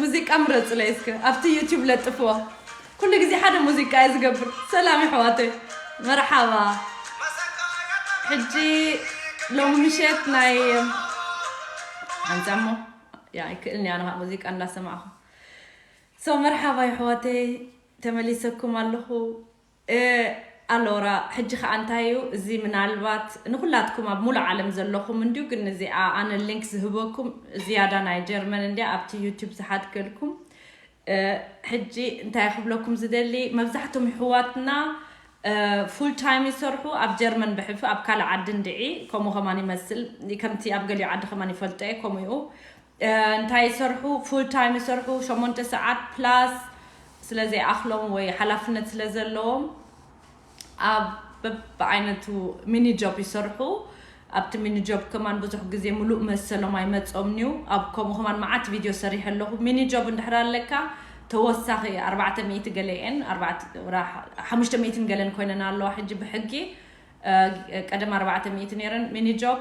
ሙዚቃ ምረጹለይ እስከ ኣብቲ ዩቲዩብ ለጥፍዎ። ኩሉ ግዜ ሓደ ሙዚቃ እየ ዝገብር። ሰላም ኣሕዋተይ፣ መርሓባ። ሕጂ ሎሚ ምሸት ናይ ኣንጻሞ ያ ኣይክእልን እያ፣ ኣነ ሙዚቃ እንዳሰማዕኹ። ሶ መርሓባ ኣሕዋተይ፣ ተመሊሰኩም ኣለኹ። ኣሎራ ሕጂ ከዓ እንታይ እዩ እዚ? ምናልባት ንኩላትኩም ኣብ ሙሉእ ዓለም ዘለኹም እንድዩ፣ ግን እዚኣ ኣነ ሊንክ ዝህበኩም ዝያዳ ናይ ጀርመን እንድያ፣ ኣብቲ ዩቲዩብ ዝሓድገልኩም። ሕጂ እንታይ ክብለኩም ዝደሊ፣ መብዛሕቶም ይሕዋትና ፉል ታይም ይሰርሑ ኣብ ጀርመን ብሕፊ፣ ኣብ ካልእ ዓዲ እንድዒ ከምኡ ከማን ይመስል። ከምቲ ኣብ ገሊኡ ዓዲ ከማን ይፈልጦ እየ ከምኡ እዩ። እንታይ ይሰርሑ? ፉል ታይም ይሰርሑ፣ ሸሞንተ ሰዓት ፕላስ ስለ ዘይኣኽሎም ወይ ሓላፍነት ስለ ዘለዎም ኣብ በብዓይነቱ ሚኒ ጆብ ይሰርሑ። ኣብቲ ሚኒ ጆብ ከማን ብዙሕ ግዜ ሙሉእ መሰሎም ኣይመጾምን እዩ። ኣብ ከምኡ ከማን መዓት ቪድዮ ሰሪሐ ኣለኹ። ሚኒ ጆብ እንድሕር ኣለካ ተወሳኺ ኣርባዕተ ሚእቲ ገለ እየን፣ ኣርባዕተ፣ ሓሙሽተ ሚእትን ገለን ኮይነን ኣለዋ ሕጂ ብሕጊ። ቀደም ኣርባዕተ ሚእቲ ነይረን ሚኒ ጆብ።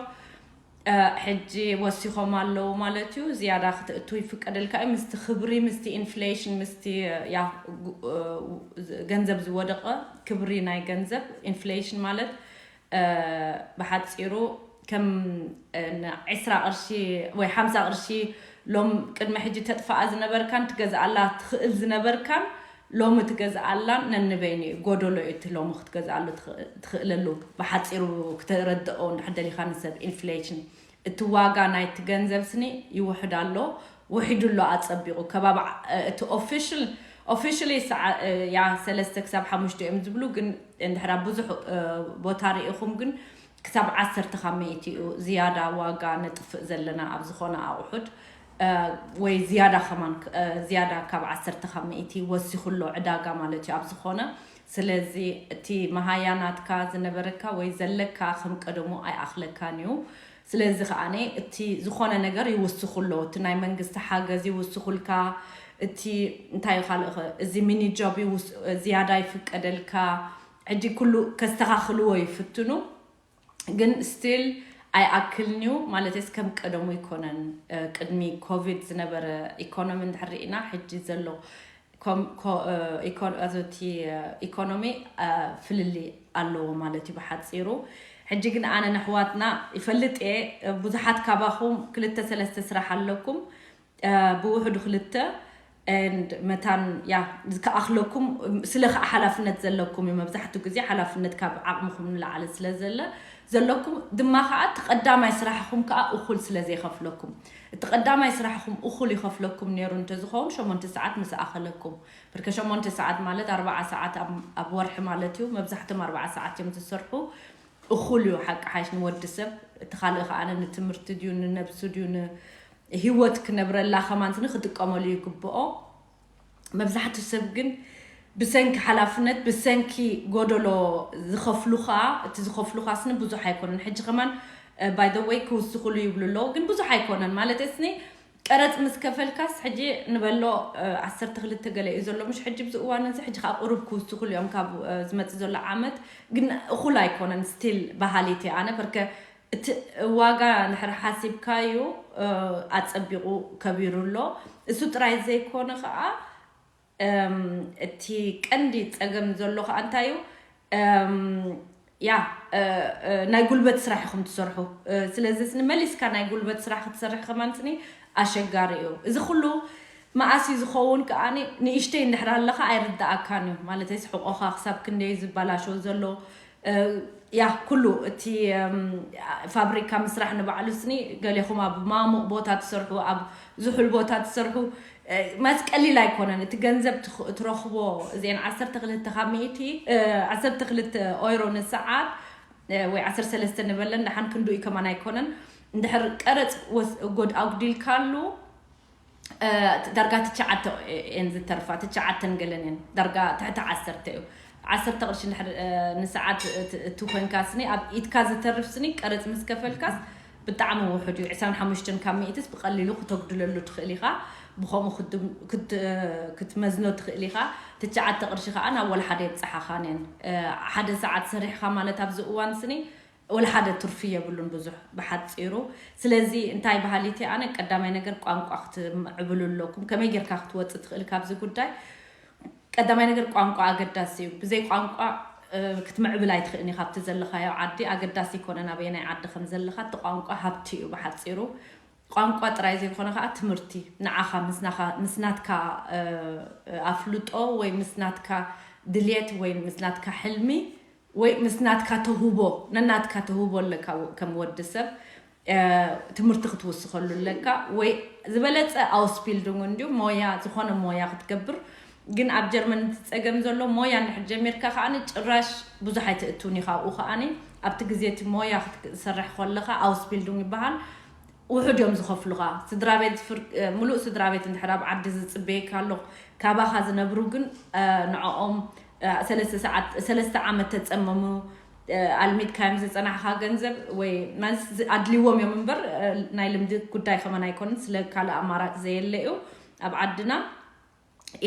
ሕጂ ወሲኾም ኣለዉ ማለት እዩ። ዝያዳ ክትእቱ ይፍቀደልካ እዩ። ምስቲ ክብሪ፣ ምስቲ ኢንፍሌሽን፣ ምስቲ ያ ገንዘብ ዝወደቐ ክብሪ ናይ ገንዘብ ኢንፍሌሽን ማለት ብሓፂሩ ከም ዕስራ ቅርሺ ወይ ሓምሳ ቅርሺ ሎም ቅድሚ ሕጂ ተጥፋኣ ዝነበርካን ትገዝኣላ ትኽእል ዝነበርካን ሎሚ ትገዝኣላን ነንበይኑ እዩ። ጎደሎ እዩ እቲ ሎሚ ክትገዝኣሉ ትኽእለሉ። ብሓፂሩ ክተረድኦ እንድሕር ደሊኻ ንሰብ ኢንፍሌሽን እቲ ዋጋ ናይቲ ገንዘብ ስኒ ይውሕድ ኣሎ፣ ውሒዱ ኣሎ ኣጸቢቑ። ከባቢ እቲ ኦፊሽል ኦፊሽሊ ያ ሰለስተ ክሳብ ሓሙሽተ እዮም ዝብሉ፣ ግን እንድሕር ኣብ ብዙሕ ቦታ ርኢኹም ግን ክሳብ ዓሰርተ ካብ ሚእቲ እዩ ዝያዳ ዋጋ ነጥፍእ ዘለና ኣብ ዝኾነ ኣቑሑት ወይ ዝያዳ ከማን ዝያዳ ካብ ዓሰርተ ካብ ሚእቲ ወሲኹ ኣሎ ዕዳጋ ማለት እዩ ኣብ ዝኾነ። ስለዚ እቲ መሃያ ናትካ ዝነበረካ ወይ ዘለካ ከም ቀደሙ ኣይኣኽለካን እዩ። ስለዚ ከዓኒ እቲ ዝኾነ ነገር ይውስኹ ኣለዉ። እቲ ናይ መንግስቲ ሓገዝ ይውስኹልካ። እቲ እንታይ እዩ ካልእ እዚ ሚኒ ጆብ ዝያዳ ይፍቀደልካ። ሕጂ ኩሉ ከስተኻኽልዎ ይፍትኑ። ግን ስቲል ኣይኣክልን እዩ ማለት ስ ከም ቀደሙ ይኮነን። ቅድሚ ኮቪድ ዝነበረ ኢኮኖሚ እንድሕር ርኢና ሕጂ ዘሎ እቲ ኢኮኖሚ ፍልልይ ኣለዎ ማለት እዩ ብሓፂሩ። ሕጂ ግን ኣነ ነሕዋትና ይፈልጥ እየ ብዙሓት ካባኹም ክልተ ሰለስተ ስራሕ ኣለኩም ብውሕዱ ክልተ and መታን ያ ዝከኣኽለኩም ስለ ከዓ ሓላፍነት ዘለኩም እዩ። መብዛሕትኡ ግዜ ሓላፍነት ካብ ዓቕምኹም ንላዕሊ ስለ ዘለ ዘለኩም ድማ ከዓ እቲ ቀዳማይ ስራሕኹም ከዓ እኹል ስለ ዘይኸፍለኩም፣ እቲ ቀዳማይ ስራሕኹም እኹል ይኸፍለኩም ነይሩ እንተዝኸውን ሸሞንተ ሰዓት ምስ ኣኸለኩም። ብርከ ሸሞንተ ሰዓት ማለት ኣርባዓ ሰዓት ኣብ ወርሒ ማለት እዩ። መብዛሕቶም ኣርባዓ ሰዓት እዮም ዝሰርሑ። እኹል እዩ ሓቂ ሓይሽ ንወዲ ሰብ። እቲ ካልእ ከዓ ንትምህርቲ ድዩ ንነብሱ ድዩ ንህይወት ክነብረላ ከማንትኒ ክጥቀመሉ ይግብኦ። መብዛሕትኡ ሰብ ግን ብሰንኪ ሓላፍነት ብሰንኪ ጎደሎ ዝኸፍሉኻ፣ እቲ ዝኸፍሉኻ ስኒ ብዙሕ ኣይኮነን። ሕጂ ከማን ባይ ዘ ወይ ክውስኹሉ ይብሉ ኣለዉ፣ ግን ብዙሕ ኣይኮነን ማለት ስኒ ቀረፅ ምስ ከፈልካስ ሕጂ ንበሎ ዓሰርተ ክልተ ገለ እዩ ዘሎ ምሽ ሕጂ ብዚ እዋን እዚ ሕጂ ከዓ ቁሩብ ክውስኹሉ እዮም ካብ ዝመፅእ ዘሎ ዓመት። ግን እኹል ኣይኮነን ስቲል በሃሊት ኣነ በርከ እቲ ዋጋ ንድሕር ሓሲብካዩ ኣፀቢቑ ከቢሩ ኣሎ። እሱ ጥራይ ዘይኮነ ከዓ እቲ ቀንዲ ፀገም ዘሎ ከዓ እንታይ እዩ? ያ ናይ ጉልበት ስራሕ ኢኹም ትሰርሑ። ስለዚ ስኒ መሊስካ ናይ ጉልበት ስራሕ ክትሰርሕ ከማን ስኒ ኣሸጋሪ እዩ። እዚ ኩሉ መኣስ እዩ ዝኸውን ከዓ ንእሽተይ እንድሕር ኣለካ ኣይርዳኣካን እዩ ማለት ሕቆኻ ክሳብ ክንደይ ዝበላሸው ዘሎ ያ ኩሉ እቲ ፋብሪካ ምስራሕ ንባዕሉ ስኒ ገሌኹም ኣብ ማሙቕ ቦታ ትሰርሑ ኣብ ዝሑል ቦታ ትሰርሑ መስ ቀሊል ኣይኮነን እቲ ገንዘብ ትረኽቦ። እዚአን ዓሰርተ ክልተ ካብ ሚእቲ ዓሰርተ ክልተ ኦይሮ ንሰዓት ወይ ዓሰርተ ሰለስተ ንበለን ደሓን ክንዱ እዩ ከማን ኣይኮነን። እንድሕር ቀረፅ ጎድ ኣጉዲልካሉ ዳርጋ ትሽዓተ እየን ዝተርፋ ትሽዓተን ገለን እየን ዳርጋ ትሕቲ ዓሰርተ እዩ። ዓሰርተ ቅርሺ ንሰዓት እቲ ኮንካ ስኒ ኣብ ኢድካ ዝተርፍ ስኒ ቀረፅ ምስ ከፈልካስ ብጣዕሚ ውሑድ እዩ። ዕስራን ሓሙሽተን ካብ ሚእትስ ብቐሊሉ ክተጉድለሉ ትኽእል ኢኻ። ብኸምኡ ክትመዝኖ ትኽእል ኢኻ። ትሽዓተ ቅርሺ ከዓ ናብ ወላ ሓደ የብፅሓኻን እየን። ሓደ ሰዓት ሰሪሕኻ ማለት ኣብዚ እዋን ስኒ ወላ ሓደ ትርፊ የብሉን ብዙሕ ብሓፂሩ። ስለዚ እንታይ በሃሊት ኣነ፣ ቀዳማይ ነገር ቋንቋ ክትምዕብሉ ኣለኩም። ከመይ ጌርካ ክትወፅእ ትኽእል ካብዚ ጉዳይ? ቀዳማይ ነገር ቋንቋ ኣገዳሲ እዩ። ብዘይ ቋንቋ ክትምዕብል ኣይትኽእልን ኢኻ ኣብቲ ዘለኻዮ ዓዲ። ኣገዳሲ ይኮነ ናበየናይ ዓዲ ከም ዘለኻ፣ እቲ ቋንቋ ሃብቲ እዩ ብሓፂሩ። ቋንቋ ጥራይ ዘይኮነ ከዓ ትምህርቲ ንዓኻ ምስ ናትካ ኣፍልጦ ወይ ምስ ናትካ ድልየት ወይ ምስ ናትካ ሕልሚ ወይ ምስ ናትካ ተውህቦ፣ ነናትካ ተውህቦ ኣለካ። ከም ወዲ ሰብ ትምህርቲ ክትውስኸሉ ኣለካ። ወይ ዝበለፀ ኣውስቢልዱንግ እንዲዩ ሞያ፣ ዝኾነ ሞያ ክትገብር። ግን ኣብ ጀርመን እቲ ፀገም ዘሎ፣ ሞያ እንድሕር ጀሚርካ ከዓኒ ጭራሽ ብዙሕ ኣይትእትውን ኢኻ። ኣብኡ ከዓኒ ኣብቲ ግዜ እቲ ሞያ ክትሰርሕ ከለኻ ኣውስቢልዱንግ ይበሃል። ውሑድ እዮም ዝኸፍሉኻ። ስድራ ቤት ፍር-፣ ሙሉእ ስድራ ቤት እንድሕር ኣብ ዓዲ ዝፅበየካ ኣሎ፣ ካባኻ ዝነብሩ ግን ንዕኦም ሰለስተ ሰዓት፣ ሰለስተ ዓመት ተፀመሙ፣ ኣልሚድካዮም ዝፀናሕኻ ገንዘብ ወይ ማለት ኣድልዎም እዮም እምበር፣ ናይ ልምዲ ጉዳይ ከመን ኣይኮንን። ስለ ካልእ ኣማራፂ ዘየለ እዩ ኣብ ዓድና።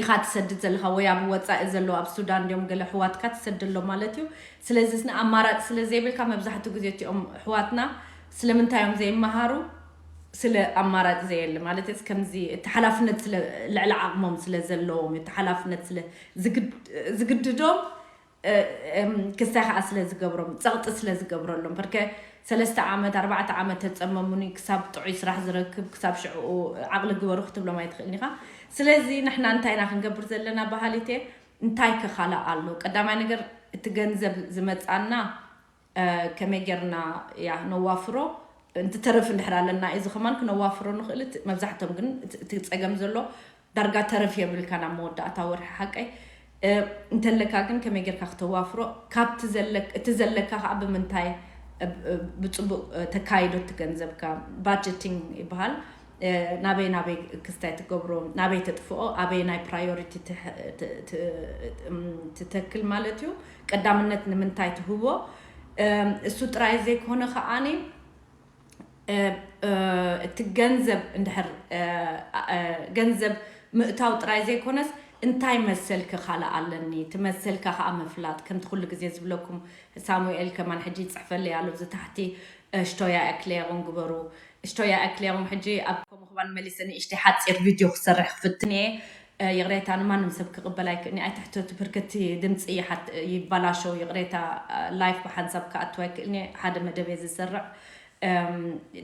ኢኻ ትሰድድ ዘለኻ ወይ ኣብ ወፃኢ ዘለዉ ኣብ ሱዳን እንዲዮም ገለ ኣሕዋትካ ትሰደሎም ማለት እዩ። ስለዚ ንኣማራፂ ስለ ዘይብልካ መብዛሕትኡ ግዜ እቲኦም ኣሕዋትና ስለምንታይ እዮም ዘይመሃሩ? ስለ ኣማራፂ ዘየለ ማለት እዩ። ከምዚ እቲ ሓላፍነት ስለ ልዕሊ ዓቕሞም ስለ ዘለዎም እቲ ሓላፍነት ስለ ዝግድ-፣ ዝግድዶም ክስታይ ከዓ ስለ ዝገብሮም፣ ፀቕጢ ስለ ዝገብረሎም። በርከ ሰለስተ ዓመት ኣርባዕተ ዓመት ተፀመሙኒ ክሳብ ጥዑይ ስራሕ ዝረክብ ክሳብ ሽዕኡ ዓቕሊ ግበሩ ክትብሎም ኣይትኽእልን ኢኻ። ስለዚ ንሕና እንታይ ኢና ክንገብር ዘለና በሃሊት እየ። እንታይ ከኻላ ኣሎ? ቀዳማይ ነገር እቲ ገንዘብ ዝመፃና ከመይ ጌርና ያ ነዋፍሮ? እንትተርፍ እንድሕር ኣለና እዚ ከማን ክነዋፍሮ ንኽእል። መብዛሕቶም ግን እቲ ፀገም ዘሎ ዳርጋ ተረፍ የብልካ ናብ መወዳእታ ወርሒ ሓቀይ። እንተለካ ግን ከመይ ጌርካ ክተዋፍሮ፣ ካብቲ እቲ ዘለካ ከዓ ብምንታይ ብፅቡቅ ተካይዶ እቲ ገንዘብካ፣ ባጀቲንግ ይበሃል። ናበይ ናበይ ክስታይ ትገብሮ፣ ናበይ ተጥፍኦ፣ ኣበይ ናይ ፕራዮሪቲ ትተክል ማለት እዩ። ቀዳምነት ንምንታይ ትህቦ? እሱ ጥራይ ዘይኮነ ከዓኒ እቲ ገንዘብ እንድሕር ገንዘብ ምእታው ጥራይ ዘይኮነስ እንታይ መሰል ክኻላ ኣለኒ፣ እቲ መሰልካ ከዓ ምፍላጥ። ከምቲ ኩሉ ግዜ ዝብለኩም ሳሙኤል ከማን ሕጂ ይፅሕፈለይ ኣሎ ኣብዚ ታሕቲ፣ ሽቶያ ኤክሌሩን ግበሩ። ሽቶያ ኤክሌሩን ሕጂ ኣብ ከምኡ ክባን መሊሰ ንእሽተይ ሓፂር ቪድዮ ክሰርሕ ክፍትን እየ። ይቕሬታ ንማንም ሰብ ክቕበል ኣይክእልኒ። ኣይትሕተቱ ብርከቲ ድምፂ ይሓት-፣ ይባላሸው። ይቕሬታ ላይፍ ብሓንሳብ ክኣትው ኣይክእልኒ። ሓደ መደብ እየ ዝሰርዕ።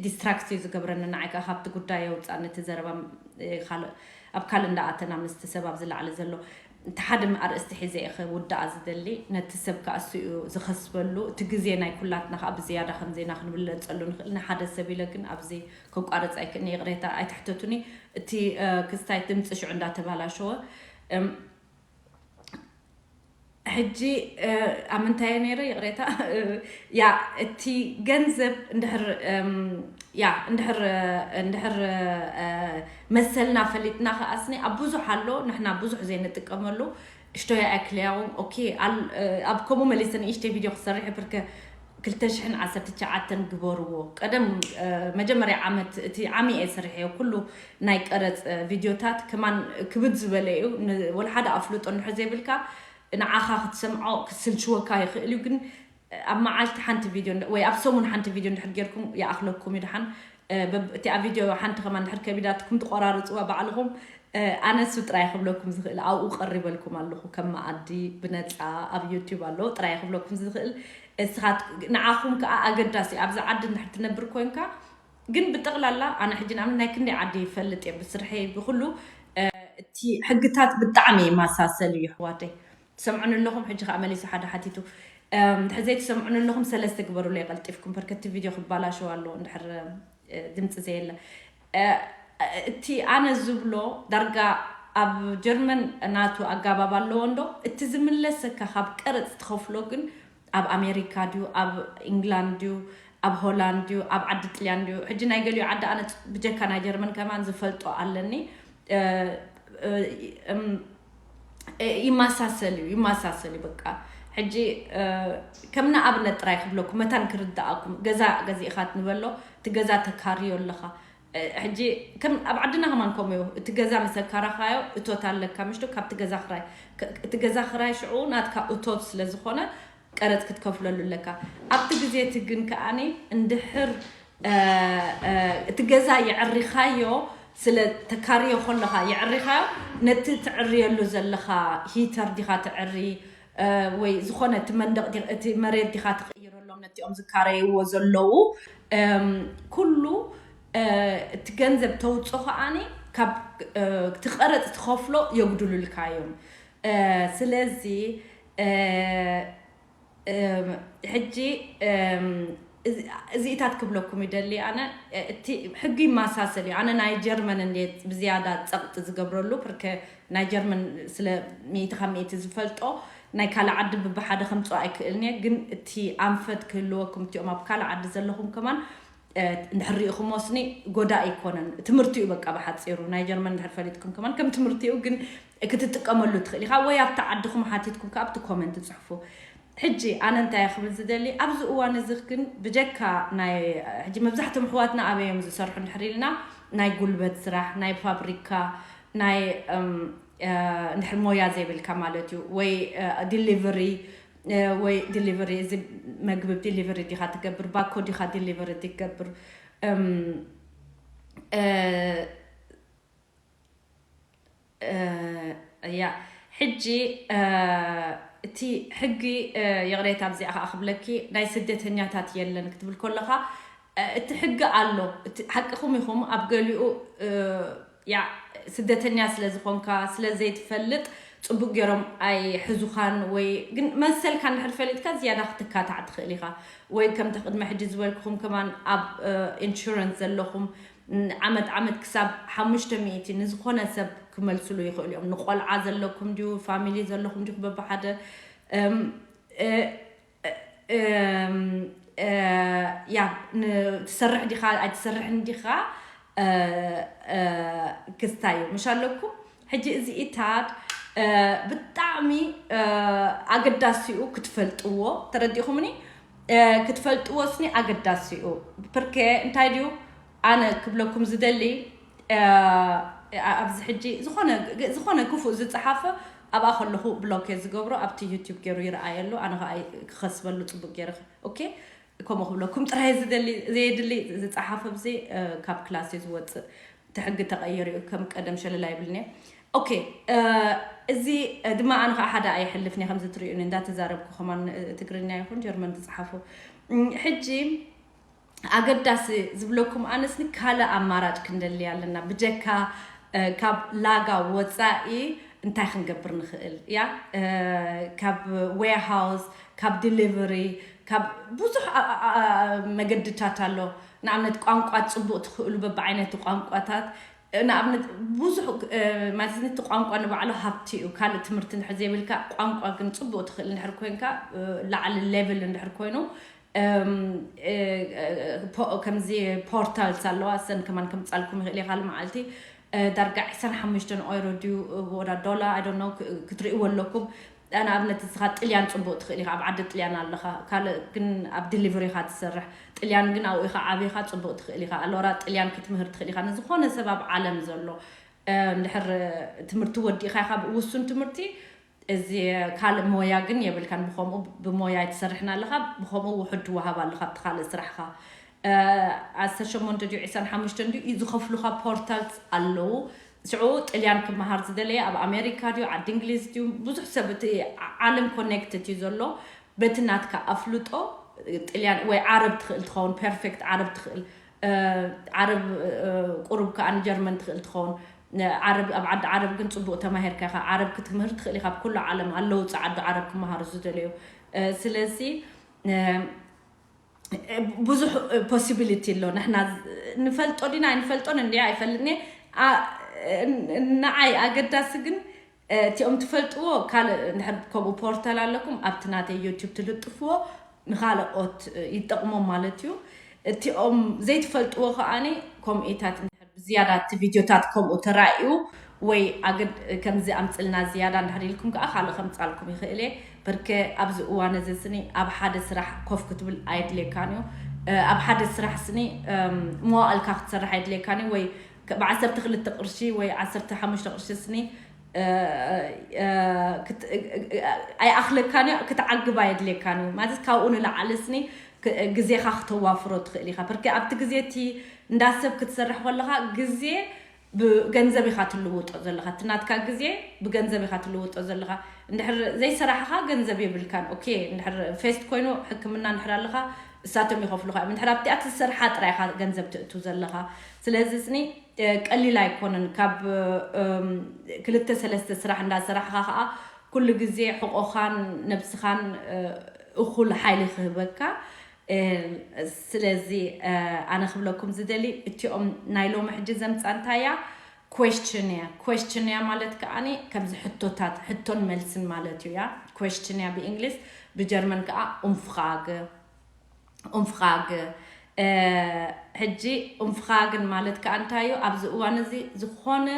ዲስትራክት እዩ ዝገብረኒ ንዓይ ከዓ ካብቲ ጉዳይ የውፃኒ እቲ ዘረባ። ካልእ ኣብ ካልእ እንዳኣተና ምስቲ ሰብ ኣብዚ ላዕሊ ዘሎ እቲ ሓደ ኣርእስቲ ሒዘ እየ ክውዳኣ ዝደሊ። ነቲ ሰብ ከዓ እሱ እዩ ዝኸስበሉ። እቲ ግዜ ናይ ኩላትና ከዓ ብዝያዳ ከም ዜና ክንብለፀሉ ንኽእል። ንሓደ ሰብ ኢለ ግን ኣብዚ ከቋርፅ ኣይክእልኒ። ይቕሬታ ኣይትሕተቱኒ። እቲ ክስታይ ድምፂ ሽዑ እንዳተባላሸወ ሕጂ ኣብ ምንታይ እየ ነይረ? ይቕሬታ። ያ፣ እቲ ገንዘብ እንድሕር ያ እንድሕር እንድሕር መሰልና ፈሊጥና ከኣስኒ ኣብ ብዙሕ ኣሎ። ንሕና ብዙሕ ዘይንጥቀመሉ እሽቶያ ኣክልያውን ኦኬ። ኣብ ከምኡ መሊሰ ንእሽተይ ቪድዮ ክሰርሕ ብርከ ክልተ ሽሕን ዓሰርተ ትሽዓተን ግበርዎ። ቀደም መጀመርያ ዓመት እቲ ዓሚ እየ ሰሪሐዮ ኩሉ ናይ ቀረፅ ቪድዮታት ከማን ክብድ ዝበለ እዩ። ወላ ሓደ ኣፍልጦ እንድሕር ዘይብልካ ንዓኻ ክትሰምዖ ክስልችወካ ይኽእል እዩ። ግን ኣብ መዓልቲ ሓንቲ ቪድዮ ወይ ኣብ ሰሙን ሓንቲ ቪድዮ እንድሕር ጌርኩም ይኣኽለኩም እዩ። ድሓን እቲኣ ቪድዮ ሓንቲ ከማን እንድሕር ከቢዳትኩም ትቆራርፅዋ ባዕልኹም። ኣነ እሱ ጥራይ ክብለኩም ዝኽእል ኣብኡ ቀሪበልኩም ኣለኹ ከም መኣዲ ብነፃ ኣብ ዩቲዩብ ኣሎ ጥራይ ክብለኩም ዝኽእል። እስኻት ንዓኹም ከዓ ኣገዳሲ ኣብዚ ዓዲ እንድሕር ትነብር ኮንካ ግን ብጠቕላላ ኣነ ሕጂ ንኣብነት ናይ ክንደይ ዓዲ ይፈልጥ እየ ብስርሐይ ብኩሉ። እቲ ሕግታት ብጣዕሚ ይመሳሰል እዩ ኣሕዋተይ። ትሰምዑኒ ኣለኹም? ሕጂ ከዓ መሊሱ ሓደ ሓቲቱ። ሕዘይ ትሰምዑኒ ኣለኹም ሰለስተ ግበሩለይ ቀልጢፍኩም በርከቲ ቪድዮ ክባላሸው ኣለዎ እንድሕር ድምፂ ዘየለ። እቲ ኣነ ዝብሎ ዳርጋ ኣብ ጀርመን ናቱ ኣጋባብ ኣለዎ እንዶ እቲ ዝምለሰካ ካብ ቀረፅ ትኸፍሎ ግን ኣብ ኣሜሪካ ድዩ ኣብ ኢንግላንድ ድዩ ኣብ ሆላንድ ድዩ ኣብ ዓዲ ጥልያን ድዩ? ሕጂ ናይ ገሊኡ ዓዲ ኣነ ብጀካ ናይ ጀርመን ከማን ዝፈልጦ ኣለኒ። ይመሳሰል እዩ ይመሳሰል እዩ በቃ። ሕጂ ከም ንኣብነት ጥራይ ክብለኩም መታን ክርድኣኩም ገዛ ገዚእኻ ትንበሎ እቲ ገዛ ተካርዮ ኣለኻ። ሕጂ ከም ኣብ ዓድና ከማን ከምኡ እዩ። እቲ ገዛ ምስ ኣካራኻዮ እቶት ኣለካ ምሽቱ ካብቲ ገዛ ክራይ። እቲ ገዛ ክራይ ሽዑ ናትካ እቶት ስለ ዝኾነ ቀረጽ ክትከፍለሉ ኣለካ። ኣብቲ ግዜ እቲ ግን ከኣኒ እንድሕር እቲ ገዛ የዕሪኻዮ፣ ስለ ተካርዮ ከለኻ የዕሪኻዮ፣ ነቲ ትዕርየሉ ዘለኻ ሂተር ዲኻ ትዕሪ፣ ወይ ዝኾነ እቲ መንደቕ እቲ መሬት ዲኻ ትቕይረሎም፣ ነቲኦም ዝካረይዎ ዘለዉ ኩሉ እቲ ገንዘብ ተውፅኦ ከዓኒ ካብ እቲ ቀረፅ ትኸፍሎ የጉድሉልካ እዮም። ስለዚ ሕጂ እዚኢታት ክብለኩም ይደሊ ኣነ። እቲ ሕጊ ይመሳሰል እዩ። ኣነ ናይ ጀርመን እንደ ብዝያዳ ፀቕጢ ዝገብረሉ ፕርከ ናይ ጀርመን ስለ ሚእቲ ካብ ሚእቲ ዝፈልጦ ናይ ካልእ ዓዲ ብብሓደ ከምፅኦ ኣይክእልን እየ። ግን እቲ ኣንፈት ክህልወኩም እቲኦም ኣብ ካልእ ዓዲ ዘለኹም ከማን እንድሕር ሪኢኹም ወስኒ ጎዳኢ ኣይኮነን። ትምህርቲ እዩ በቃ ብሓፂሩ። ናይ ጀርመን እንድሕር ፈሊጥኩም ከማን ከም ትምህርቲ እዩ። ግን ክትጥቀመሉ ትኽእል ኢኻ ወይ ኣብቲ ዓድኹም ሓቲትኩም ከ ኣብቲ ኮመንት ፅሕፉ። ሕጂ ኣነ እንታይ ክብል ዝደሊ ኣብዚ እዋን እዚ ግን ብጀካ ናይ ሕጂ መብዛሕትኦም ኣሕዋትና ኣበይ እዮም ዝሰርሑ እንድሕር ኢልና ናይ ጉልበት ስራሕ ናይ ፋብሪካ ናይ እንድሕር ሞያ ዘይብልካ ማለት እዩ ወይ ዲሊቨሪ ወይ ዲሊቨሪ እዚ መግቢ ዲሊቨሪ ዲኻ ትገብር ባኮ ዲኻ ዲሊቨሪ ትገብር እያ። ሕጂ እቲ ሕጊ ይቕሬታ ኣብዚኣ ከዓ ክብለኪ ናይ ስደተኛታት የለን ክትብል ከለኻ እቲ ሕጊ ኣሎ። ሓቅኹም ኢኹም ኣብ ገሊኡ ያ ስደተኛ ስለ ዝኾንካ ስለ ዘይትፈልጥ ፅቡቅ ገይሮም ኣይሕዙኻን ወይ ግን መሰልካ እንድሕር ፈሊጥካ ዝያዳ ክትካታዕ ትኽእል ኢኻ። ወይ ከምቲ ቅድሚ ሕጂ ዝበልኩኹም ከማን ኣብ ኢንሹረንስ ዘለኹም ዓመት ዓመት ክሳብ ሓሙሽተ ሚእቲ ንዝኾነ ሰብ ክመልስሉ ይኽእሉ እዮም። ንቆልዓ ዘለኩም ድዩ ፋሚሊ ዘለኹም ድዩ በብሓደ ያ ትሰርሕ ዲኻ ኣይትሰርሕን ዲኻ ክስታይ እዩ ምሽ ኣለኩም። ሕጂ እዚኢታት ብጣዕሚ ኣገዳሲኡ ክትፈልጥዎ ተረዲኹምኒ። ክትፈልጥዎ ስኒ ኣገዳሲኡ ፕርኬ እንታይ ድዩ ኣነ ክብለኩም ዝደሊ ኣብዚ ሕጂ ዝኾነ ክፉእ ዝፀሓፈ ኣብኣ ከለኹ ብሎክ እየ ዝገብሮ። ኣብቲ ዩቲብ ገይሩ ይረኣየሉ ኣነ ከዓ ክኸስበሉ ፅቡቅ ገይረ ኦኬ። ከምኡ ክብለኩም ጥራይ ዝደሊ ዘየድሊ ዝፀሓፈ ብዚ ካብ ክላስ እዩ ዝወፅእ። እቲ ሕጊ ተቐይሩ እዩ ከም ቀደም ሸለላ ይብልኒ። ኦኬ እዚ ድማ ኣነ ከዓ ሓደ ኣይሕልፍኒ ከምዚ ትሪኡኒ እንዳተዛረብኩ ከማን ትግርኛ ይኹን ጀርመን ትፅሓፉ። ሕጂ ኣገዳሲ ዝብለኩም ኣነስኒ ካልእ ኣማራጭ ክንደሊ ኣለና ብጀካ ካብ ላጋ ወፃኢ እንታይ ክንገብር ንኽእል እያ። ካብ ዌርሃውስ ካብ ዲሊቨሪ ካብ ብዙሕ መገድታት ኣሎ። ንኣብነት ቋንቋ ፅቡቅ ትኽእሉ በብዓይነቱ ቋንቋታት ንኣብነት ብዙሕ ማለት ነቲ ቋንቋ ንባዕሉ ሃብቲ እዩ። ካልእ ትምህርቲ እንድሕር ዘይብልካ ቋንቋ ግን ፅቡቅ ትኽእል እንድሕር ኮይንካ ላዕሊ ሌቭል እንድሕር ኮይኑ ከምዚ ፖርታልስ ኣለዋ። እሰን ከማን ከምፃልኩም ይኽእል እየ ካልእ መዓልቲ ዳርጋ ዕስራን ሓሙሽተን ኦይሮ ድዩ ወዳ ዶላ ኣይ ዶንት ኖው ክትርእይዎ ኣለኩም። ንኣብነት ንስኻ ጥልያን ፅቡቅ ትኽእል ኢኻ ኣብ ዓዲ ጥልያን ኣለኻ ካልእ ግን ኣብ ዲሊቨሪ ኢኻ ትሰርሕ። ጥልያን ግን ኣብኡ ኢኻ ዓብኻ ፅቡቅ ትኽእል ኢኻ ኣሎራ ጥልያን ክትምህር ትኽእል ኢኻ ንዝኾነ ሰብ ኣብ ዓለም ዘሎ እንድሕር ትምህርቲ ወዲእኻ ኢኻ ውሱን ትምህርቲ እዚ ካልእ ሞያ ግን የብልካን ብኸምኡ ብሞያ ኣይትሰርሕን ኣለኻ ብኸምኡ ውሑድ ትወሃብ ኣለኻ ኣብቲ ካልእ ስራሕኻ። ዓሰርተ ሸሞንተ ድዩ ዕስራን ሓሙሽተን ድዩ ዝኸፍሉኻ ፖርታልስ ኣለዉ። ሽዑ ጥልያን ክመሃር ዝደለየ ኣብ ኣሜሪካ ድዩ ዓዲ እንግሊዝ ድዩ ብዙሕ ሰብ እቲ ዓለም ኮኔክትድ እዩ ዘሎ። በቲ ናትካ ኣፍልጦ ጥልያን ወይ ዓረብ ትኽእል ትኸውን ፐርፌክት ዓረብ ትኽእል ዓረብ ቁሩብ ከዓ ንጀርመን ትኽእል ትኸውን። ዓረብ ኣብ ዓዲ ዓረብ ግን ፅቡቅ ተማሂርካ ኢኻ ዓረብ ክትምህር ትኽእል ኢኻ ኣብ ኩሉ ዓለም ኣለዉ ፀዓዱ ዓረብ ክመሃሩ ዝደለዩ። ስለዚ ብዙሕ ፖሲቢሊቲ ኣሎ። ንሕና ንፈልጦ ዲና ኣይንፈልጦን እንዲ ኣይፈልጥኒ። ንዓይ ኣገዳሲ ግን እቲኦም ትፈልጥዎ ካልእ እንድሕር ከምኡ ፖርታል ኣለኩም ኣብቲ ናተይ ዩቲብ ትልጥፍዎ ንኻልኦት ይጠቕሞም ማለት እዩ። እቲኦም ዘይትፈልጥዎ ከዓኒ ከምኡታት እንድሕር ብዝያዳ እቲ ቪድዮታት ከምኡ ተራእዩ ወይ ኣገድ ከምዚ ኣምፅልና ዝያዳ እንድሕር ኢልኩም ከዓ ካልእ ከምፃልኩም ይኽእል እየ። በርከ ኣብዚ እዋን እዚ ስኒ ኣብ ሓደ ስራሕ ኮፍ ክትብል ኣየድልየካን እዩ። ኣብ ሓደ ስራሕ ስኒ መዋእልካ ክትሰርሕ ኣየድልየካን እዩ ወይ ብዓሰርተ ክልተ ቅርሺ ወይ ዓሰርተ ሓሙሽተ ቅርሺ ስኒ ኣይኣኽለካን እዩ፣ ክትዓግብ ኣየድልየካን እዩ። ማለት ካብኡ ንላዕሊ ስኒ ግዜኻ ክተዋፍሮ ትኽእል ኢኻ። ብርክ ኣብቲ ግዜ እቲ እንዳሰብ ክትሰርሕ ከለኻ ግዜ ብገንዘብ ኢኻ ትልውጦ ዘለኻ። እቲ ናትካ ግዜ ብገንዘብ ኢኻ ትልውጦ ዘለኻ። እንድሕር ዘይሰራሕኻ ገንዘብ የብልካን። ኦኬ፣ እንድሕር ፌስት ኮይኑ ሕክምና እንድሕር ኣለኻ እሳቶም ይኸፍሉኻ እዮም። እንድሕር ኣብቲኣ ትሰርሓ ጥራይ ኢኻ ገንዘብ ትእቱ ዘለኻ። ስለዚ ስኒ ቀሊል ኣይኮነን። ካብ ክልተ ሰለስተ ስራሕ እንዳሰራሕኻ ከዓ ኩሉ ግዜ ሕቆኻን ነብስኻን እኩል ሓይሊ ክህበካ። ስለዚ ኣነ ክብለኩም ዝደሊ እቲኦም ናይ ሎሚ ሕጂ ዘምፃ እንታይ እያ? Questionnaire። Questionnaire ማለት ከዓኒ ከምዚ ሕቶታት፣ ሕቶን መልስን ማለት እዩ። ያ questionnaire ብእንግሊዝ፣ ብጀርመን ከዓ ኡምፍራገ። ኡምፍራገ። ሕጂ ኡምፍራግን ማለት ከዓ እንታይ እዩ? ኣብዚ እዋን እዚ ዝኾነ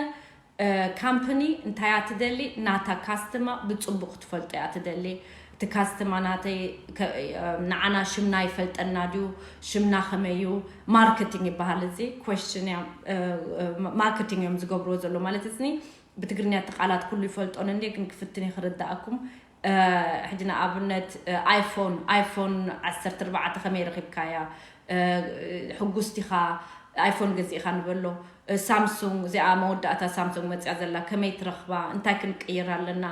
ካምፕኒ እንታይ እያ ትደሊ? ናታ ካስተማ ብፅቡቅ ክትፈልጦ እያ ትደሊ። እቲ ካስተማ ናተይ ንዓና ሽምና ይፈልጠና ድዩ? ሽምና ከመይ እዩ? ማርኬቲንግ ይበሃል። እዚ ኮስችን እያ። ማርኬቲንግ እዮም ዝገብርዎ ዘሎ ማለት እዚ። ብትግርኛ እቲ ቃላት ኩሉ ይፈልጦን እንዴ፣ ግን ክፍትን ክርዳእኩም። ሕጂ ንኣብነት ኣይፎን ኣይፎን ዓሰርተ ኣርባዕተ ከመይ ረኺብካያ? ሕጉስቲ ኢኻ? ኣይፎን ገዚእኻ ንበሎ። ሳምሱንግ፣ እዚኣ መወዳእታ ሳምሱንግ መፅያ ዘላ፣ ከመይ ትረኽባ? እንታይ ክንቅይር ኣለና?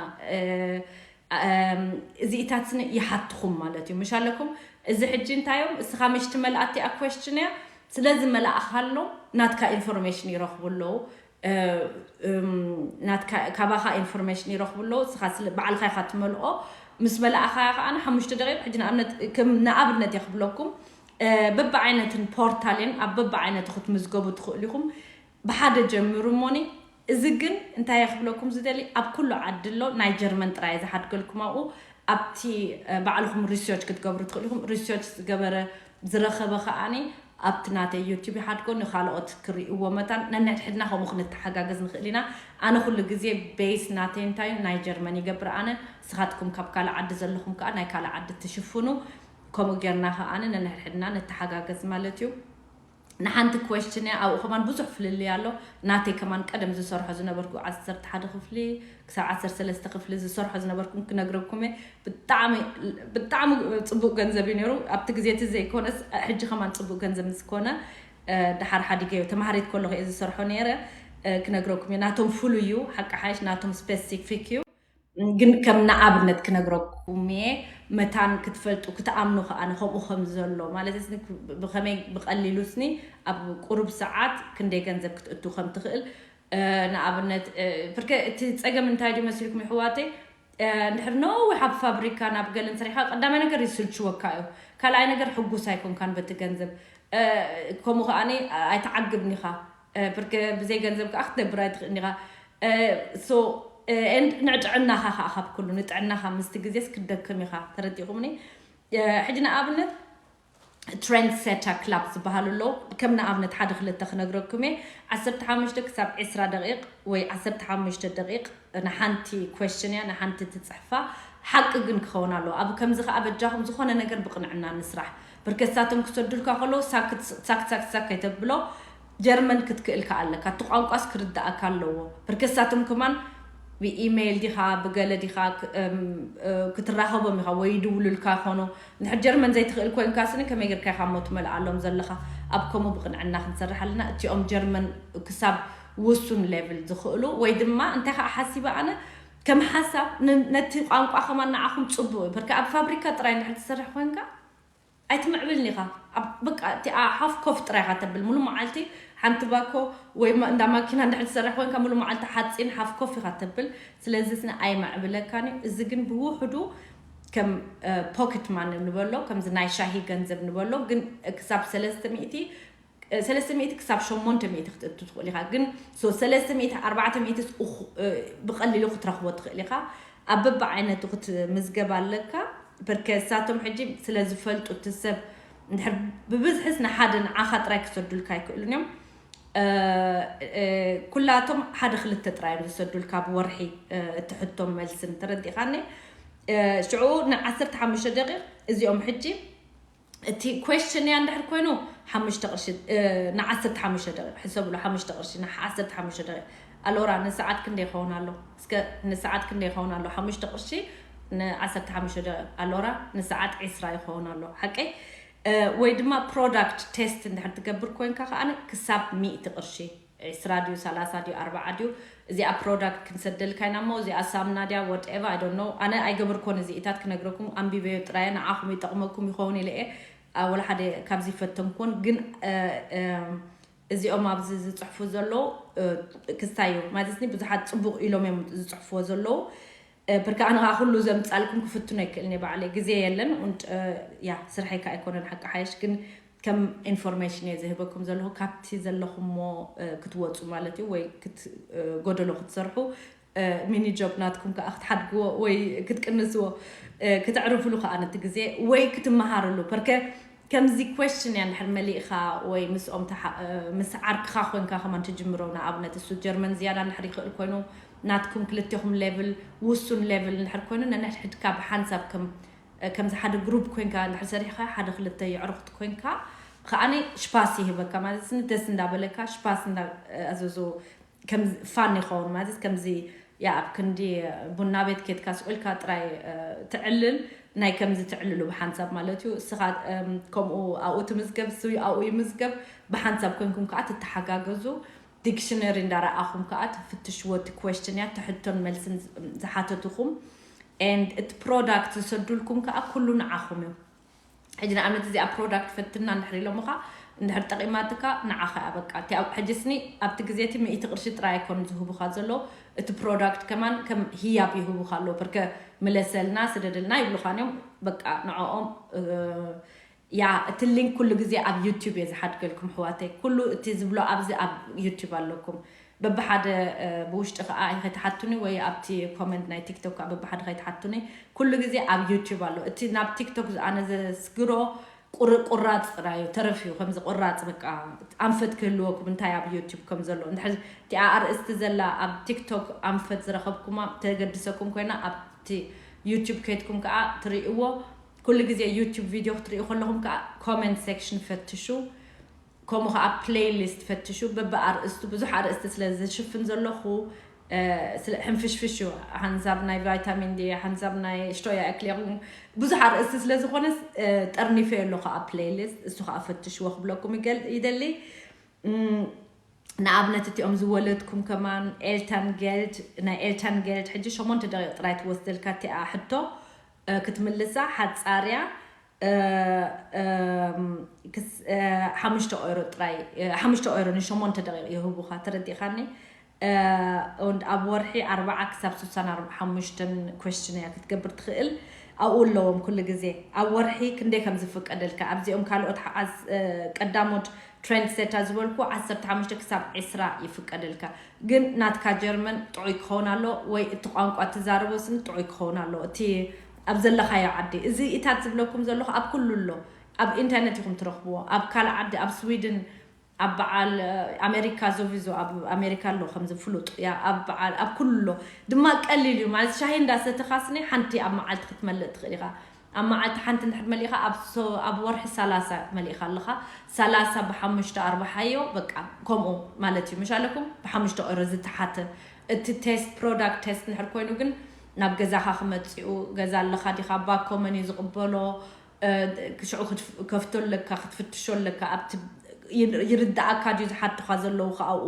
እዚኢታት ይሓትኹም ማለት እዩ። ምሽ ኣለኩም? እዚ ሕጂ እንታይ እዮም? እስኻ ምሽ ትመልኣቲ እያ ኮስችን እያ። ስለዚ መላእኻሎም ናትካ ኢንፎርሜሽን ይረኽቡ ኣለዉ። ናትካ፣ ካባኻ ኢንፎርሜሽን ይረኽቡ ኣለዉ። እስኻ ባዕልኻ ኢኻ ትመልኦ። ምስ መላእኻ ከዓ ሓሙሽተ ደቂቕ ሕጂ ንኣብነት፣ ከም ንኣብነት እየ ክብለኩም፣ በብዓይነትን ፖርታልን ኣብ በብዓይነቱ ክትምዝገቡ ትኽእሉ ኢኹም። ብሓደ ጀምሩ እሞኒ። እዚ ግን እንታይ እየ ክብለኩም ዝደሊ፣ ኣብ ኩሉ ዓዲ ኣሎ። ናይ ጀርመን ጥራይ እየ ዝሓድገልኩም ኣብኡ። ኣብቲ ባዕልኹም ሪሰርች ክትገብሩ ትኽእሉ ኢኹም። ሪሰርች ዝገበረ ዝረኸበ ከዓኒ ኣብቲ ናተይ ዩቲዩብ ይሓድጎ፣ ንኻልኦት ክርእይዎ መታን ነንሕድሕድና ከምኡ ክንተሓጋገዝ ንኽእል ኢና። ኣነ ኩሉ ግዜ ቤስ ናተይ እንታይ እዩ? ናይ ጀርመን ይገብር ኣነ። ንስኻትኩም ካብ ካልእ ዓዲ ዘለኹም ከዓ ናይ ካልእ ዓዲ ትሽፍኑ። ከምኡ ጌርና ከዓኒ ነንሕድሕድና ንተሓጋገዝ ማለት እዩ። ንሓንቲ ኮስችን እያ። ኣብኡ ከማን ብዙሕ ፍልልይ ኣሎ። ናተይ ከማን ቀደም ዝሰርሖ ዝነበርኩ ዓሰርተ ሓደ ክፍሊ ክሳብ ዓሰርተ ሰለስተ ክፍሊ ዝሰርሖ ዝነበርኩም ክነግረኩም እየ። ብጣዕሚ ብጣዕሚ ፅቡቅ ገንዘብ እዩ ነይሩ ኣብቲ ግዜ እቲ ዘይኮነስ፣ ሕጂ ከማን ፅቡቅ ገንዘብ ምስ ኮነ ድሓር ሓዲገዮ። ተማሃሪት ከለኹ እየ ዝሰርሖ ነይረ። ክነግረኩም እየ። ናቶም ፍሉይ እዩ፣ ሓቂ ሓይሽ ናቶም ስፔሲፊክ እዩ። ግን ከም ንኣብነት ክነግረኩም እየ፣ መታን ክትፈልጡ ክትኣምኑ ከዓ ከምኡ ከም ዘሎ ማለት ስኒ ብከመይ ብቀሊሉ ስኒ ኣብ ቁሩብ ሰዓት ክንደይ ገንዘብ ክትእቱ ከም ትኽእል። ንኣብነት ብርከ እቲ ፀገም እንታይ ድዩ መሲልኩም ይሕዋተይ? እንድሕር ነዊሕ ኣብ ፋብሪካ ናብ ገለን ሰሪሕካ ቀዳማይ ነገር ይስልችወካ እዩ። ካልኣይ ነገር ሕጉስ ኣይኮንካን በቲ ገንዘብ። ከምኡ ከዓ ኣይተዓግብን ኢኻ። ብርከ ብዘይ ገንዘብ ከዓ ክትነብር ኣይትኽእልን ኢኻ። ንጥዕናኻ ከዓ ካብ ኩሉ ንጥዕናኻ ምስቲ ግዜስ ክትደክም ኢኻ። ተረዲኹምኒ? ሕጂ ንኣብነት ትሬንድ ሴተር ክላብ ዝበሃሉ ኣለዉ። ከም ንኣብነት ሓደ ክልተ ክነግረኩም እየ። ዓሰርተ ሓሙሽተ ክሳብ ዕስራ ደቂቕ ወይ ዓሰርተ ሓሙሽተ ደቂቕ ንሓንቲ ኮስችን እያ፣ ንሓንቲ ትፅሕፋ። ሓቂ ግን ክኸውን ኣለዎ። ኣብ ከምዚ ከዓ በጃኹም ዝኾነ ነገር ብቕንዕና ንስራሕ። ብርከሳቶም ክሰዱልካ ከለዉ ሳክት ሳክት ሳክት ሳክ ከይተብሎ ጀርመን ክትክእል ከኣ ኣለካ። እቲ ቋንቋስ ክርዳእካ ኣለዎ። ብርከሳቶም ከማን ብኢሜይል ዲኻ ብገለ ዲኻ ክትራኸቦም ኢኻ ወይ ይድውሉልካ ይኾኑ። እንድሕር ጀርመን ዘይትኽእል ኮይንካ ስኒ ከመይ ጌርካ ኢኻ እሞ ትመልኣሎም ዘለኻ? ኣብ ከምኡ ብቕንዕና ክንሰርሕ ኣለና። እቲኦም ጀርመን ክሳብ ውሱን ሌቭል ዝኽእሉ ወይ ድማ እንታይ ከዓ ሓሲበ ኣነ ከም ሓሳብ ነቲ ቋንቋ ከማን ንዓኹም ፅቡቅ እዩ። በርካ ኣብ ፋብሪካ ጥራይ እንድሕር ትሰርሕ ኮይንካ ኣይትምዕብልን ኢኻ። በቃ እቲኣ ሓፍ ኮፍ ጥራይ ኢኻ ተብል ሙሉ መዓልቲ ሓንቲ ባኮ ወይ እንዳ ማኪና እንድሕር ትሰርሕ ኮይንካ ሙሉ መዓልቲ ሓፂን ሓፍ ኮፍ ኢኻ ተብል። ስለዚ ስኒ ኣይመዕብለካን እዩ። እዚ ግን ብውሕዱ ከም ፖኬት ማኒ ንበሎ፣ ከምዚ ናይ ሻሂ ገንዘብ ንበሎ፣ ግን ክሳብ ሰለስተ ሚእቲ ሰለስተ ሚእቲ ክሳብ ሸሞንተ ሚእቲ ክትእቱ ትኽእል ኢኻ። ግን ሰለስተ ሚእቲ ኣርባዕተ ሚእቲ ብቐሊሉ ክትረኽቦ ትኽእል ኢኻ። ኣብ በብዓይነቱ ክትምዝገብ ኣለካ። በርከ እሳቶም ሕጂ ስለ ዝፈልጡ እቲ ሰብ እንድሕር ብብዝሕስ ንሓደ ንዓኻ ጥራይ ክሰዱልካ ኣይክእሉን እዮም። ኩላቶም ሓደ ክልተ ጥራይ እዮም ዝሰዱልካ ብወርሒ። እቲ ሕቶም መልስን ተረዲኻኒ። ሽዑ ንዓሰርተ ሓሙሽተ ደቂቕ እዚኦም ሕጂ እቲ ኮስችን እያ እንድሕር ኮይኑ ሓሙሽተ ቅርሺ ንዓሰርተ ሓሙሽተ ደቂቕ ሕሰብሉ። ሓሙሽተ ቅርሺ ንዓሰርተ ሓሙሽተ ደቂቕ ኣሎራ ንሰዓት ክንደይ ይኸውን ኣሎ? እስከ ንሰዓት ክንደይ ይኸውን ኣሎ? ሓሙሽተ ቅርሺ ን15 ደቂቕ። ኣሎራ ንሰዓት ዕስራ ይኸውን ኣሎ። ሓቀይ? እ፣ ወይ ድማ ፕሮዳክት ቴስት እንድሕር ትገብር ኮይንካ ከኣ ክሳብ ሚእቲ ቅርሺ፣ ዕስራ ድዩ፣ ሰላሳ ድዩ፣ ኣርባዓ ድዩ፣ እዚኣ ፕሮዳክት ክንሰደልካ ኢና እሞ እዚኣ ሳምና ድያ፣ whatever, I don't know። ኣነ ኣይገበርኮን እዚኢታት ክነግረኩም፣ ኣንቢበዮ ጥራየ፣ ንዓኹም ይጠቕመኩም ይኸውን ኢለ እየ። ኣ፣ ወላ ሓደ ካብዚ ይፈተንኩን፣ ግን፣ እ፣ እ፣ እዚኦም ኣብዚ ዝጽሕፉ ዘለዉ፣ እ፣ ክስታይ እዩ። ማለትኒ ብዙሓት ጽቡቕ ኢሎም እዮም ዝጽሕፍዎ ዘለዉ። እ፣ ብርካ ኣነ ከኣ ኩሉ ዘምጻልኩም ክፍትኖ ኣይክእልን እየ ባዕለይ። ግዜ የለን። Und፣ እ፣ ያ፣ ስርሐይ ከኣ ኣይኮነን ሓቂ ሓይሽ፣ ግን ከም ኢንፎርሜሽን እየ ዝህበኩም ዘለኹ። ካብቲ ዘለኹሞ፣ እ፣ ክትወጹ ማለት እዩ፣ ወይ ክት-፣ እ፣ ጎደሎ ክትሰርሑ፣ እ፣ ሚኒ ጆብ ናትኩም ከኣ ክትሓድግዎ ወይ ክትቅንስዎ፣ እ፣ ክተዕርፍሉ ከኣ ነቲ ግዜ ወይ ክትመሃርሉ። ፐርከ ከምዚ ኩዌስችን እያ እንድሕር መሊእኻ ወይ ምስኦም ተሓ-፣ እ፣ ምስ ዓርክኻ ኮንካ ከማን ትጅምሮ። ንኣብነት እሱ ጀርመን ዝያዳ እንድሕር ይኽእል ኮይኑ፣ ናትኩም ክልቴኹም ሌቭል፣ ውሱን ሌቭል እንድሕር ኮይኑ፣ ነንሕድሕድካ ብሓንሳብ ከም፣ እ፣ ከምዚ ሓደ ግሩፕ ኮንካ እንድሕር ሰሪሕኻ፣ ሓደ ክልተ የዕሩኽቲ ኮንካ ከኣኒ ሽፓስ ይህበካ ማለት ኒ ደስ እንዳበለካ ሽፓስ እንዳ፣ እ፣ ኣዘዞ ከም ፋን ይኸውን ማለት ከምዚ ያ ኣብ ክንዲ ቡና ቤት ኬድካ ስቑልካ ጥራይ፣ እ፣ ትዕልል ናይ ከምዚ ትዕልሉ ብሓንሳብ ማለት እዩ። እስኻ፣ እም፣ ከምኡ ኣብኡ ትምዝገብ፣ እሱ ኣብኡ ይምዝገብ፣ ብሓንሳብ ኮንኩም ከኣ ትተሓጋገዙ። ዲክሽነሪ እንዳረኣኹም ከኣ ትፍትሽዎ፣ እቲ ኩዌስችን እያ፣ እቲ ሕቶን መልስን ዝ-፣ ዝሓተትኹም። And እቲ ፕሮዳክት ዝሰዱልኩም ከኣ ኩሉ ንዓኹም እዩ። ሕጂ ንኣብነት እዚኣ ፕሮዳክት ፈትና እንድሕር ኢሎምኻ፣ እንድሕር ጠቒማትካ ንዓኻ እያ በቃ። እቲ ኣብ-፣ ሕጂ ስኒ ኣብቲ ግዜ እቲ ሚእቲ ቅርሺ ጥራይ ኣይኮኑን ዝህቡኻ ዘለዉ፣ እቲ ፕሮዳክት ከማን ከም ህያብ ይህቡኻ ኣለዉ። ብርከ ምለሰልና፣ ስደደልና ይብሉኻን እዮም። በቃ ንዕኦም፣ እ፣ ያ፣ እቲ ሊንክ ኩሉ ግዜ ኣብ ዩቲዩብ እየ ዝሓድገልኩም ኣሕዋተይ። ኩሉ እቲ ዝብሎ ኣብዚ ኣብ ዩቲዩብ ኣለኩም። በብሓደ፣ እ፣ ብውሽጢ ከኣ ከይትሓቱኒ ወይ ኣብቲ ኮመንት ናይ ቲክቶክ ከኣ በብሓደ ከይትሓቱኒ። ኩሉ ግዜ ኣብ ዩቲዩብ ኣሎ። እቲ ናብ ቲክቶክ ኣነ ዘስግሮ ቁር-፣ ቁራጽ ጥራይ እዩ፣ ተረፍ እዩ። ከምዚ ቁራጽ በቃ ኣንፈት ክህልወኩም እንታይ ኣብ ዩቲዩብ ከም ዘሎ። እንድሕር እቲኣ ኣርእስቲ ዘላ ኣብ ቲክቶክ ኣንፈት ዝረኸብኩማ ተገድሰኩም ኮይና ኣብቲ ዩቲዩብ ከይድኩም ከኣ ትርእይዎ። ኩሉ ግዜ ዩቲዩብ ቪድዮ ክትርእዩ ከለኹም ከኣ ኮመንት ሴክሽን ፈትሹ። ከምኡ ከኣ ፕሌይሊስት ፈትሹ። በብኣርእስቱ ብዙሕ ኣርእስቲ ስለ ዝሽፍን ዘለኹ፣ እ፣ ስለ ሕንፍሽፍሽ እዩ። ሓንሳብ ናይ ቫይታሚን ዲ፣ ሓንሳብ ናይ ሽቶያ እክሌኹም ብዙሕ ኣርእስቲ ስለ ዝኾነስ፣ እ፣ ጠርኒፈዮ ኣለኹ ኣብ ፕሌይሊስት። እሱ ከኣ ፈትሽዎ ክብለኩም ይገል-፣ ይደሊ። እም፣ ንኣብነት እቲኦም ዝወለድኩም ከማን ኤልታን ጌልድ፣ ናይ ኤልታን ጌልድ ሕጂ ሸሞንተ ደቂቕ ጥራይ ትወስደልካ እቲኣ ሕቶ፣ እ፣ ክትምልሳ ሓጻርያ። እ፣ እም፣ ክስ-፣ እ፣ ሓሙሽተ ኦይሮ ጥራይ፣ እ፣ ሓሙሽተ ኦይሮ ንሸሞንተ ደቂቕ ይህቡኻ፣ ተረዲኻኒ? እ፣ ወንድ ኣብ ወርሒ ኣርባዓ ክሳብ ስሳን ሓሙሽተን ኩዌስችን እያ ክትገብር ትኽእል። ኣብኡ ኣለዎም ኩሉ ግዜ። ኣብ ወርሒ ክንደይ ከም ዝፍቀደልካ፣ ኣብዚኦም ካልኦት ሓ-፣ ኣዝ-፣ እ፣ ቀዳሞት ትሬንድ ሴታ ዝበልኩ ዓሰርተ ሓሙሽተ ክሳብ ዕስራ ይፍቀደልካ። ግን ናትካ ጀርመን ጥዑይ ክኸውን ኣሎ ወይ እቲ ቋንቋ ትዛረቦ ስኒ ጥዑይ ክኸውን ኣሎ። እቲ ኣብ ዘለኻዮ ዓዲ። እዚ ኢታት ዝብለኩም ዘለኹ ኣብ ኩሉ ኣሎ። ኣብ ኢንተርነት ኢኹም ትረኽብዎ። ኣብ ካልእ ዓዲ፣ ኣብ ስዊድን፣ ኣብ በዓል፣ እ፣ ኣሜሪካ ዞቪዞ፣ ኣብ ኣሜሪካ ኣሎ ከምዚ ፍሉጥ። ያ፣ ኣብ በዓል፣ ኣብ ኩሉ ኣሎ። ድማ ቀሊል እዩ። ማለት ሻሂ እንዳሰተኻ ስኒ ሓንቲ ኣብ መዓልቲ ክትመልእ ትኽእል ኢኻ። ኣብ መዓልቲ ሓንቲ እንድሕር መሊእኻ ኣብ ሶ-፣ ኣብ ወርሒ ሰላሳ መሊእኻ ኣለኻ። ሰላሳ ብሓሙሽተ ኣርባሓዮ በቃ ከምኡ ማለት እዩ። ምሽ ኣለኩም ብሓሙሽተ ኦይሮ ዝተሓተ። እቲ ቴስት ፕሮዳክት ቴስት እንድሕር ኮይኑ ግን ናብ ገዛኻ ክመጽኡ፣ ገዛ ኣለኻ ዲኻ፣ ባኮ መን እዩ ዝቕበሎ፣ እ፣ ሽዑ ክትፍ-፣ ከፍቶ ኣለካ፣ ክትፍትሾ ኣለካ። ኣብቲ ይር-፣ ይርድኣካ ድዩ ዝሓቱኻ ዘለዉ ከኣ ኣብኡ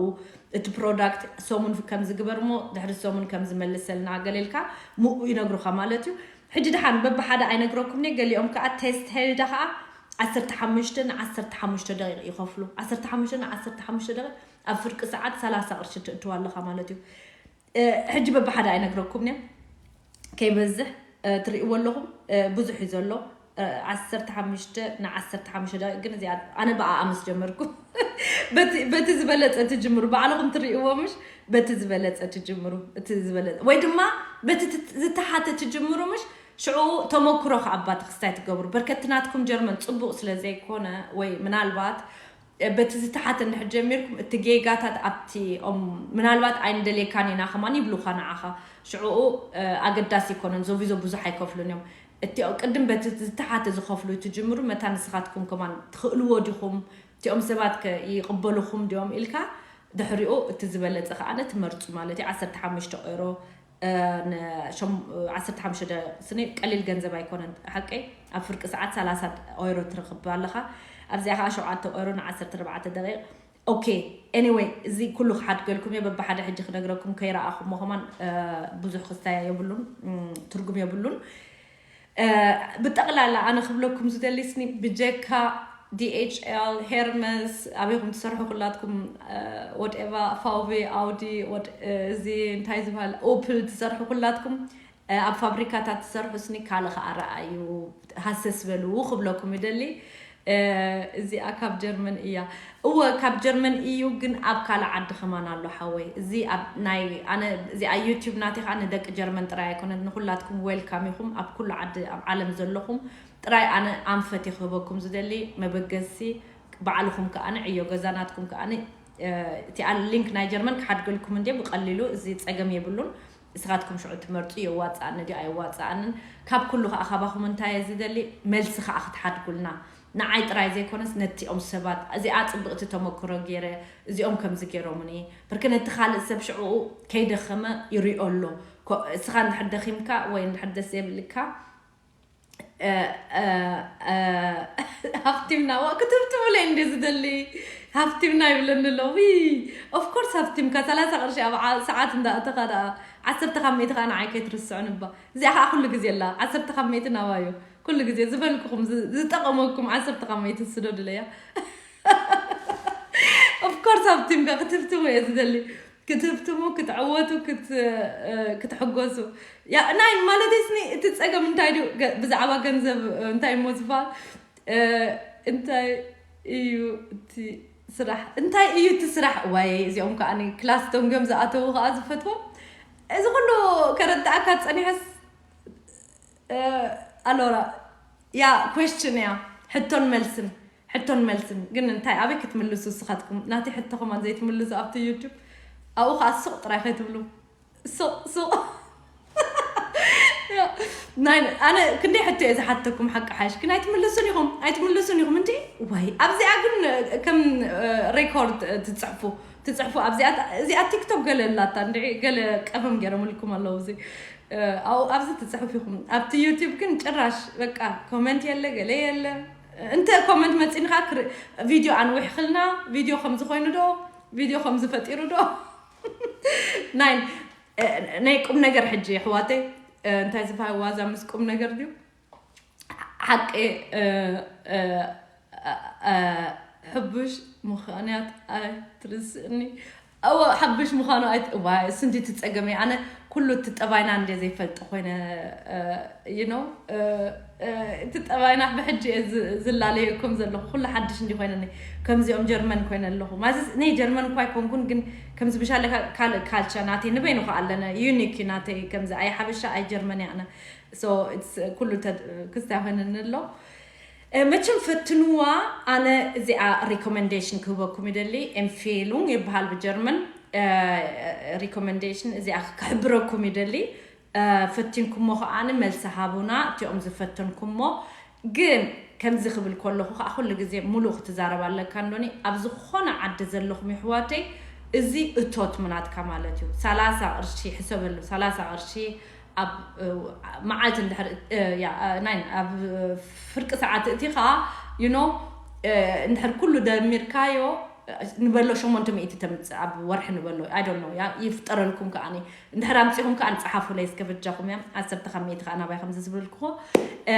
እቲ ፕሮዳክት ሰሙን ከም ዝግበር እሞ ድሕሪ ሰሙን ከም ዝመልሰልና ገለ ኢልካ ምኡ ይነግሩኻ ማለት እዩ። ሕጂ ደሓን በብሓደ ኣይነግረኩምኒ፣ ገሊኦም ከኣ ቴስት ሄልዳ ከኣ ዓሰርተ ሓሙሽተ ን15 ደቂቕ ይኸፍሉ። ዓሰርተ ሓሙሽተ ን15 ደቂቕ ኣብ ፍርቂ ሰዓት ሰላሳ ቅርሺ ትእትዋ ኣለኻ ማለት እዩ። እ፣ ሕጂ በብሓደ ኣይነግረኩምኒ፣ ከይበዝሕ፣ እ፣ ትርእይዎ ኣለኹም፣ እ፣ ብዙሕ እዩ ዘሎ። እ፣ ዓሰርተ ሓሙሽተ ን15 ደቂቕ ግን እዚኣ ኣነ ብኣኣ ምስ ጀመርኩ በቲ፣ በቲ ዝበለጸ ትጅምሩ፣ ባዕልኹም ትርእይዎ ምሽ፣ በቲ ዝበለጸ ትጅምሩ፣ እቲ ዝበለጸ፣ ወይ ድማ በቲ ት-፣ ዝተሓተ ትጅምሩ ምሽ፣ ሽዑ ተመክሮ ከኣ ኣባ ተኽስታይ ትገብሩ። በርከቲ ናትኩም ጀርመን ጽቡቕ ስለ ዘይኮነ፣ ወይ ምናልባት፣ እ፣ በቲ ዝተሓተ እንድሕር ጀሚርኩም፣ እቲ ጌጋታት ኣብቲ፣ ኦም፣ ምናልባት ኣይንደልየካን ኢና ከማን ይብሉኻ ንዓኻ። ሽዑኡ፣ እ፣ ኣገዳሲ ኣይኮነን፣ ዞቪዞ ብዙሕ ኣይከፍሉን እዮም። እቲ ቅድም በቲ ዝተሓተ ዝኸፍሉ ትጅምሩ፣ መታ ንስኻትኩም ከማን ትኽእልዎ ዲኹም? እቲኦም ሰባት ከ ይቕበሉኹም ድዮም ኢልካ፣ ድሕሪኡ እቲ ዝበለጸ ከኣ ትመርጹ ማለት እዩ። ዓሰርተ ሓሙሽተ ኦይሮ፣ እ፣ ን-፣ ሸም-፣ ዓሰርተ ሓሙሽተ ደ-፣ ስኒ ቀሊል ገንዘብ ኣይኮነን ሓቀይ። ኣብ ፍርቂ ሰዓት ሰላሳ ኦይሮ ትረኽብ ኣለኻ። ኣብዚኣ ከኣ ሸውዓተ ኦይሮ ን ዓሰርተ ኣርባዕተ ደቂቕ። ኦኬ፣ ኤኒወይ፣ እዚ ኩሉ ክሓድገልኩም እየ። በብሓደ ሕጂ ክነግረኩም ከይረኣኹሞ ከማን፣ እ፣ ብዙሕ ክስታይ የብሉን፣ እም፣ ትርጉም የብሉን። እ፣ ብጠቕላላ ኣነ ክብለኩም ዝደሊ ስኒ ብጀካ ዲ ኤች ኤል፣ ሄርመስ፣ ኣበይኩም ትሰርሑ ኩላትኩም፣ እ፣ ወድኤቫ፣ ፋውቬ፣ ኣውዲ፣ ወድ-፣ እ፣ እዚ እንታይ ዝበሃል፣ ኦፕል ትሰርሑ ኩላትኩም፣ እ፣ ኣብ ፋብሪካታት ትሰርሑ ስኒ ካልእ ከኣ ረኣዩ፣ ሃሰስ በሉ ክብለኩም ይደሊ። እ፣ እዚኣ ካብ ጀርመን እያ። እወ፣ ካብ ጀርመን እዩ፣ ግን ኣብ ካልእ ዓዲ ከማን ኣሎ ሓወይ። እዚ ኣብ ናይ፣ ኣነ፣ እዚኣ ዩቲዩብ ናተይ ከኣ ንደቂ ጀርመን ጥራይ ኣይኮነን፣ ንኹላትኩም ዌልካም ኢኹም። ኣብ ኩሉ ዓዲ ኣብ ዓለም ዘለኹም ጥራይ ኣነ ኣንፈት ክህበኩም ዝደሊ መበገሲ ባዕልኹም ከኣ ዕዮ ገዛ ናትኩም ከኣ፣ እ፣ እቲኣ ሊንክ ናይ ጀርመን ክሓድገልኩም እንዴ ብቐሊሉ፣ እዚ ጸገም የብሉን። ንስኻትኩም ሽዑ ትመርጹ፣ የዋጽኣኒ ድዩ ኣየዋጽኣንን። ካብ ኩሉ ከኣ ካባኹም እንታይ እየ ዝደሊ፣ መልሲ ከኣ ክትሓድጉልና። ንዓይ ጥራይ ዘይኮነስ ነቲኦም ሰባት፣ እዚኣ ጽብቕቲ ተመክሮ ገይረ፣ እዚኦም ከምዚ ገይሮምኒ። ብርክ ነቲ ካልእ ሰብ ሽዑ ከይደኸመ ይሪኦ ኣሎ። ኮ-፣ እስኻ እንድሕር ደኺምካ ወይ እንድሕር ደስ ዘይብልካ፣ እ፣ እ፣ እ፣ ሃፍቲምና፣ ዋ፣ ክትብትቡለይ እንደ ዝደሊ። ሃፍቲምና ይብለኒ ኣሎ። ዊ፣ ኦፍ ኮርስ ሃፍቲምካ፣ ሰላሳ ቅርሺ ኣብ ዓ-፣ ሰዓት እንዳእተኻ ደኣ፣ ዓሰርተ ካብ ሚእቲ ከኣ ንዓይ ከይትርስዑኒ እባ። እዚኣ ከኣ ኩሉ ግዜ ኣላ፣ ዓሰርተ ካብ ሚእቲ ናባዩ። ኩሉ ግዜ ዝበልኩኹም፣ ዝ-፣ ዝጠቐመኩም ዓሰርተ ካብ ሚእቲ ስደዱለያ። ኦፍ ኮርስ ሃፍቲምካ፣ ክትብትቡ እየ ዝደሊ። ክትህፍትሙ፣ ክትዕወቱ፣ ክት-፣ እ፣ ክትሕጎሱ። ያ፣ ናይ፣ ማለት ስኒ፣ እቲ ጸገም እንታይ ድዩ? ገ-፣ ብዛዕባ ገንዘብ፣ እ፣ እንታይ እሞ ዝበሃል? እ፣ እንታይ እዩ እቲ ስራሕ? እንታይ እዩ እቲ ስራሕ? ዋይ፣ እዚኦም ከኣ ክላስ ደንጎም ዝኣተዉ ከኣ ዝፈትዎም። እዚ ኩሉ ከረድኣካ ጸኒሐስ፣ እ፣ ኣሎራ፣ ያ፣ ኩዌስችን እያ። ሕቶን መልስን፣ ሕቶን መልስን። ግን እንታይ፣ ኣበይ ክትምልሱ ንስኻትኩም? ናተይ ሕቶ ከማን ዘይትምልሱ ኣብቲ ዩቱብ። ኣብኡ ከኣ ሱቕ ጥራይ ከይትብሉ። ሱቕ፣ ሱቕ። ያ፣ ናይ፣ ኣነ ክንደይ ሕቶ እየ ዝሓተኩም ሓቂ ሓይሽ። ግን ኣይትምልሱን ኢኹም፣ ኣይትምልሱን ኢኹም። እንዲ፣ ዋይ፣ ኣብዚኣ ግን ከም፣ እ፣ ሬኮርድ፣ እ፣ ትጽሕፉ፣ ትጽሕፉ። ኣብዚኣ፣ እዚኣ ቲክቶክ ገለ ኣላታ፣ እንዲ፣ ገለ ቀመም ገይሮምልኩም ኣለዉ። እዚ፣ እ፣ ኣብኡ፣ ኣብዚ ትጽሕፉ ኢኹም። ኣብቲ ዩቱብ ግን ጭራሽ፣ በቃ፣ ኮመንት የለ፣ ገለ የለ። እንተ ኮመንት መጺንኻ ክር-፣ ቪድዮ ኣንዊሕኽልና፣ ቪድዮ ከምዚ ኮይኑ ዶ፣ ቪድዮ ከምዚ ፈጢሩ ዶ? ናይ፣ እ፣ ናይ ቁም ነገር ሕጂ፣ ኣሕዋተይ፣ እ፣ እንታይ ዝበሃል ዋዛ ምስ ቁም ነገር ድዩ? ሓቂ፣ እ፣ እ፣ እ፣ እ፣ ሕቡሽ ምዃንያት ኣይትርስእኒ። እወ፣ ሓቡሽ ምዃኑ ኣይት-፣ እዋይ፣ እሱ እንዲ ትጸገመ። ኣነ ኩሉ እቲ ጠባይና እንደ ዘይፈልጥ ኮይነ፣ እ፣ you know፣ እ፣ እ፣ እቲ ጠባይና ብሕጂ እየ ዝ-፣ ዝላለየኩም ዘለኹ። ኩሉ ሓድሽ እንዲ ኮይነኒ። ከምዚኦም ጀርመን ኮይነ ኣለኹ። ማለትስ፣ ናይ ጀርመን እኳ ኣይኮንኩን፣ ግን ከምዚ ብሻለ ካ-፣ ካልእ ካልቸር ናተይ ንበይኑ ከኣ ኣለነ። ዩኒክ እዩ ናተይ። ከምዚ ኣይ ሓበሻ፣ ኣይ ጀርመን እየ ኣነ። So, it's፣ ኩሉ ተ-፣ ክስታይ ኮይነኒ ኣሎ። እ፣ መቸም ፈትንዋ። ኣነ እዚኣ ሪኮመንዴሽን ክህበኩም ይደሊ። ኤምፌሉን ይበሃል ብጀርመን። እ፣ ሪኮመንዴሽን እዚኣ ክሕብረኩም ይደሊ። እ፣ ፈቲንኩሞ ከኣ መልሲ ሃቡና፣ እቲኦም ዝፈተንኩሞ። ግን ከምዚ ክብል ከለኹ ከኣ ኩሉ ግዜ ሙሉእ ክትዛረብ ኣለካ እንዶኒ፣ ኣብ ዝኾነ ዓዲ ዘለኹም የሕዋተይ፣ እዚ እቶት ምናትካ ማለት እዩ። ሰላሳ ቅርሺ ሕሰበሉ፣ ሰላሳ ቅርሺ ኣብ፣ እ፣ መዓልቲ እንድሕር፣ እ፣ ያ፣ እ፣ ናይ፣ ኣብ ፍርቂ ሰዓት እቲ ከኣ፣ you know፣ እ፣ እንድሕር ኩሉ ደሚርካዮ፣ እ፣ ንበሎ ሸሞንተ ሚእቲ ተምጽእ ኣብ ወርሒ ንበሎ፣ I don't know፣ ያ፣ ይፍጠረልኩም ከኣኒ። እንድሕር ኣምጺኹም ከኣ ንጽሓፉለይ እስከ በጃኹም እያ። ዓሰርተ ካብ ሚእቲ ከኣ ናባይ ከምዚ ዝብልኩዎ። እ፣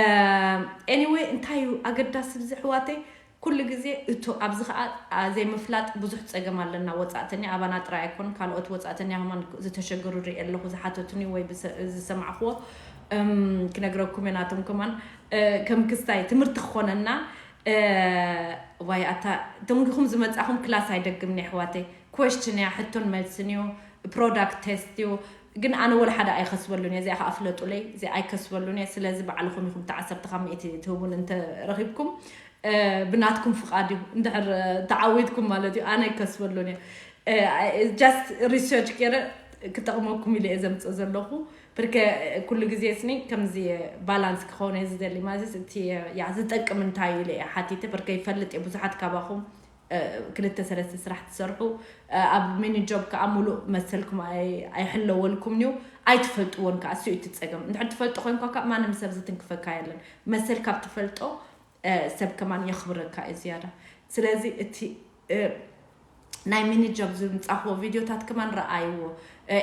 ኤኒወይ፣ እንታይ እዩ ኣገዳሲ ብዚ ኣሕዋተይ? ኩሉ ግዜ እቶ-፣ ኣብዚ ከኣ፣ ኣ፣ ዘይምፍላጥ ብዙሕ ጸገም ኣለና። ወጻእተኛ ኣባና ጥራይ ኣይኮን፣ ካልኦት ወጻእተኛ ከማን ዝተሸገሩ ርኢ ኣለኹ፣ ዝሓተቱኒ ወይ ብሰ-፣ ዝሰማዕኩዎ፣ እም፣ ክነግረኩም እየ ናቶም ከማን፣ እ፣ ከም ክስታይ ትምህርቲ ክኾነና። እ፣ ዋይ፣ ኣታ ደንጊኹም ዝመጻኹም ክላስ ኣይደግምን፣ ኣሕዋተይ። ኩዌስችን እያ፣ ሕቶን መልስን እዩ፣ ፕሮዳክት ቴስት እዩ። ግን ኣነ ወላ ሓደ ኣይኸስበሉን እየ፣ እዚኣ ከኣ ፍለጡለይ፣ እዚኣ ኣይከስበሉን እየ። ስለዚ ባዕልኹም ኢኹም እቲ ዓሰርተ ካብ ሚእቲ ትህቡን እንተ ረኺብኩም፣ እ፣ ብናትኩም ፍቓድ እዩ። እንድሕር፣ እ፣ ተዓዊትኩም ማለት እዩ፣ ኣነ ኣይከስበሉን እየ። እ፣ እ፣ ጃስት ሪሰርች ገይረ ክጠቕመኩም ኢለ እየ ዘምጽእ ዘለኹ። ብርከ ኩሉ ግዜ ስኒ ከምዚ ባላንስ ክኸውን እየ ዝደሊ። ማለት እቲ፣ ያ፣ ዝጠቅም እንታይ እዩ ኢለ እየ ሓቲተ። ብርከ ይፈልጥ እየ፣ ብዙሓት ካባኹም ክልተ ሰለስተ ስራሕ ትሰርሑ ኣብ ሚኒ ጆብ ከዓ ሙሉእ መሰልኩም ኣይሕለወልኩም እዩ። ኣይትፈልጥዎን ከዓ እሱ እቲ ፀገም። እንድሕር ትፈልጦ ኮይንኳ ከዓ ማንም ሰብ ዝትንክፈካ የለን። መሰል ካብ ትፈልጦ ሰብ ከማን የኽብረካ እዩ ዝያዳ። ስለዚ እቲ ናይ ሚኒ ጆብ ዝምፃኽዎ ቪዲዮታት ከማን ረኣይዎ።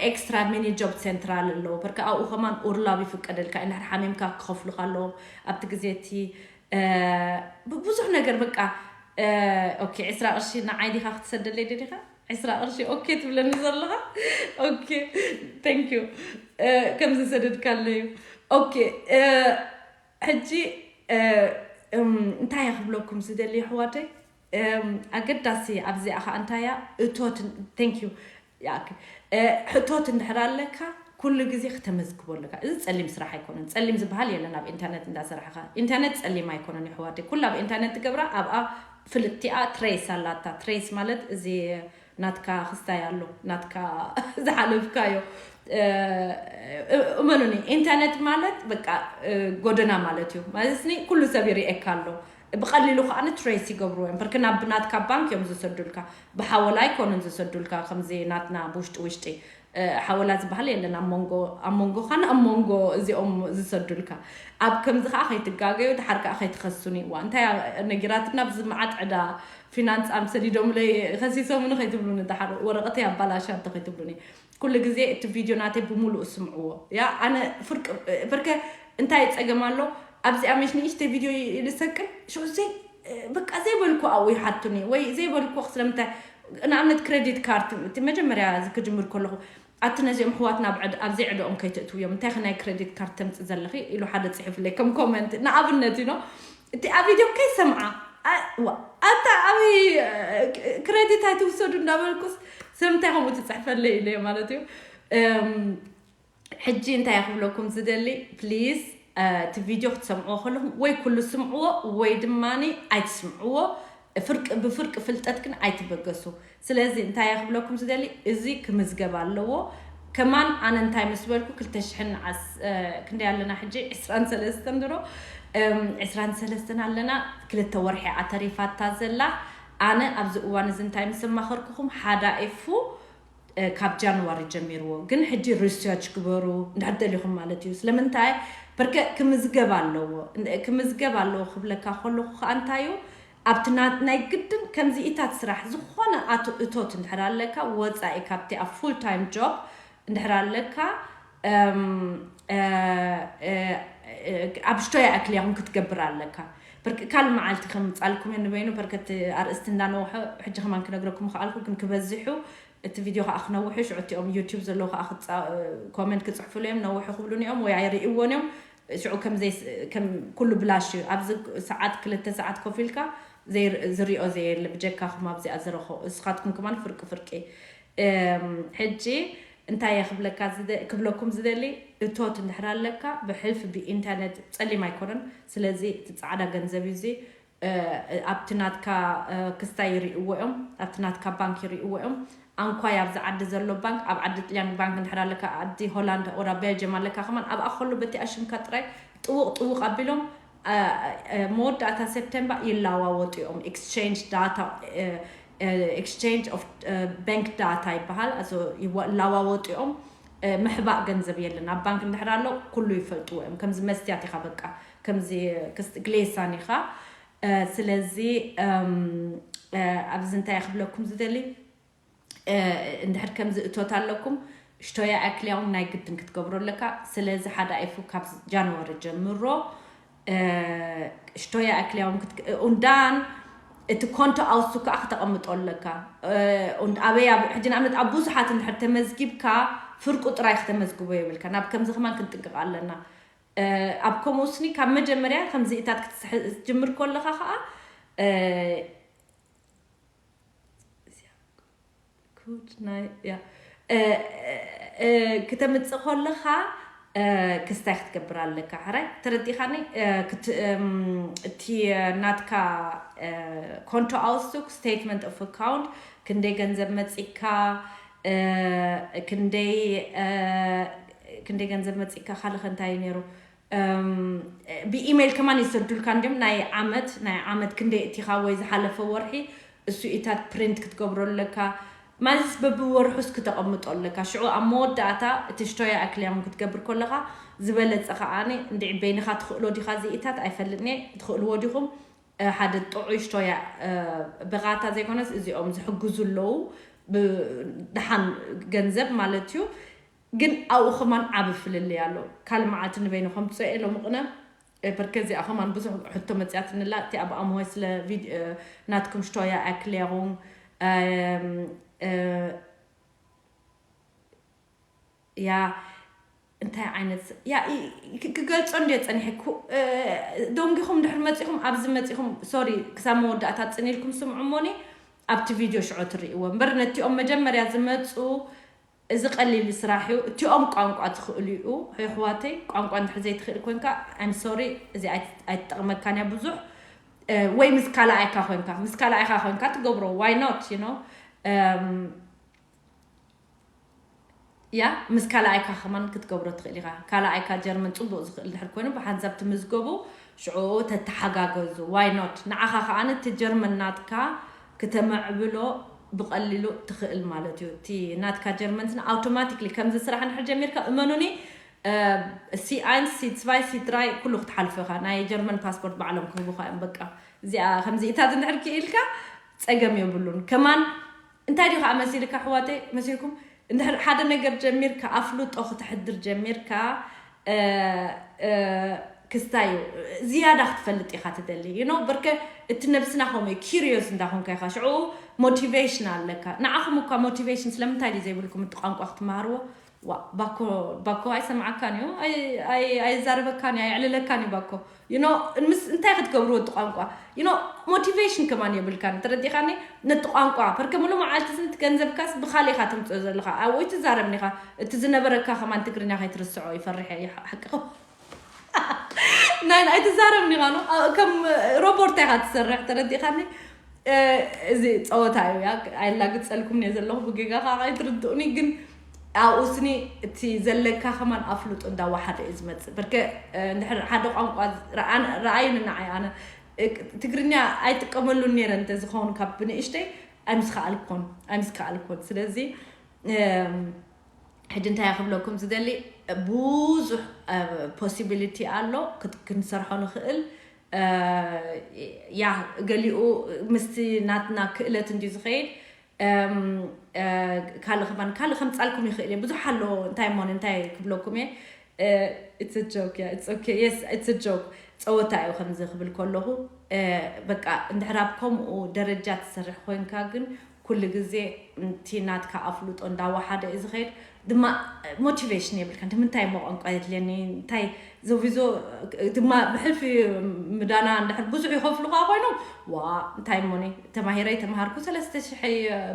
ኤክስትራ ሚኒ ጆብ ሴንትራል ኣለዎ። በርካ ኣብኡ ከማን ኡርላብ ይፍቀደልካ። እንድሕር ሓሚምካ ክኸፍሉካ ኣለዎም ኣብቲ ግዜ እቲ ብዙሕ ነገር በቃ። ኦኬ፣ ዕስራ ቅርሺ ንዓይ ዲኻ ክትሰደለይ ደሊኻ? ዕስራ ቅርሺ ኦኬ ትብለኒ ዘለኻ? ኦኬ፣ thank you። ከም ዝሰደድካለዩ። ኦኬ፣ ሕጂ እንታይ ክብለኩም ዝደሊ ኣሕዋተይ? ኣገዳሲ ኣብዚኣ ከዓ እንታያ እቶት፣ thank you። ሕቶት እንድሕር ኣለካ ኩሉ ግዜ ክተመዝግቦ ኣለካ። እዚ ፀሊም ስራሕ ኣይኮነን። ፀሊም ዝበሃል የለን ኣብ ኢንተርነት እንዳሰራሕካ። ኢንተርነት ፀሊም ኣይኮነን ይሕዋተይ። ኩሉ ኣብ ኢንተርነት ትገብራ ኣብኣ ፍልጥቲኣ ትሬስ ኣላታ። ትሬስ ማለት እዚ ናትካ ክስታይ ኣሎ፣ ናትካ ዝሓለፍካዮ። እመኑኒ፣ ኢንተርነት ማለት በቃ ጎደና ማለት እዩ። ማለትኒ ኩሉ ሰብ ይርእየካ ኣሎ። ብቐሊሉ ከዓ ትሬስ ይገብርዎ እዮም። ብርክ ናብ ናትካ ባንክ እዮም ዝሰዱልካ። ብሓወላ ኣይኮኑን ዝሰዱልካ ከምዚ ናትና ብውሽጢ ውሽጢ። ሓወላ ዝበሃል የለን ኣብ መንጎ፣ ኣብ መንጎኻን ኣብ መንጎ እዚኦም ዝሰዱልካ። ኣብ ከምዚ ከዓ ከይትጋገዩ፣ ድሓር ከዓ ከይትኸሱኒ። እዋ እንታይ ነጊራትና ብዚ መዓት ዕዳ ፊናንስ ኣም ሰዲዶምለይ ከሲሶምኒ ከይትብሉኒ፣ ድሓር ወረቐተይ ኣባላሻ እንተ ከይትብሉኒ። ኩሉ ግዜ እቲ ቪድዮ ናተይ ብምሉእ ስምዕዎ። ያ ኣነ ፍርቅ ብርከ እንታይ ጸገም ኣሎ? ኣብዚኣ ምሽ ንእሽተይ ቪድዮ ይልሰቅን ሽዑ ዘይ በቃ ዘይበልኩ ኣብኡ ይሓቱኒ ወይ ዘይበልኩ ስለምንታይ? ንኣብነት ክሬዲት ካርድ እቲ መጀመርያ ክጅምር ከለኹ ኣቲ ነዚኦም ኣሕዋትና ኣብ ዘይዕድኦም ከይትእትውዮም እንታይ ናይ ክሬዲት ካርድ ተምጽእ ዘለኺ ኢሉ ሓደ ጽሒፍለይ ከም ኮመንት ንኣብነት ኢኖ እቲ ኣብ ቪድዮ ከይሰምዓ ኣታ ኣበይ ክሬዲት ኣይትውሰዱ እንዳበልኩስ ስለምንታይ ከምኡ ትጽሕፈለይ ኢለ ማለት እዩ። ሕጂ እንታይ ክብለኩም ዝደሊ ፕሊዝ እቲ ቪድዮ ክትሰምዕዎ ከለኹም ወይ ኩሉ ስምዕዎ ወይ ድማ ኣይትስምዕዎ። ፍርቂ ብፍርቂ ፍልጠት ግን ኣይትበገሱ። ስለዚ እንታይ ክብለኩም ዝደሊ እዚ ክምዝገብ ኣለዎ። ከማን ኣነ እንታይ ምስ በልኩ ክልተ ሽሕን ክንደይ ኣለና ሕጂ ዕስራን ሰለስተን ድሮ ዕስራን ሰለስተን ኣለና። ክልተ ወርሒ ኣተሪፋታ ዘላ ኣነ ኣብዚ እዋን እዚ እንታይ ምስ ኣማኸርኩኹም ሓዳ ኤፉ ካብ ጃንዋሪ ጀሚርዎ። ግን ሕጂ ሪሰርች ግበሩ እንዳደሊኹም ማለት እዩ። ስለምንታይ በርከ ክምዝገብ ኣለዎ። ክምዝገብ ኣለዎ ክብለካ ከለኹ ከዓ እንታይ እዩ ኣብቲ ናይ ግድን ከምዚኢታት ስራሕ ዝኾነ እቶት እንድሕር ኣለካ ወፃኢ ካብቲ ኣብ ፉል ታይም ጆብ እንድሕር ኣለካ ኣብ ሽቶያ ኣክልያኹም ክትገብር ኣለካ። ካልእ መዓልቲ ከምፃልኩም ንበይኑ በርከት ኣርእስቲ እንዳነውሐ ሕጂ ከማን ክነግረኩም ከኣልኩ ግን ክበዝሑ እቲ ቪድዮ ከዓ ክነውሑ ሽዑ እቲኦም ዩቲዩብ ዘለዉ ከዓ ኮመንት ክፅሕፉሉ እዮም። ነውሑ ክብሉን እዮም ወይ ኣይርእይዎን እዮም። ሽዑ ከምዘይ ከም ኩሉ ብላሽ እዩ። ኣብዚ ሰዓት ክልተ ሰዓት ኮፍ ኢልካ ዝሪኦ ዘየለ ብጀካኹም ኣብዚኣ ዝረኸ እስኻትኩም ከማን ፍርቂ ፍርቂ። ሕጂ እንታይ እየ ክብለካ ክብለኩም ዝደሊ እቶት እንድሕር ኣለካ ብሕልፊ ብኢንተርነት ፀሊም ኣይኮነን። ስለዚ እቲ ፃዕዳ ገንዘብ እዩ እዚ ኣብቲ ናትካ ክስታይ ይርእዎ እዮም ኣብቲ ናትካ ባንክ ይርእዎ እዮም። ኣንኳይ ኣብዚ ዓዲ ዘሎ ባንክ ኣብ ዓዲ ጥልያን ባንክ እንድሕር ኣለካ ዓዲ ሆላንድ ወራ ቤልጅየም ኣለካ ከማን ኣብኣ ከሎ በቲ ኣሽምካ ጥራይ ጥውቕ ጥውቕ ኣቢሎም መወዳእታ ሴፕቴምበር ይላዋወጡ እዮም። ኤክስቸንጅ ዳታ ኤክስቸንጅ ኦፍ ባንክ ዳታ ይበሃል። ይላዋወጡ እዮም። ምሕባእ ገንዘብ የለን ኣብ ባንክ እንድሕር ኣሎ ኩሉ ይፈልጥዎ እዮም። ከምዚ መስትያት ኢኻ በቃ ከምዚ ግሌሳን ኢኻ። ስለዚ ኣብዚ እንታይ ክብለኩም ዝደሊ እንድሕር ከምዚ እቶት ኣለኩም ሽቶያ ኣክልያውን ናይ ግድን ክትገብሮ ኣለካ። ስለዚ ሓደ ኣይፉ ካብ ጃንዋሪ ጀምሮ ሽቶያ ኣክልያውን ኡንዳን እቲ ኮንቶ ኣውሱ ከዓ ክተቐምጦ ኣለካ። ኣበይ ሕጂ ንኣብነት ኣብ ብዙሓት እንድሕር ተመዝጊብካ ፍርቁ ጥራይ ክተመዝግቦ የብልካ። ናብ ከምዚ ከማን ክንጥንቅቕ ኣለና። ኣብ ከምኡ ስኒ ካብ መጀመርያ ከምዚኢታት ክትጅምር ከለካ ከዓ ኮድ ናይ ያ ክተምፅእ ከለካ ክስታይ ክትገብር ኣለካ። ሕራይ ተረዲኻኒ? እቲ ናትካ ኮንቶ ኣውስቱክ ስቴትመንት ኦፍ ኣካውንት ክንደይ ገንዘብ መፂካ ክንደይ ክንደይ ገንዘብ መፂካ ካልኸ እንታይ ነይሩ? ብኢሜይል ከማን ይሰዱልካ እንዲም ናይ ዓመት ናይ ዓመት ክንደይ እቲኻ ወይ ዝሓለፈ ወርሒ እሱ ኢታት ፕሪንት ክትገብሮ ኣለካ። ማለትስ በብወርሑስ ክተቐምጦ ኣለካ። ሽዑ ኣብ መወዳእታ እቲ ሽቶያ ኣክሊያም ክትገብር ከለኻ ዝበለጸ ከዓኒ እንድዒ በይንኻ ትኽእሎ ዲኻ ዝኢታት ኣይፈልጥን እየ። ትኽእልዎ ዲኹም? ሓደ ጥዑይ ሽቶያ ብቓታ ዘይኮነስ እዚኦም ዝሕግዙ ኣለዉ። ደሓን ገንዘብ ማለት እዩ። ግን ኣብኡ ከማን ዓብ ፍልልይ ኣሎ። ካልእ መዓልቲ ንበይኑ ከምፅኦ እየ ሎሚ ቅነ። በርከ እዚኣ ከማን ብዙሕ ሕቶ መፅያትንላ እቲ ኣብ ኣምሆይ ስለ ናትኩም ሽቶያ ኣክሊያም። ያ እንታይ ዓይነት ያ ክገልጾ እንደ ጸኒሕኩ። ደንጊኹም ድሕር መጺኹም ኣብዚ መጺኹም ሶሪ ክሳብ መወዳእታ ጽኒልኩም ስምዑ እሞኒ ኣብቲ ቪድዮ ሽዑ ትርእይዎ እምበር ነቲኦም መጀመርያ ዝመጹ እዚ ቀሊል ስራሕ እዩ። እቲኦም ቋንቋ ትኽእሉ እዩ። የሕዋተይ ቋንቋ እንድሕር ዘይትኽእል ኮንካ I'm sorry እዚ ኣይትጠቕመካን እያ ብዙሕ። ወይ ምስ ካልኣይካ ኮንካ ምስ ካልኣይካ ኮንካ ትገብሮ why not you know። ያ ምስ ካልኣይካ ከማን ክትገብሮ ትኽእል ኢኻ። ካልኣይካ ጀርመን ጽቡቕ ዝኽእል ድሕር ኮይኑ ብሓንሳብ ትምዝገቡ ሽዑ ተተሓጋገዙ why not። ንዓኻ ከኣ እቲ ጀርመን ናትካ ክተመዕብሎ ብቐሊሉ ትኽእል ማለት እዩ። እቲ ናትካ ጀርመን ስነ ኣውቶማቲክሊ ከምዚ ስራሕ እንድሕር ጀሚርካ እመኑኒ። C1 C2 C3 ኩሉ ክትሓልፎ ኢኻ። ናይ ጀርመን ፓስፖርት ባዕሎም ክህቡኻ እዮም። በቃ እዚኣ ከምዚ ኢታት እንድሕር ክኢልካ ጸገም የብሉን። ከማን እንታይ ድዩ ከዓ መሲልካ ኣሕዋተይ መሲልኩም እንድሕር ሓደ ነገር ጀሚርካ ኣፍልጦ ክተሕድር ጀሚርካ ክስታይ እዩ ዝያዳ ክትፈልጥ ኢኻ ትደሊ you know። በርከ እቲ ነብስና ከምኡ curious እንዳኾንካ ኢኻ ሽዑ ሞቲቬሽን ኣለካ። ንዓኹም እኳ ሞቲቬሽን ስለምንታይ ድዩ ዘይብልኩም እቲ ቋንቋ ክትመሃርዎ? ዋ ባኮ ባኮ ኣይሰምዓካን እዩ። ኣይዛረበካን እዩ ኣየዕልለካን እዩ ባኮ you know። ምስ እንታይ ክትገብርዎ እቲ ቋንቋ you know። ሞቲቬሽን ከማን የብልካን ተረዲኻኒ። ነቲ ቋንቋ ፐርከ ሙሉ መዓልቲ ስንቲ ገንዘብካስ ብኻሊኻ ትምፅኦ ዘለኻ ኣብኡ ትዛረብኒ ኢኻ። እቲ ዝነበረካ ከማን ትግርኛ ከይትርስዖ ይፈርሕ እየ ሓቅኻ። ናይ ኣይትዛረብኒ ኢኻ ከም ሮቦርት ኢኻ ትሰርሕ ተረዲኻኒ። እዚ ፀወታ እዩ ያ ኣይላግፀልኩም እየ ዘለኹ ብጌጋ ከዓ ኣይትርድኡኒ። ግን ኣብኡ ስኒ እቲ ዘለካ ከማን ኣፍልጦ እንዳወሓደ እዩ ዝመፅእ። በርከ እንድሕር ሓደ ቋንቋ ረኣዩኒ ንዓይ ኣነ ትግርኛ ኣይጥቀመሉን ነይረ እንተ ዝኸውን ካብ ብንእሽተይ ኣይምስከኣልኮን ኣይምስከኣልኮን። ስለዚ ሕጂ እንታይ ክብለኩም ዝደሊ ብዙሕ ፖሲቢሊቲ ኣሎ ክንሰርሖ ንኽእል። ያ ገሊኡ ምስቲ ናትና ክእለት እንድዩ ዝኸይድ። ካልእ ከማን ካልእ ከምፃልኩም ይኽእል እየ ብዙሕ ኣሎ። እንታይ እሞ እንታይ ክብለኩም እየ it's a joke yeah it's okay yes it's a joke። ፀወታ እዩ ከምዚ ክብል ከለኹ በቃ እንድሕር ኣብ ከምኡ ደረጃ ትሰርሕ ኮይንካ ግን ኩሉ ግዜ እቲ ናትካ ኣፍልጦ እንዳወሓደ እዩ ዝኸይድ። ድማ ሞቲቬሽን የብልካ ንምንታይ እሞ ቋንቋ የድልየኒ እንታይ ዘቪዞ ድማ ብሕልፊ ምዳና እንድሕር ብዙሕ ይኸፍሉ ከዓ ኮይኖም ዋ እንታይ እሞኒ ተማሂረ ተምሃርኩ ሰለስተ ሽሕ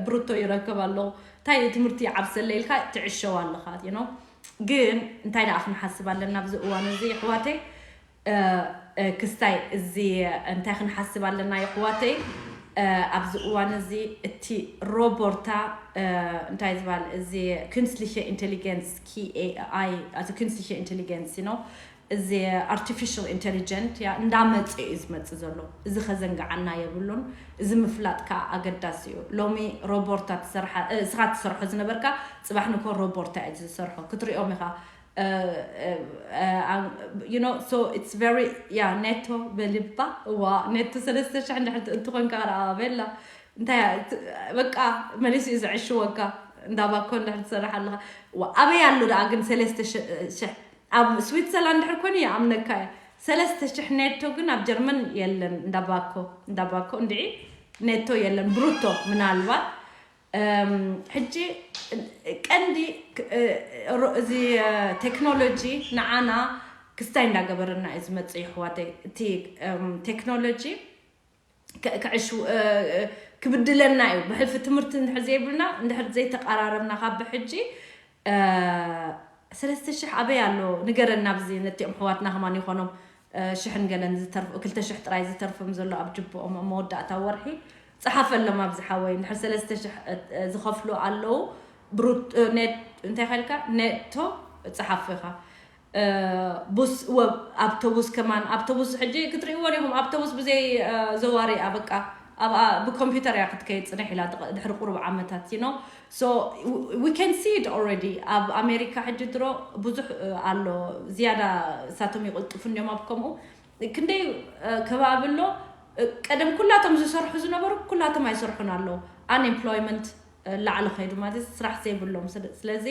ብሩቶ ይረከብ ኣለኹ እንታይ ትምህርቲ ዓብሰለ ኢልካ ትዕሸው ኣለኻ you know። ግን እንታይ ደኣ ክንሓስብ ኣለና ኣብዚ እዋን እዚ ኣሕዋተይ ክስታይ እዚ እንታይ ክንሓስብ ኣለና የሕዋተይ። ኣብዚ እዋን እዚ እቲ ሮቦርታ እንታይ ዝበሃል እዚ ክንስሊሸ ኢንቴሊጀንስ ኪ ኤኣይ እዚ ክንስሊሸ ኢንቴሊጀንስ ነው እዚ ኣርቲፊሻል ኢንቴሊጀንት ያ እንዳመፀ እዩ ዝመፅእ ዘሎ። እዚ ከዘንግዓና የብሉን። እዚ ምፍላጥ ከዓ ኣገዳሲ እዩ። ሎሚ ሮቦርታ ትሰርሓ እስኻ ትሰርሖ ዝነበርካ ፅባሕ ንኮ ሮቦርታ እዩ ዝሰርሖ ክትሪኦም ኢኻ። You know so it's very yeah ኔቶ በልባ እዋ ኔቶ ሰለስተ ሽሕ እንድሕር እንትኾንካ ረኣ ቤላ እንታይ በቃ መሊሱ እዩ ዘዕሽወካ። እንዳባኮ እንድሕር ትሰርሕ ኣለኻ ኣበይ ኣሎ ደኣ ግን ሰለስተ ሽሕ ኣብ ስዊትዘርላንድ ድሕር ኮይኑ ይኣምነካ እየ። ሰለስተ ሽሕ ኔቶ ግን ኣብ ጀርመን የለን። እንዳባኮ እንዳባኮ እንድዒ ኔቶ የለን ብሩቶ ምናልባት ሕጂ ቀንዲ እዚ ቴክኖሎጂ ንዓና ክስታይ እንዳገበረና እዩ ዝመፅእ ይሕዋተይ። እቲ ቴክኖሎጂ ክዕሽ ክብድለና እዩ። ብሕልፊ ትምህርቲ እንድሕር ዘይብልና እንድሕር ዘይተቀራረብና ካብ ብሕጂ ሰለስተ ሽሕ ኣበይ ኣሎ ንገረና። ብዚ ነቲኦም ሕዋትና ከማን ይኾኖም ሽሕን ገለን ዝተርፍ ክልተ ሽሕ ጥራይ ዝተርፎም ዘሎ ኣብ ጅብኦም ኣብ መወዳእታ ወርሒ። ፀሓፈሎም ኣብዚ ሓወይ እንድሕር ሰለስተ ሽሕ ዝኸፍሉ ኣለዉ። ብሩት እንታይ ከልካ ኔቶ ፀሓፉ ኢኻ። ቡስ ወብ ኣብቶቡስ ከማን ኣብቶቡስ ሕጂ ክትርእይዎ ዲኹም ኣብቶቡስ ብዘይ ዘዋሪ እያ በቃ። ኣብኣ ብኮምፒውተር እያ ክትከይድ ጽንሕ ኢላ ድሕሪ ቁሩብ ዓመታት you know so we can see it already ኣብ ኣሜሪካ ሕጂ ድሮ ብዙሕ ኣሎ ዝያዳ እሳቶም ይቕልጥፉ እንዲዮም ኣብ ከምኡ ክንደይ ከባቢ ኣሎ ቀደም ኩላቶም ዝሰርሑ ዝነበሩ ኩላቶም ኣይሰርሑን ኣለዉ unemployment ላዕሊ ከይዱ ማለት ስራሕ ዘይብሎም ስለዚ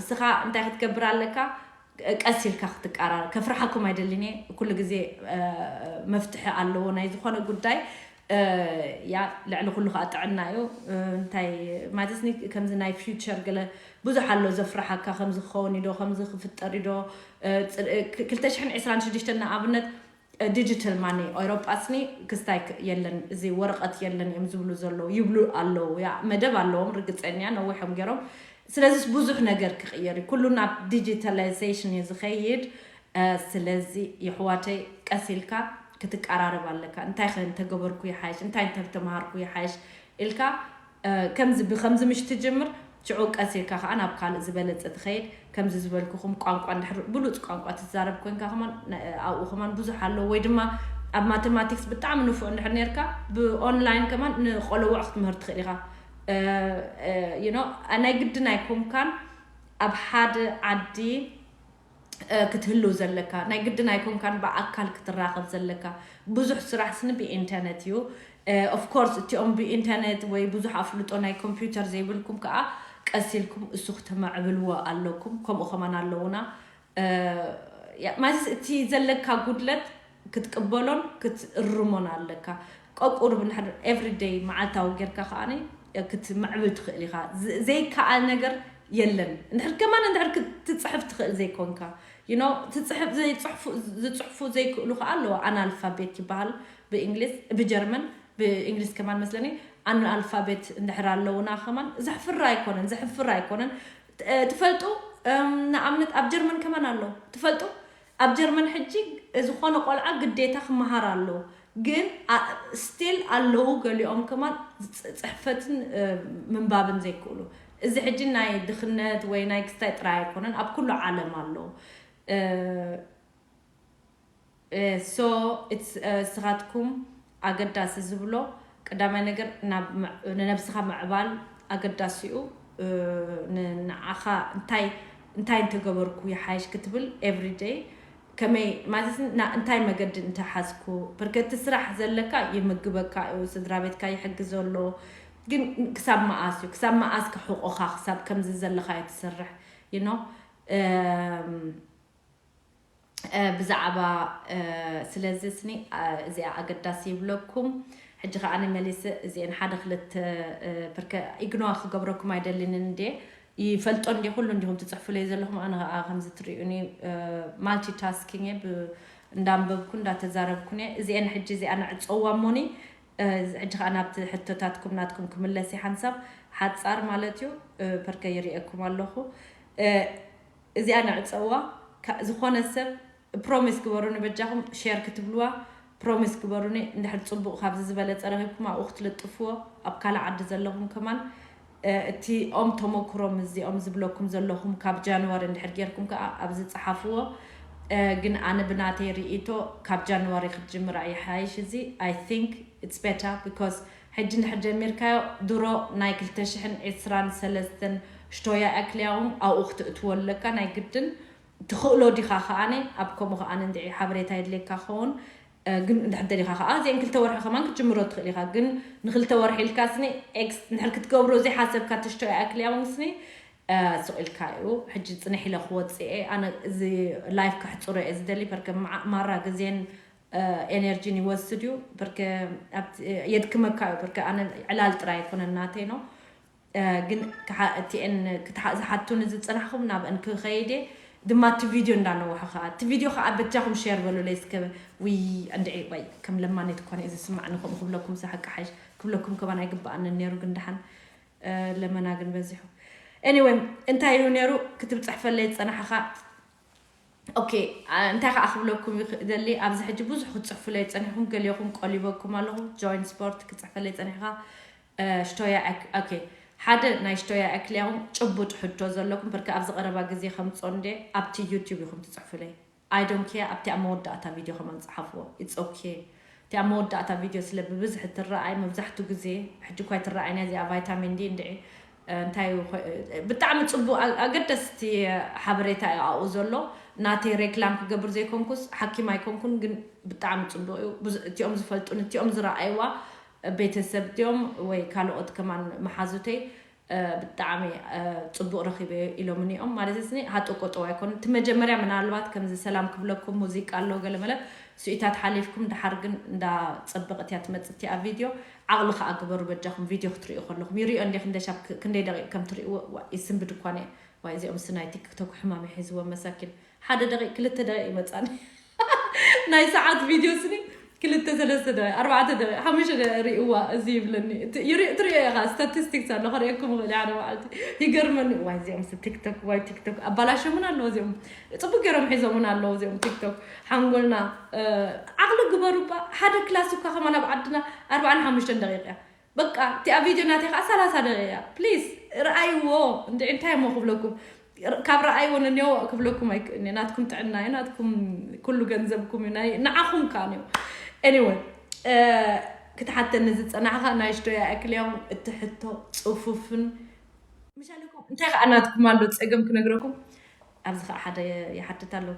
እስኻ እንታይ ክትገብር ኣለካ ቀስ ኢልካ ክትቀራረብ ከፍርሓኩም ኣይደልን እየ ኩሉ ግዜ መፍትሒ ኣለዎ ናይ ዝኾነ ጉዳይ ያ ልዕሊ ኩሉ ከዓ ጥዕና እዩ እንታይ ማለት ከምዚ ናይ future ገለ ብዙሕ ኣሎ ዘፍርሓካ ከምዚ ክኸውን ኢዶ ከምዚ ክፍጠር ኢዶ ክልተ ሽሕን ዕስራን ሽዱሽተን ንኣብነት digital money ኤውሮጳ ስኒ ክስታይ የለን እዚ ወረቐት የለን እዮም ዝብሉ ዘለዉ ይብሉ ኣለዉ ያ መደብ ኣለዎም ርግፀኛ ነዊሖም ገይሮም ስለዚ ብዙሕ ነገር ክቕየር እዩ ኩሉ ናብ digitalization እዩ ዝኸይድ ስለዚ ይሕዋተይ ቀስ ኢልካ ክትቀራረብ ኣለካ እንታይ ከ እንተገበርኩ ይሓይሽ እንታይ እንተተምሃርኩ ይሓይሽ ኢልካ ከምዚ ብከምዚ ምሽ ትጅምር ሽዑ ቀስ ኢልካ ከዓ ናብ ካልእ ዝበለፀ ትኸይድ ከምዚ ዝበልኩኹም ቋንቋ እንድሕር ብሉፅ ቋንቋ ትዛረብ ኮንካ ከማን ኣብኡ ከማን ብዙሕ ኣለዎ ወይ ድማ ኣብ ማቴማቲክስ ብጣዕሚ ንፉዕ እንድሕር ነርካ ብኦንላይን ከማን ንቆለውዕ ክትምህር ትኽእል ኢኻ you know ናይ ግድን ኣይኮንካን ኣብ ሓደ ዓዲ ክትህልው ዘለካ ናይ ግድን ኣይኮንካን ብኣካል ክትራኸብ ዘለካ ብዙሕ ስራሕ ስኒ ብኢንተርነት እዩ of course እቲኦም ብኢንተርነት ወይ ብዙሕ ኣፍልጦ ናይ ኮምፒውተር ዘይብልኩም ከዓ ቀስ ኢልኩም እሱ ክተማዕብልዎ ኣለኩም ከምኡ ከማን ኣለውና ማለት እቲ ዘለካ ጉድለት ክትቅበሎን ክትእርሞን ኣለካ ቀቁሩብ እንድሕር everyday መዓልታዊ ጌርካ ከዓኒ ክትምዕብል ትኽእል ኢኻ ዘይከኣል ነገር የለን እንድሕር ከማን እንድሕር ክትፅሕፍ ትኽእል ዘይኮንካ you know ትፅሕፍ ዘይፅሕፉ ዝፅሕፉ ዘይክእሉ ከዓ ኣለዎ ኣናልፋቤት ይበሃል ብእንግሊዝ ብጀርመን ብእንግሊዝ ከማን መስለኒ ኣናልፋቤት እንድሕር ኣለውና ከማን ዘሕፍር ኣይኮነን ዘሕፍር ኣይኮነን ትፈልጡ ንኣብነት ኣብ ጀርመን ከማን ኣሎ ትፈልጡ ኣብ ጀርመን ሕጂ ዝኾነ ቆልዓ ግዴታ ክመሃር ኣሎ ግን still ኣለዉ ገሊኦም ከማን ፅሕፈትን ምንባብን ዘይክእሉ እዚ ሕጂ ናይ ድኽነት ወይ ናይ ክስታይ ጥራይ ኣይኮነን ኣብ ኩሉ ዓለም ኣሎ so ንስኻትኩም ኣገዳሲ ዝብሎ ቀዳማይ ነገር ንነብስኻ ምዕባል ኣገዳሲ እዩ ንዓኻ እንታይ እንታይ እንተገበርኩ ይሓይሽ ክትብል everyday ከመይ ማለት እንታይ መገዲ እንተሓዝኩ በርከቲ ስራሕ ዘለካ ይምግበካ እዩ ስድራ ቤትካ ይሕግዘ ኣሎ ግን ክሳብ መኣስ እዩ ክሳብ መኣስ ክሕቆኻ ክሳብ ከምዚ ዘለካ ትሰርሕ you know ብዛዕባ ስለዚ ስኒ እዚኣ ኣገዳሲ ይብለኩም ሕጂ ከዓ መሊስ እዚአን ሓደ ክልተ ብርከ ኢግኖር ክገብረኩም ኣይደልን እንዴ ይፈልጦ እንዴ ኩሉ እንዲኹም ትፅሕፉለይ ዘለኹም ኣነ ከዓ ከምዚ ትሪኡኒ multitasking እየ እንዳንበብኩ እንዳተዛረብኩን እየ እዚአን ሕጂ እዚኣ ንዕፀዋ እሞኒ ሕጂ ከዓ ናብቲ ሕቶታትኩም ናትኩም ክምለስ ሓንሳብ ሓፃር ማለት እዩ ፐርከ ይርእየኩም ኣለኹ እዚኣ ንዕፀዋ ዝኾነ ሰብ ፕሮሚስ ግበሩኒ በጃኹም ሼር ክትብልዋ ፕሮሚስ ግበሩኒ እንድሕር ፅቡቅ ካብዚ ዝበለፀ ረኺብኩም ኣብኡ ክትልጥፍዎ ኣብ ካልእ ዓዲ ዘለኹም ከማን እቲ ኦም ተመክሮ ምስዚኦም ዝብለኩም ዘለኹም ካብ ጃንዋሪ እንድሕር ጌርኩም ከዓ ኣብዚ ፀሓፍዎ ግን ኣነ ብናተይ ርእይቶ ካብ ጃንዋሪ ክትጅምራ ይሓይሽ እዚ I think it's better because ሕጂ እንድሕር ጀሚርካዮ ድሮ ናይ ክልተ ሽሕን ዕስራን ሰለስተን ሽቶያ ኣክልያውን ኣብኡ ክትእትዎ ኣለካ ናይ ግድን ትኽእሎ ዲኻ ከኣነ ኣብ ከምኡ ከኣነ እንድዒ ሓበሬታ የድልየካ ክኸውን ግን እንድሕር ደሊኻ ከዓ እዚአን ክልተ ወርሒ ከማን ክትጅምሮ ትኽእል ኢኻ ግን ንክልተ ወርሒ ኢልካ ስኒ ኤክስ እንድሕር ክትገብሮ ዘይሓሰብካ ትሽቶ ይኣክል እያ ስኒ ስቕ ኢልካ እዩ ሕጂ ፅንሕ ኢለ ክወፅእ እየ ኣነ እዚ ላይፍ ከሕፅሮ እየ ዝደሊ በርከ ማራ ግዜን ኤነርጂን ይወስድ እዩ በርከ የድክመካ እዩ በርከ ኣነ ዕላል ጥራይ ኣይኮነን ናተይ ነው ግን እቲአን ዝሓቱኒ ዝፅናሕኹም ናብአን ክኸይድ ድማ እቲ ቪድዮ እንዳነውሐ ከዓ እቲ ቪድዮ ከዓ በጃኹም ሼር በሉለይ እስከ ውይ እንድዒ ወይ ከም ለማኔት እኳ ዝስማዕኒ ከምኡ ክብለኩም ሓቂ ሓይሽ ክብለኩም ከማን ኣይግበኣንን ነይሩ ግን ደሓን ለመና ግን በዚሑ anyway እንታይ እዩ ነይሩ ክትብፅሕፈለይ ዝፀናሕኻ okay እንታይ ከዓ ክብለኩም ይኽእል ኣብዚ ሕጂ ብዙሕ ክትፅሕፉለይ ፀኒሕኩም ገሊኹም ቆሊበኩም ኣለኹ join sport ክትፅሕፈለይ ፀኒሕካ ሽቶያ okay ሓደ ናይ ሽቶያ ኣክልያኹም ጭቡጥ ሕቶ ዘለኩም በርከ ኣብዚ ቀረባ ግዜ ከምፆ እንደ ኣብቲ ዩቲብ ኢኹም ትፅሕፉለይ I don't care ኣብቲ ኣብ መወዳእታ ቪድዮ ከማን ፀሓፍዎ it's okay እቲኣ መወዳእታ ቪድዮ ስለ ብብዝሒ ትረኣይ፣ መብዛሕቱ ግዜ ሕጂ እኳ ኣይትረኣይን እያ እዚኣ፣ ቫይታሚን ዲ እንድዒ፣ እ፣ እንታይ እዩ ኮ-፣ እ፣ ብጣዕሚ ጽቡቕ ኣ-፣ ኣገደስቲ ሓበሬታ እዩ ኣብኡ ዘሎ። ናተይ ሬክላም ክገብር ዘይኮንኩስ ሓኪም ኣይኮንኩን፣ ግን ብጣዕሚ ጽቡቕ እዩ። ብዙ-፣ እቲኦም ዝፈልጡን እቲኦም ዝረኣይዋ ቤተሰብ እቲኦም ወይ ካልኦት ከማን መሓዙተይ፣ እ፣ ብጣዕሚ፣ እ፣ ጽቡቕ ረኺበ ኢሎምኒ እዮም። ማለት ስኒ ሃጠው ቆጠው ኣይኮኑን። እቲ መጀመርያ ምናልባት ከምዚ ሰላም ክብለኩም ሙዚቃ ኣሎ ገለ መለ ስኢታት ሓሊፍኩም ድሓር ግን እንዳ ጸበቐት እያ ትመጽእ እቲኣ ቪድዮ። ዓቕሊ ከኣ ግበሩ በጃኹም ቪድዮ ክትርእዩ ከለኹም። ይርእዮ እንዴ ክንደይ ሻብ ክ-፣ ክንደይ ደቂቕ ከም ትርእይዎ፣ ዋ፣ ይስንብድ እኳ እየ። ዋይ እዚኦም ስናይ ቲክቶክ ሕማም ይሒዝዎም መሳኪን። ሓደ ደቂቕ፣ ክልተ ደቂቕ ይመጻኒ። ናይ ሰዓት ቪድዮ ስኒ ክልተ፣ ሰለስተ ደቂቕ፣ ኣርባዕተ ደቂቕ፣ ሓሙሽተ ደቂቕ ርእይዋ እዚ ይብለኒ። እቲ ይርኢ-፣ ትርእዮ ኢኻ፣ ስታቲስቲክስ ኣሎ፣ ከርእየኩም እኽእል እየ ሓደ መዓልቲ። ይገርመኒ። ዋይ እዚኦም ስ-፣ ቲክቶክ፣ ዋይ ቲክቶክ ኣባላሾምን ኣለዉ እዚኦም። ጽቡቅ ገይሮም ሒዞምን ኣለዉ እዚኦም ቲክቶክ። ሓንጎልና፣ እ፣ ዓቕሊ ግበሩ እባ። ሓደ ክላስ እኳ ከማን ኣብ ዓድና ኣርባዓን ሓሙሽተን ደቂቕ እያ። በቃ እቲኣ ቪድዮ ናተይ ከዓ ሰላሳ ደቂቕ እያ። ፕሊዝ ርኣይዎ። እንዲ እንታይ እሞ ክብለኩም? ር-፣ ካብ ረኣይዎ ነኒዎ ክብለኩም ኣይክእልን እየ። ናትኩም ጥዕና እዩ፣ ናትኩም ኩሉ ገንዘብኩም እዩ፣ ናይ ንዓኹም ከኣ እዩ። ኤኒወይ፣ እ፣ ክትሓተኒ ዝጸናሕካ ናይ ሽቶ ይኣክል እዮም፣ እቲ ሕቶ ጽፉፍን ምሻለኩም። እንታይ ከኣ ናትኩም ኣሎ ጸገም ክነግረኩም? ኣብዚ ከኣ ሓደ ይሓትት ኣሎ።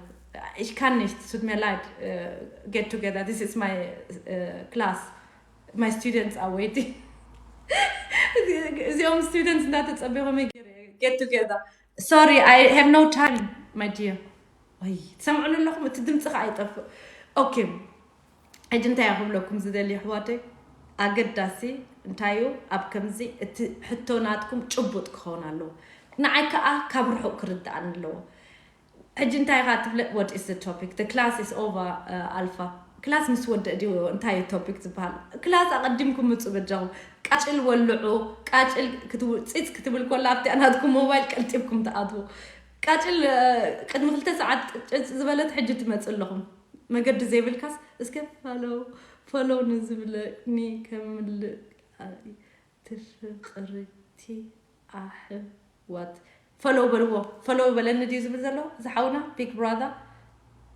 Ich kann nicht, tut mir leid, äh, get together. This is my, äh, class. My students are waiting. እዚኦም ስቱደንትስ እንዳተጸበኹም ገይረ get together. Sorry, I have no time, my dear. ወይ ትሰምዑኒ ኣለኹም? እቲ ድምፂ ከኣ ይጠፍእ። ኦኬ፣ ሕጂ እንታይ እየ ክብለኩም ዝደሊ ኣሕዋተይ? ኣገዳሲ እንታይ እዩ? ኣብ ከምዚ እቲ ሕቶ ናትኩም ጭቡጥ ክኸውን ኣለዎ። ንዓይ ከኣ ካብ ርሑቕ ክርድኣኒ ኣለዎ። ሕጂ እንታይ ኢኻ ትብለ? What is the topic? The class is over, uh, ኣልፋ። ክላስ ምስ ወደእ ድዩ እንታይ እዩ ቶፒክ ዝበሃል? ክላስ ኣቐዲምኩም ምጹ በጃኹም። ቃጭል ወልዑ፣ ቃጭል ክትው-፣ ጺጽ ክትብል ኮላ ኣብቲ ናትኩም ሞባይል ቀልጢፍኩም ትኣትዉ። ቃጭል፣ እ፣ ቅድሚ ክልተ ሰዓት ጭጭ ዝበለት ሕጂ ትመጽእ ኣለኹም። መገዲ ዘይብልካስ እስከ ፋሎው፣ ፎሎው ንዝብለኒ ከምልእ። ኣይ፣ ትፍቅርቲ ኣሕዋት ፎሎው በልዎ። ፎሎው በለኒ ድዩ ዝብል ዘሎ? እዚ ሓውና ቢግ ብራዘር።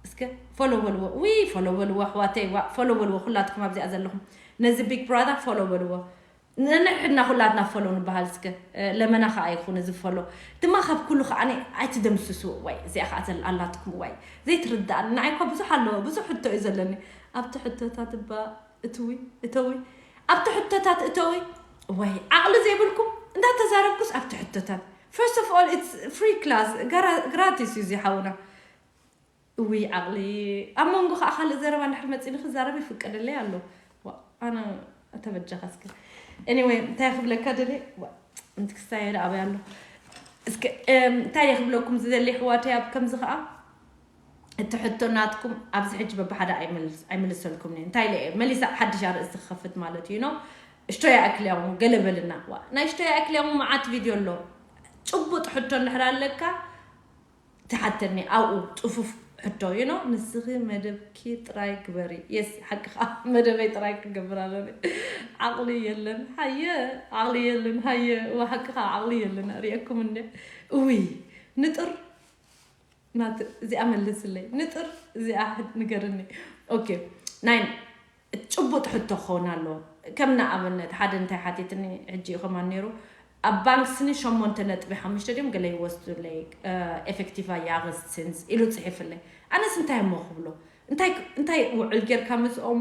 እስከ ፎሎው በልዎ። ዊ ፎሎው በልዎ ኣሕዋተይ፣ ዋ ፎሎው በልዎ። ኩላትኩም ኣብዚኣ ዘለኹም ነዚ ቢግ ብራዘር ፎሎው በልዎ። ነንሕድና ኩላትና ፎሎው ንበሃል እስከ። እ፣ ለመና ከኣ ይኹን እዚ ፎሎው። ድማ ካብ ኩሉ ከኣ ኣነ ኣይትደምስስዎ። ወይ እዚኣ ከኣ ዘል-፣ ኣላትኩም ወይ ዘይትርድኣኒ። ንዓይ እኳ ብዙሕ ኣለዎ፣ ብዙሕ ሕቶ እዩ ዘለኒ። ኣብቲ ሕቶታት እባ እትዊ፣ እተዊ። ኣብቲ ሕቶታት እተዊ። ወይ ዓቕሊ ዘይብልኩም እንዳተዛረብኩስ ኣብቲ ሕቶታት። First of all, it's free class. ጋራ-፣ ግራቲስ እዩ እዚ ሓውና። እውይ ዓቕሊ። ኣብ መንጎ ከኣ ካልእ ዘረባ እንድሕር መጺኒ ክዛረብ ይፍቀደለይ ኣሎ። ዋ፣ ኣነ እተበጃኻ እስከ። ኤኒወይ፣ እንታይ ክብለካ ደልየ? ዋ፣ እንቲ ክስታይ ኢለ ኣበይ ኣሎ? እስከ፣ እም፣ እንታይ እየ ክብለኩም ዝደሊ ኣሕዋተይ ኣብ ከምዚ ከኣ? እቲ ሕቶ ናትኩም ኣብዚ ሕጂ በብሓደ ኣይምልስ-፣ ኣይምልሰልኩም እየ። እንታይ ኢለ እየ? መሊሳ ሓድሽ ኣርእስቲ ክኸፍት ማለት እዩ፣ ኖ? ሽቶ ይኣክል እዮም ገለ በልና። ዋ፣ ናይ ሽቶ ይኣክል እዮም መዓት ቪድዮ ኣሎ። ጭቡጥ ሕቶ እንድሕር ኣለካ፣ ትሓተኒ ኣብኡ ጽፉፍ ሕቶ፣ you know? ንስኺ መደብኪ ጥራይ ግበሪ። የስ፣ ሓቅኻ፣ መደበይ ጥራይ ክገብር ኣለኒ። ዓቕሊ የለን፣ ሃየ፣ ዓቕሊ የለን፣ ሃየ። እዋ፣ ሓቅኻ፣ ዓቕሊ የለን። ርእየኩም እንደ፣ እውይ፣ ንጥር ናት-፣ እዚኣ መልስለይ። ንጥር እዚኣ ሕድ-፣ ንገርኒ። ኦኬ። ናይ ጭቡጥ ሕቶ ክኸውን ኣለዎ። ከም ንኣብነት ሓደ እንታይ ሓቲትኒ ሕጂ እዩ ከማን ነይሩ፣ ኣብ ባንክ ስኒ ሸሞንተ ነጥቢ ሓሙሽተ ድዮም ገለ ይወስዱለይ፣ እ፣ ኤፌክቲቭ ኣያ ኣገስት ሲንስ ኢሉ ጽሒፍለይ። ኣነስ እንታይ እሞ ክብሎ? እንታይ፣ እንታይ ውዕል ጌርካ ምስኦም?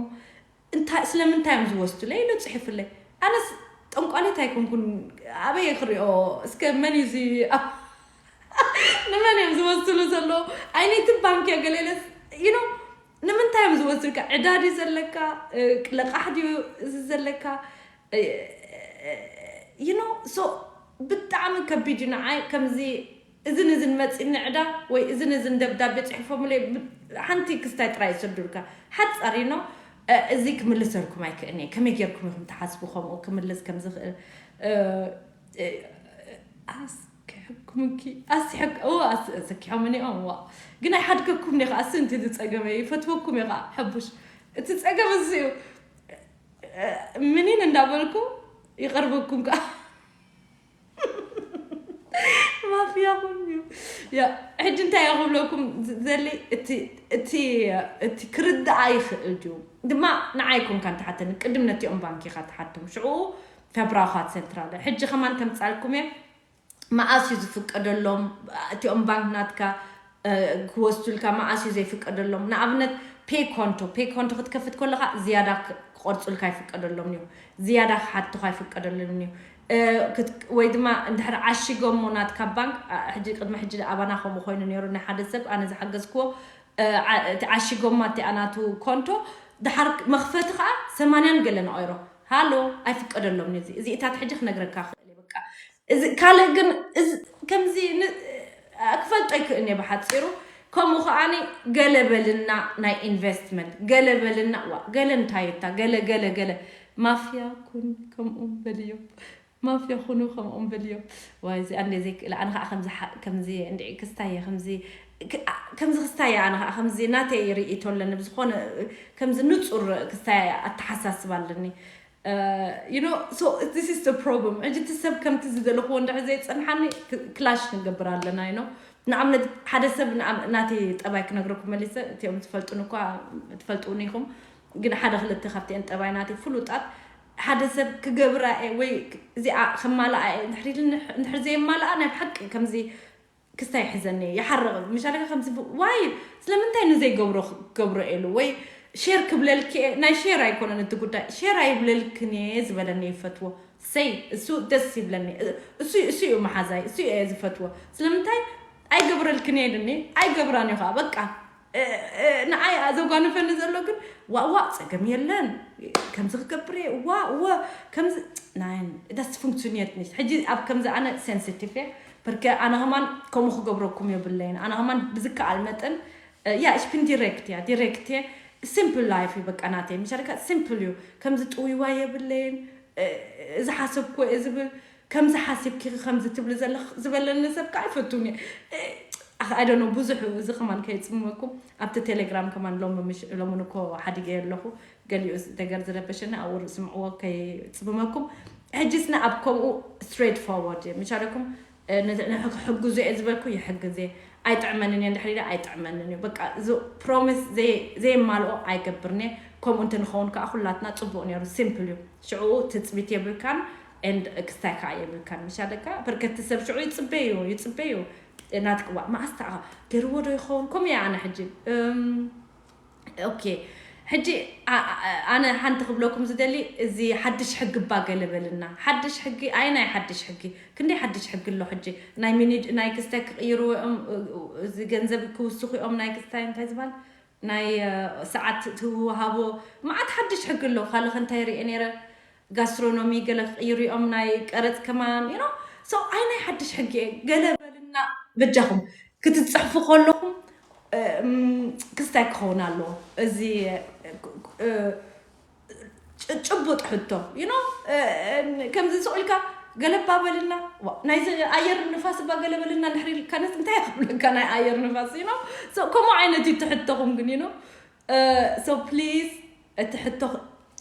እንታይ፣ ስለምንታይ እዮም ዝወስዱለይ ኢሉ ጽሒፍለይ። ኣነስ ጠንቋሊት ኣይኮንኩን፣ ኣበይ ክሪኦ? እስከ መን እዩ እዚ? ንመን እዮም ዝወስዱሉ ዘለዉ? ኣይነይቲ ባንክ እያ ገለ ኢለስ፣ you know፣ ንምንታይ እዮም ዝወስዱልካ? ዕዳ ድዩ ዘለካ? እ፣ ለቃሕ ድዩ እዚ ዘለካ? እ፣ you know፣ so ብጣዕሚ ከቢድ እዩ ንዓይ። ከምዚ እዝን እዝን መጺኒ ዕዳ ወይ እዝን እዝን ደብዳቤ ጽሒፎምለይ፣ ብ-፣ ሓንቲ ክስታይ ጥራይ ይሰዱልካ። ሓጻር እዩ፣ you know። እ፣ እዚ ክምልሰልኩም ኣይክእልን እየ። ከመይ ጌርኩም ኢኹም ትሓስቡ ከምኡ ክምልስ ከም ዝኽእል? እ፣ እ፣ ኣስኪሕኩምኪ፣ ኣስሒቅ-፣ እዎ፣ ኣስ-፣ ኣሰኪሖምኒ እዮም፣ ዋ። ግን ኣይሓድገኩም እየ ከኣ፣ እሱ እንት ዝጸገመ እዩ። ይፈትወኩም እየ ከኣ፣ ሕቡሽ። እቲ ጸገም እዚ እዩ። እ፣ ምኒን እንዳበልኩ ይቐርበኩም ከኣ። ማፍያ ኹን እዩ። ያ፣ ሕጂ እንታይ እየ ክብለኩም ዘሊ? እቲ እቲ እቲ ክርዳኣ ይኽእል ድዩ ድማ ንዓይ ኮንካ እንተሓተኒ፣ ቅድም ነቲኦም ባንክ ኢኻ ትሓቶም፣ ሽዑ ፈብራኻት ሴንትራል። ሕጂ ከማን ከምጻልኩም እየ። መኣስ እዩ ዝፍቀደሎም? እቲኦም ባንክ ናትካ ክወስዱልካ መኣስ እዩ ዘይፍቀደሎም? ንኣብነት ፔ ኮንቶ፣ ፔ ኮንቶ ክትከፍት ከለካ ዝያዳ ክቆርፁልካ ይፍቀደሎም እዩ። ዝያዳ ክሓትኻ ይፍቀደሎም እዩ። ወይ ድማ እንድሕር ዓሺጎሞ ናትካ ባንክ፣ ሕጂ ቅድሚ ሕጂ ኣባና ከምኡ ኮይኑ ነይሩ። ናይ ሓደ ሰብ ኣነ ዝሓገዝክዎ፣ እቲ ዓሺጎማ እቲኣ ናቱ ኮንቶ፣ ድሓር መኽፈቲ ከዓ ሰማንያን ገለን ኦይሮ። ሃሎ፣ ኣይፍቀደሎም እዚ። እዚኢታት ሕጂ ክነግረካ ክእል እየ። በቃ እዚ ካልእ ግን እዚ ከምዚ ን- ክፈልጦ ይክእልኒ ብሓፂሩ። ከምኡ ከዓኒ ገለ በልና ናይ ኢንቨስትመንት፣ ገለ በልና ዋ፣ ገለ እንታይ እታ ገለ ገለ ገለ ማፍያ ኩን ከምኦም በልዮም፣ ማፍያ ኩኑ ከምኦም በልዮም። ዋይ እዚ ኣንደ ዘይክእል ኣነ ከዓ ከምዚ ሓ- ከምዚ እንድዒ ክስታየ ከምዚ ክ- ከምዚ ክስታየ ኣነ ከዓ ከምዚ ናተይ ርእይቶ ኣለኒ ብዝኾነ ከምዚ ንፁር ክስታየ ኣተሓሳስባ ኣለኒ። You know, so this is the problem. ሕጂ እቲ ሰብ ከምቲ ዝደለኽዎ እንድሕር ዘይፀንሓኒ ክ- ክላሽ ንገብር ኣለና። You know, ንኣብነት ሓደ ሰብ ንኣብ- ናተይ ጠባይ ክነግረኩም መሊሰ፣ እቲኦም ዝፈልጡን እኳ ትፈልጡን ኢኹም፣ ግን ሓደ ክልተ ካብቲአን ጠባይ ናተይ ፍሉጣት ሓደ ሰብ ክገብራ እየ ወይ እዚኣ ከማልኣ እየ እንድሕር ኢሉ እንድሕር ዘየማልኣ ናይ ብሓቂ ከምዚ ክስታይ ይሕዘኒ ይሓርቕ ምሻለካ ከምዚ ዋይ ስለምንታይ ንዘይገብሮ ክገብሮ ኢሉ ወይ ሼር ክብለልክ እየ ናይ ሼር ኣይኮነን እቲ ጉዳይ ሼር ኣይብለልክን እየ ዝበለኒ ይፈትዎ ሰይ እሱ ደስ ይብለኒ እሱ እሱ እዩ መሓዛይ እሱ እየ ዝፈትዎ ስለምንታይ ኣይገብረልክን እየ ድኒ ኣይገብራን እዩ ከዓ በቃ ንዓይ ዘጓንፈኒ ዘሎ ግን ዋዋ ፀገም የለን ከምዚ ክገብር እየ ዋ ወ ከምዚ ናይ ደስ funktioniert nicht ሕጂ ኣብ ከምዚ ኣነ sensitive እየ በርከ ኣነ ከማን ከምኡ ክገብረኩም የብለይን ኣነ ከማን ብዝከኣል መጠን ያ ich bin direkt እያ direkt እየ simple life እዩ በቃ ናተይ ምሻልካ simple እዩ ከምዚ ጥውይዋ የብለይን እዚ ሓሰብኩ እየ ዝብል ከምዚ ሓሲብኪ ከምዚ ትብሊ ዘለኽ ዝበለኒ ሰብ ከዓ ኣይፈቱን እየ ኣደኖ ብዙሕ እዚ ከማን ከየፅምመኩም ኣብቲ ቴሌግራም ከማን ሎምን እኮ ሓዲገ ኣለኹ ገሊኡ ነገር ዝረበሸኒ ኣብኡ ስምዕዎ ከይፅምመኩም ሕጂስና ኣብ ከምኡ straight forward እየ ምሻለኩም ንሕግዙ እየ ዝበልኩ ይሕግዝ እየ ኣይጥዕመንን እየ እንድሕር ኢለ ኣይጥዕመንን እዩ በቃ እዚ ፕሮሚስ ዘየማልኦ ኣይገብርን እየ ከምኡ እንተንኸውን ከዓ ኩላትና ፅቡቅ ነይሩ simple እዩ ሽዕኡ ትፅቢት የብልካን and ክስታይ ከዓ የብልካን ምሻለካ በርከቲ ሰብ ሽዑ ይፅበዩ ይፅበዩ ናትክዋ መኣስታ ገርዎ ዶ ይኸውን ከምኡ እየ ኣነ ሕጂ ኦኬ ሕጂ ኣነ ሓንቲ ክብለኩም ዝደሊ እዚ ሓድሽ ሕጊ እባ ገለ በልና ሓድሽ ሕጊ ኣይ ናይ ሓድሽ ሕጊ ክንደይ ሓድሽ ሕጊ ኣሎ ሕጂ ናይ ሚኒድ ናይ ክስታይ ክቅይርዎ እዮም እዚ ገንዘብ ክውስኹ እዮም ናይ ክስታይ እንታይ ዝበሃል ናይ ሰዓት ትውሃቦ መዓት ሓድሽ ሕጊ ኣሎ ካልኸ እንታይ ርኤ ነይረ ጋስትሮኖሚ ገለ ክቅይሩ እዮም ናይ ቀረፅ ከማን you know so ኣይ ናይ ሓድሽ ሕጊ እየ ገለ በልና በጃኹም ክትፅሕፉ ከለኹም ክስታይ ክኸውን ኣለዎ እዚ ጭቡጥ ሕቶ you know ከምዚ ስቕ ኢልካ ገለባ በልና ናይዚ ኣየር ንፋስ እባ ገለ በልና እንድሕር ኢልካ እንታይ ክብለካ ናይ ኣየር ንፋስ you know ከምኡ ዓይነት እዩ ትሕተኹም ግን you know so please እቲ ሕቶ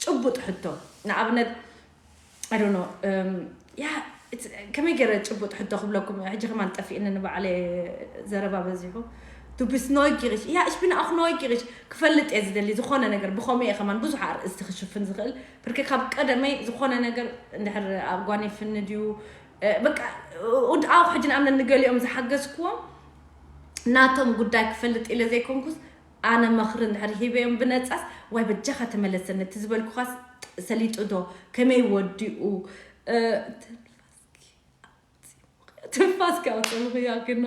ጭቡጥ ሕቶ ንኣብነት ኣዶኖ ያ ከመይ ገይረ ጭቡጥ ሕቶ ክብለኩም ሕጂ ከማን ጠፊእኒ ንባዕለ ዘረባ በዚሑ du bist neugierig ja ich bin auch neugierig ክፈልጥ እየ ዝደሊ ዝኾነ ነገር ብኸምኡ እየ ከማን ብዙሕ ኣርእስቲ ክሽፍን ዝኽእል ብርክ ካብ ቀደመይ ዝኾነ ነገር እንድሕር ኣብ ጓኒ ፍኒ ድዩ በቃ und auch ሕጂ ንኣብነት ንገሊኦም ዝሓገዝክዎም ናቶም ጉዳይ ክፈልጥ ኢለ ዘይኮንኩስ ኣነ መኽሪ እንድሕር ሂበዮም ብነፃስ ዋይ በጃኻ ተመለሰኒ እቲ ዝበልኩኻስ ሰሊጡ ዶ ከመይ ወዲኡ ትንፋስኪ ኣውፅእ ምኽያክኖ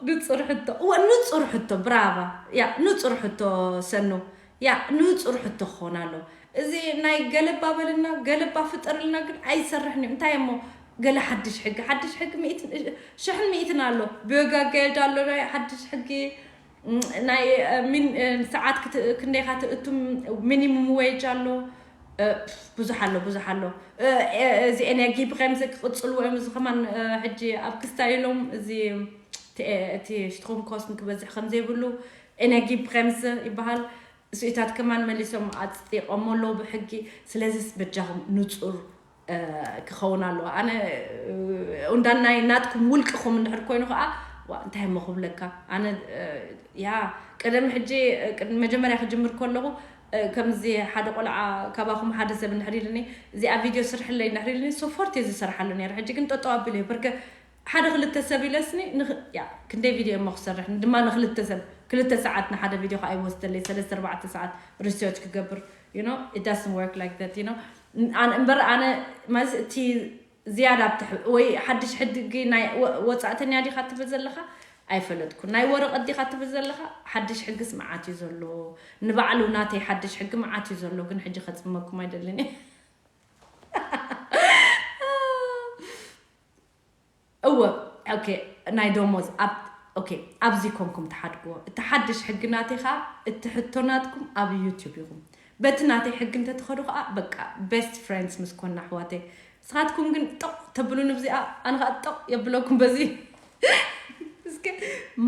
ንፁር ሕቶ ንፁር ሕቶ ብራቫ ያ ንፁር ሕቶ ሰኑ ያ ንፁር ሕቶ ክኾን ኣሎ እዚ ናይ ገለባ በልና ገለባ ፍጠርልና ግን ኣይሰርሕን እዩ እንታይ እሞ ገለ ሓድሽ ሕጊ ሓድሽ ሕጊ ሽሕን ሚእትን ኣሎ ብዮጋ ገይድ ኣሎ ናይ ሓድሽ ሕጊ ናይ ሰዓት ክንደይካ ትእቱ ሚኒሙም ዌጅ ኣሎ ብዙሕ ኣሎ ብዙሕ ኣሎ እዚ ኤነርጊ ብሬምስ ክቅፅልዎ እዮም እዚ ከማን ሕጂ ኣብ ክስታይ ኢሎም እዚ እቲ ሽትሮም ኮስት ክበዝሕ ከምዘይብሉ ኤነርጊ ብሬምስ ይበሃል እሱኢታት ከማን መሊሶም ኣፅጢቆሞ ኣለዉ ብሕጊ ስለዚስ በጃኹም ንፁር ክኸውን ኣለዎ። ኣነ እንዳናይ ናትኩም ውልቅኹም እንድሕር ኮይኑ ከዓ ዋ እንታይ እሞ ክብለካ ኣነ ያ ቀደም ሕጂ ቅድሚ መጀመርያ ክጅምር ከለኹ ከምዚ ሓደ ቆልዓ ካባኹም ሓደ ሰብ እንድሕር ኢልኒ እዚኣ ቪድዮ ስርሕለይ እንድሕር ኢልኒ ሶፎርት እየ ዝሰርሓሉ ነይረ። ሕጂ ግን ጠጠው ኣቢለ እየ በርከ ሓደ ክልተ ሰብ ኢለስኒ ያ ክንደይ ቪድዮ እሞ ክሰርሕ ድማ ንክልተ ሰብ ክልተ ሰዓት ንሓደ ቪድዮ ከዓ ይወስደለይ ሰለስተ ኣርባዕተ ሰዓት ሪሰርች ክገብር you know it doesn't work like that you know እምበር ኣነ ማለት እቲ ዝያዳ ወይ ሓድሽ ሕድጊ ናይ ወፃእተኛ ዲካ ትብል ዘለካ ኣይፈለጥኩ ናይ ወረቀት ዲካ ትብል ዘለካ ሓድሽ ሕግስ መዓት እዩ ዘሎ ንባዕሉ ናተይ ሓድሽ ሕጊ መዓት እዩ ዘሎ ግን ሕጂ ከፅመኩም ኣይደልን እወ ኦኬ ናይ ደሞዝ ኣብ ኦኬ ኣብዚ ኮንኩም ትሓድግዎ እቲ ሓድሽ ሕጊ ናተይ ከዓ እቲ ሕቶ ናትኩም ኣብ ዩቱብ ኢኹም በቲ ናተይ ሕጊ እንተትኸዱ ከዓ በቃ ቤስት ፍሬንድስ ምስ ኮና ኣሕዋተይ ንስኻትኩም ግን ጠቕ ተብሉኒ ብዚኣ ኣነ ከዓ ጠቕ የብለኩም በዚ እስከ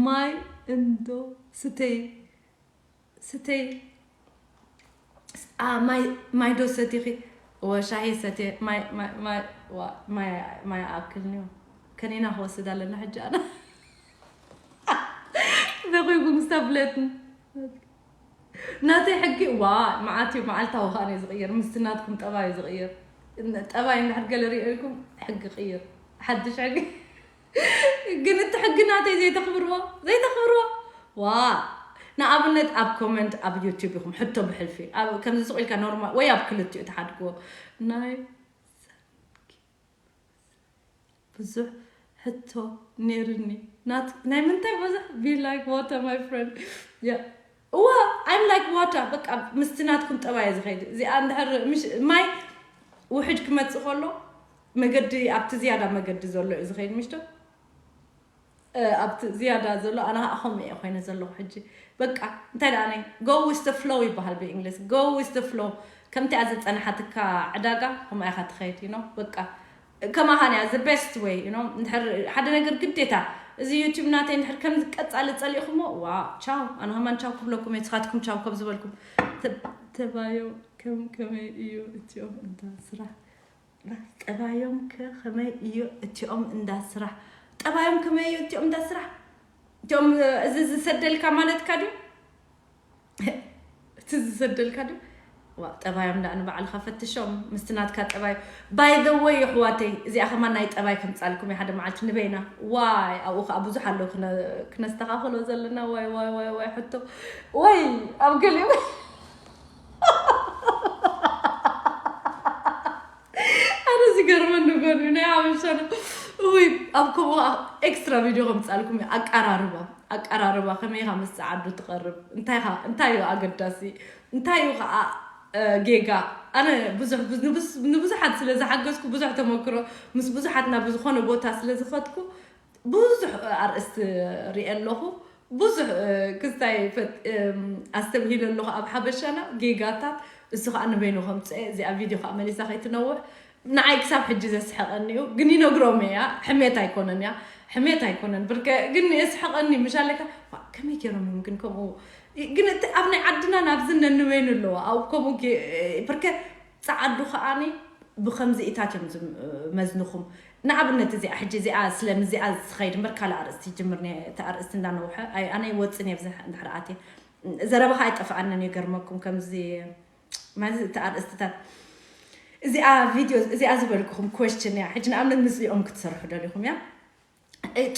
ማይ እንዶ ስተይ ስተይ ማይ ዶ ሰቲኺ ወሻሂ ሰትየ ማይ ኣክልኒ ከኒና ክወስድ ኣለና ሕጂ ኣነ ዘኮይኩም ስታብለትን ናተይ ሕጊ ዋ መዓት እዩ መዓልታዊ ከዓ እዩ ዝቕየር ምስቲ ናትኩም ጠባይ እዩ ዝቕየር ጠባይ እንድሕር ገለ ሪኦ ኢልኩም ሕጊ ቅይር ሓድሽ ሕጊ ግን እቲ ሕጊ ናተይ ዘይተኽብርዎ ዘይተኽብርዎ ዋ ንኣብነት ኣብ ኮመንት ኣብ ዩቱብ ኢኹም ሕቶ ብሕልፊ ከምዚ ስቕ ኢልካ ኖርማል ወይ ኣብ ክልቲኡ ተሓድግዎ ናይ ብዙሕ ሕቶ ነይርኒ ናይ ምንታይ ብዙሕ be like water my friend እዋ I'm like water በቃ ምስቲ ናትኩም ጠባየ ዝኸይድ እዚኣ እንድሕር ማይ ውሕጅ ክመፅእ ከሎ መገዲ ኣብቲ ዝያዳ መገዲ ዘሎ እዩ ዝኸይድ ምሽቶ ኣብቲ ዝያዳ ዘሎ ኣነ ከዓ ከምኡ እየ ኮይነ ዘለኹ ሕጂ በቃ እንታይ ደኣ ናይ go with the flow ይበሃል ብእንግሊዝ go with the flow ከምቲኣ ዝፀናሓትካ ዕዳጋ ከምኣ ኢኻ ትኸይድ you know በቃ ከማኻን እያ the best way you know እንድሕር ሓደ ነገር ግዴታ እዚ ዩቲብ ናተይ እንድሕር ከምዚ ቀፃሊ ፀሊእኹሞ ዋ ቻው ኣነ ከማን ቻው ክብለኩም እየ ንስኻትኩም ቻው ከም ዝበልኩም ተባዮም ከም ከመይ እዩ እቲኦም እንዳ ስራሕ ጠባዮም ከ ከመይ እዩ እቲኦም እንዳ ስራሕ ጠባዮም ከመይ እዩ እቲኦም እንዳ ስራሕ እቲኦም እዚ ዝሰደልካ ማለትካ ድዩ እቲ ዝሰደልካ ድዩ ጠባዮም ዳ ንባዕልካ ፈትሾም ምስቲ ናትካ ጠባይ by the way ኣሕዋተይ እዚኣ ከማን ናይ ጠባይ ከምፃልኩም ሓደ መዓልቲ ንበይና ዋይ ኣብኡ ከዓ ብዙሕ ኣሎ ክነስተካክሎ ዘለና ዋይ ዋይ ዋይ ዋይ ሕቶ ወይ ኣብ ገሊኡ ኣነ ዝገርመኒ ጎኒ ናይ ሓበሻ እውይ ኣብ ከምኡ ኤክስትራ ቪድዮ ከምፃልኩም ኣቀራርባ ኣቀራርባ ከመይ ኢኻ ምስ ፀዓዱ ትቐርብ እንታይ እዩ ኣገዳሲ እንታይ እዩ ከዓ ጌጋ ኣነ ብዙሕ ንብዙሓት ስለ ዝሓገዝኩ ብዙሕ ተመክሮ ምስ ብዙሓት ናብ ዝኾነ ቦታ ስለ ዝኸድኩ ብዙሕ ኣርእስቲ ሪኤ ኣለኹ ብዙሕ ክስታይ ኣስተብሂለ ኣለኹ ኣብ ሓበሻና ጌጋታት እሱ ከዓ ንበይኑ ከምፅአ እዚኣ ቪድዮ ከዓ መሊሳ ከይትነውሕ ንዓይ ክሳብ ሕጂ ዘስሕቐኒ እዩ ግን ይነግሮም እያ ሕሜት ኣይኮነን እያ ሕሜት ኣይኮነን ብርከ ግን የስሕቐኒ ምሻለካ ከመይ ገይሮም እዮም ግን ከምኡ ግን እቲ ኣብ ናይ ዓድና ናብዚ ነንበይኑ ኣለዎ ኣብ ከምኡ ብርከ ፀዓዱ ከዓኒ ብከምዚ ኢታት እዮም ዝመዝንኹም ንኣብነት እዚኣ ሕጂ እዚኣ ስለምዚኣ ዝኸይድ እምበር ካልእ ኣርእስቲ ይጅምር እቲ ኣርእስቲ እንዳነውሐ ኣነ ይወፅን እየ ብዝሕ እንድሕር ኣትየ ዘረባኻ ኣይጠፍኣንን ይገርመኩም ከምዚ ማለት እቲ ኣርእስትታት እዚኣ ቪድዮ እዚኣ ዝበልኩኹም question እያ ሕጂ ንኣብነት ምስሊኦም ክትሰርሑ ደሊኹም እያ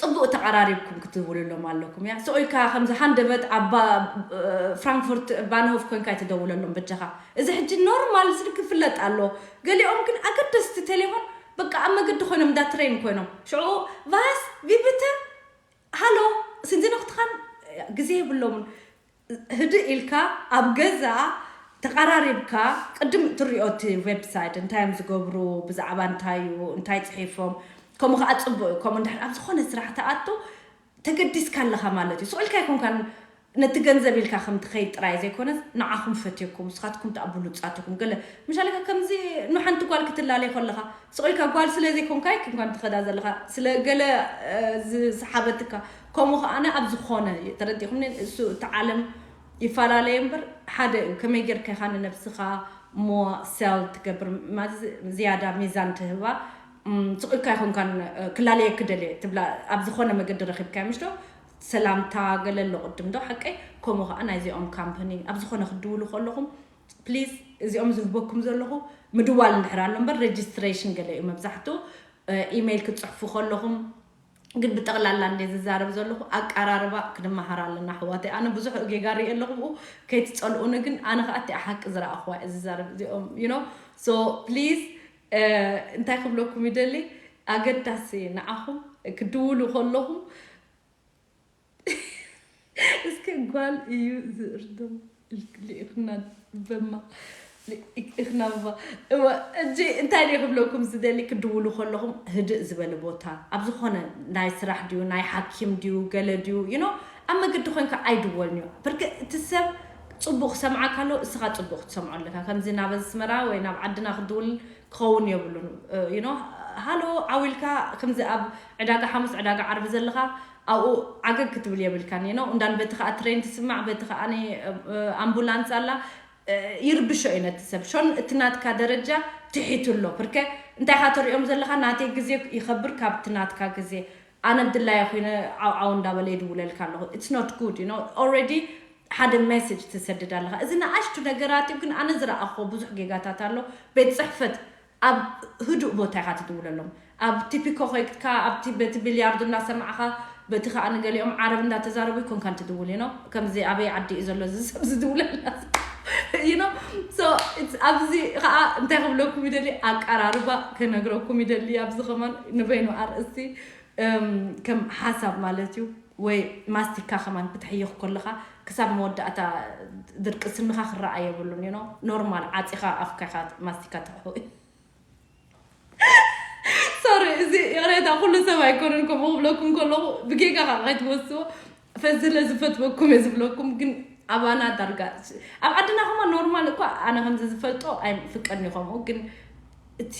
ፅቡቅ ተቀራሪብኩም ክትውልሎም ኣለኩም እያ ስቕ ኢልካ ከምዚ ሃንደበት ኣብ ፍራንክፉርት ባንሆፍ ኮንካ ትደውለሎም በጃኻ እዚ ሕጂ ኖርማል ስልክ ክፍለጥ ኣሎ ገሊኦም ግን ኣገደስቲ ቴሌፎን በቃ ኣብ መገዲ ኮይኖም እንዳ ትሬን ኮይኖም ሽዑ ቫስ ቪብተ ሃሎ ስንዚነክትኻን ግዜ የብሎምን ህድእ ኢልካ ኣብ ገዛ ተቐራሪብካ ቅድም ትሪኦ እቲ ዌብሳይት እንታይ እዮም ዝገብሩ ብዛዕባ እንታይ እዩ እንታይ ፅሒፎም ከምኡ ከዓ ፅቡቅ እዩ ከምኡ እንድሕር ኣብ ዝኾነ ስራሕ ተኣቱ ተገዲስካ ኣለኻ ማለት እዩ ስቕ ኢልካ ኣይኮንካን ነቲ ገንዘብ ኢልካ ከም ትኸይድ ጥራይ ዘይኮነስ ንዓኹም ፈትየኩም ንስኻትኩም ተኣ ብሉፃት ኢኹም ገለ ምሻለካ ከምዚ ንሓንቲ ጓል ክትላለይ ከለኻ ስቕ ኢልካ ጓል ስለ ዘይኮንካ ኣይኮንካን ትኸዳ ዘለኻ ስለ ገለ ዝሰሓበትካ ከምኡ ከዓነ ኣብ ዝኾነ ተረዲኹምኒ እሱ እቲ ዓለም ይፈላለየ እምበር ሓደ እዩ። ከመይ ጌርካ ኢኻ ንነብስኻ more sell ትገብር፣ ማለት ዝያዳ ሚዛን ትህባ። እም፣ ስቕ ኢልካ ኣይኮንካን፣ እ፣ ክላለየኪ ደልየ ትብላ፣ ኣብ ዝኾነ መገዲ ረኺብካዮ፣ ምሽ ዶ? ሰላምታ ገለ ኣሎ ቅድም ዶ? ሓቀይ። ከምኡ ኸዓ ናይዚኦም ካምፓኒ ኣብ ዝኾነ ክትድውሉ ከለኹም፣ ፕሊዝ፣ እዚኦም ዝህበኩም ዘለኹ ምድዋል እንድሕር ኣሎ እምበር፣ ሬጅስትሬሽን ገለ እዩ መብዛሕትኡ። እ፣ ኢሜይል ክትጽሕፉ ከለኹም ግን ብጠቕላላ እንደ ዝዛረብ ዘለኹ ኣቀራርባ ክንመሃር ኣለና ኣሕዋተይ። ኣነ ብዙሕ ጌጋ ርኢ ኣለኹ ብኡ፣ ከይትጸልኡኒ። ግን ኣነ ኸኣ እቲ ሓቂ ዝረኣኹዋ እየ ዝዛረብ። እዚኦም you know so please፣ እ፣ እንታይ ክብለኩም ይደሊ፣ ኣገዳሲ ንዓኹም ክድውሉ ከለኹም፣ እስከ ጓል እዩ ዝእርዶ ልኢኽና በማ፣ ልኢኽና በማ። እወ፣ እጂ እንታይ ድየ ክብለኩም ዝደሊ፣ ክድውሉ ከለኹም ህድእ ዝበለ ቦታ፣ ኣብ ዝኾነ ናይ ስራሕ ድዩ፣ ናይ ሓኪም ድዩ፣ ገለ ድዩ፣ you know፣ ኣብ መገዲ ኮይንካ ኣይድወልን እዩ። ብርክ እቲ ሰብ ጽቡቕ ክሰምዓካ ኣሎ፣ እስኻ ጽቡቕ ክትሰምዖ ኣለካ። ከምዚ ናብ ኣስመራ ወይ ናብ ዓድና ክድውል ክኸውን የብሉን። እ፣ you know፣ ሃሎ ዓዊልካ፣ ከምዚ ኣብ ዕዳጋ ሓሙስ፣ ዕዳጋ ዓርቢ ዘለኻ፣ ኣብኡ ዓገግ ክትብል የብልካን፣ you know። እንዳን በቲ ኸኣ ትሬን ትስማዕ፣ በቲ ኸኣ ኒ-፣ እ፣ ኣምቡላንስ ኣላ፣ እ፣ ይርብሾ እዩ ነቲ ሰብ። ሾን እቲ ናትካ ደረጃ ትሒቱ ኣሎ። ብርከ እንታይ ኢኻ ተሪኦም ዘለኻ፣ ናተይ ግዜ ይኸብር ካብቲ ናትካ ግዜ። ኣነ ድላየ ኮይነ ዓው ዓው እንዳበለ ይድውለልካ ኣለኹ። It's not good, you know። Already ሓደ ሜሴጅ ትሰድድ ኣለኻ። እዚ ንኣሽቱ ነገራት እዩ፣ ግን ኣነ ዝረኣኽዎ ብዙሕ ጌጋታት ኣሎ። ቤት ጽሕፈት ኣብ ህዱእ ቦታ ኢኻ ትድውለሎም። ኣብ ቲፒኮ ኮይንካ፣ ኣብቲ በቲ ቢልያርዶ እናሰማዕኻ፣ በቲ ኸኣ ንገሊኦም ዓረብ እንዳተዛረቡ ይኮንካን ትድውል፣ you know። ከምዚ ኣበይ ዓዲ እዩ ዘሎ እዚ ሰብ ዝድውለልና? You know? So፣ it's፣ ኣብዚ ኸኣ እንታይ ክብለኩም ይደሊ፣ ኣቀራርባ ክነግረኩም ይደሊ። ኣብዚ ኸማን ንበይኑ ኣርእስቲ፣ እም፣ ከም ሓሳብ ማለት እዩ። ወይ ማስቲካ ኸማን ክትሕይኽ ከለኻ ክሳብ መወዳእታ ድርቂ ስንኻ ክረኣ የብሉን፣ you know። ኖርማል ዓጺኻ ኣፍካ ኢኻ ማስቲካ ትሕኡ። ሶሪ፣ እዚ ይቕሬታ፣ ኩሉ ሰብ ኣይኮነን ከምኡ ክብለኩም ከለኹ ብጌጋ ኸዓ ከይትወስዎ። ፈዝለ ዝፈትወኩም እየ ዝብለኩም፣ ግን ኣባና ዳርጋ ኣብ ዓድና ኸማ ኖርማል እኳ፣ ኣነ ከምዚ ዝፈልጦ ኣይፍቀድን እዩ ከምኡ፣ ግን እቲ፣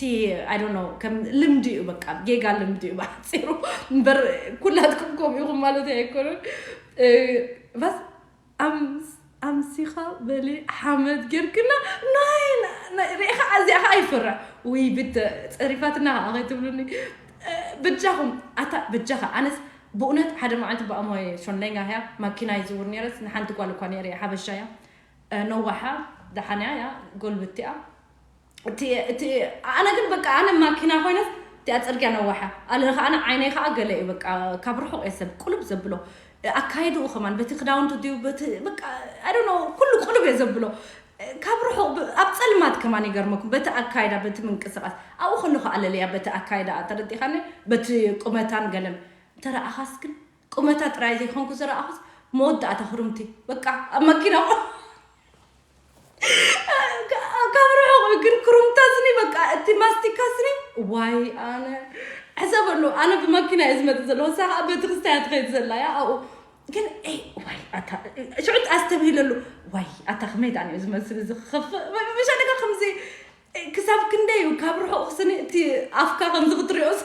I don't know፣ ከም ልምዲ እዩ፣ በቃ ጌጋ ልምዲ እዩ ብሓፂሩ። እምበር ኩላትኩም ከምኡ ኢኹም ማለት ኣይኮነን። እ፣ በስ ኣምስ-፣ ኣምሲኻ በሊ ሓመድ ጌርክና፣ ናይ፣ ናይ፣ ሪኢኻ ኣዚኣ ኸዓ ኣይፈርሕ። ውይ፣ ብት-፣ ጸሪፋትና ኸዓ ከይትብሉኒ። እ፣ በጃኹም፣ ኣታ፣ በጃኻ፣ ኣነስ ብእውነት ሓደ መዓልቲ ብኣሞይ ሾንለኛ እያ፣ ማኪና ይዝውር ነይረስ፣ ንሓንቲ ጓል እኳ ነይረ እያ፣ ሓበሻ እያ። እ፣ ነዋሓ፣ ደሓን እያ፣ እያ፣ ጎልብቲ እያ። እቲ፣ እቲ፣ ኣነ ግን በቃ፣ ኣነ ማኪና ኮይነስ፣ እቲኣ ጽርግያ ነዋሓ። ኣነ ኸዓ፣ ኣነ ዓይነይ ኸዓ ገለ እዩ፣ በቃ፣ ካብ ርሑቕ እየ ሰብ ቁልብ ዘብሎ። ኣካይድኡ ከማን፣ በቲ ክዳውንቱ ድዩ፣ በቲ፣ በቃ፣ I don't know፣ ኩሉ ቁልብ እየ ዘብሎ። ካብ ርሑቕ፣ ብ-፣ ኣብ ጸልማት ከማን ይገርመኩም፣ በቲ ኣካይዳ፣ በቲ ምንቅስቓስ። ኣብኡ ከለኹ ኣለለያ፣ በቲ ኣካይዳ፣ ተረዲኻኒ፣ በቲ ቁመታን ገለን። እንተ ረኣኻስ ግን፣ ቁመታ ጥራይ ዘይኮንኩ ዝረኣኹስ፣ መወዳእታ ክርምቲ። በቃ፣ ኣብ መኪና ካብ ርሑቕ ግን ክሩምታ ስኒ፣ በቃ፣ እቲ ማስቲካ ስኒ፣ ዋይ፣ ኣነ፣ ሕሰበሉ፣ ኣነ ብማኪና እየ ዝመጽእ ዘለኹ፣ እሳ ኸዓ ቤተክርስትያን ትኸይድ ዘላ እያ፣ ኣብኡ። ግን፣ ኤይ፣ ዋይ፣ ኣታ፣ ሽዑ ኣስተብሂለሉ፣ ዋይ፣ ኣታ፣ ከመይ ደኣ እዩ ዝመስል እዚ ክኸፍእ? መ-፣ መሸለካ ከምዚ፣ ክሳብ ክንደይ እዩ ካብ ርሑቕ ስኒ እቲ ኣፍካ ከምዚ ክትሪኦ ስ-፣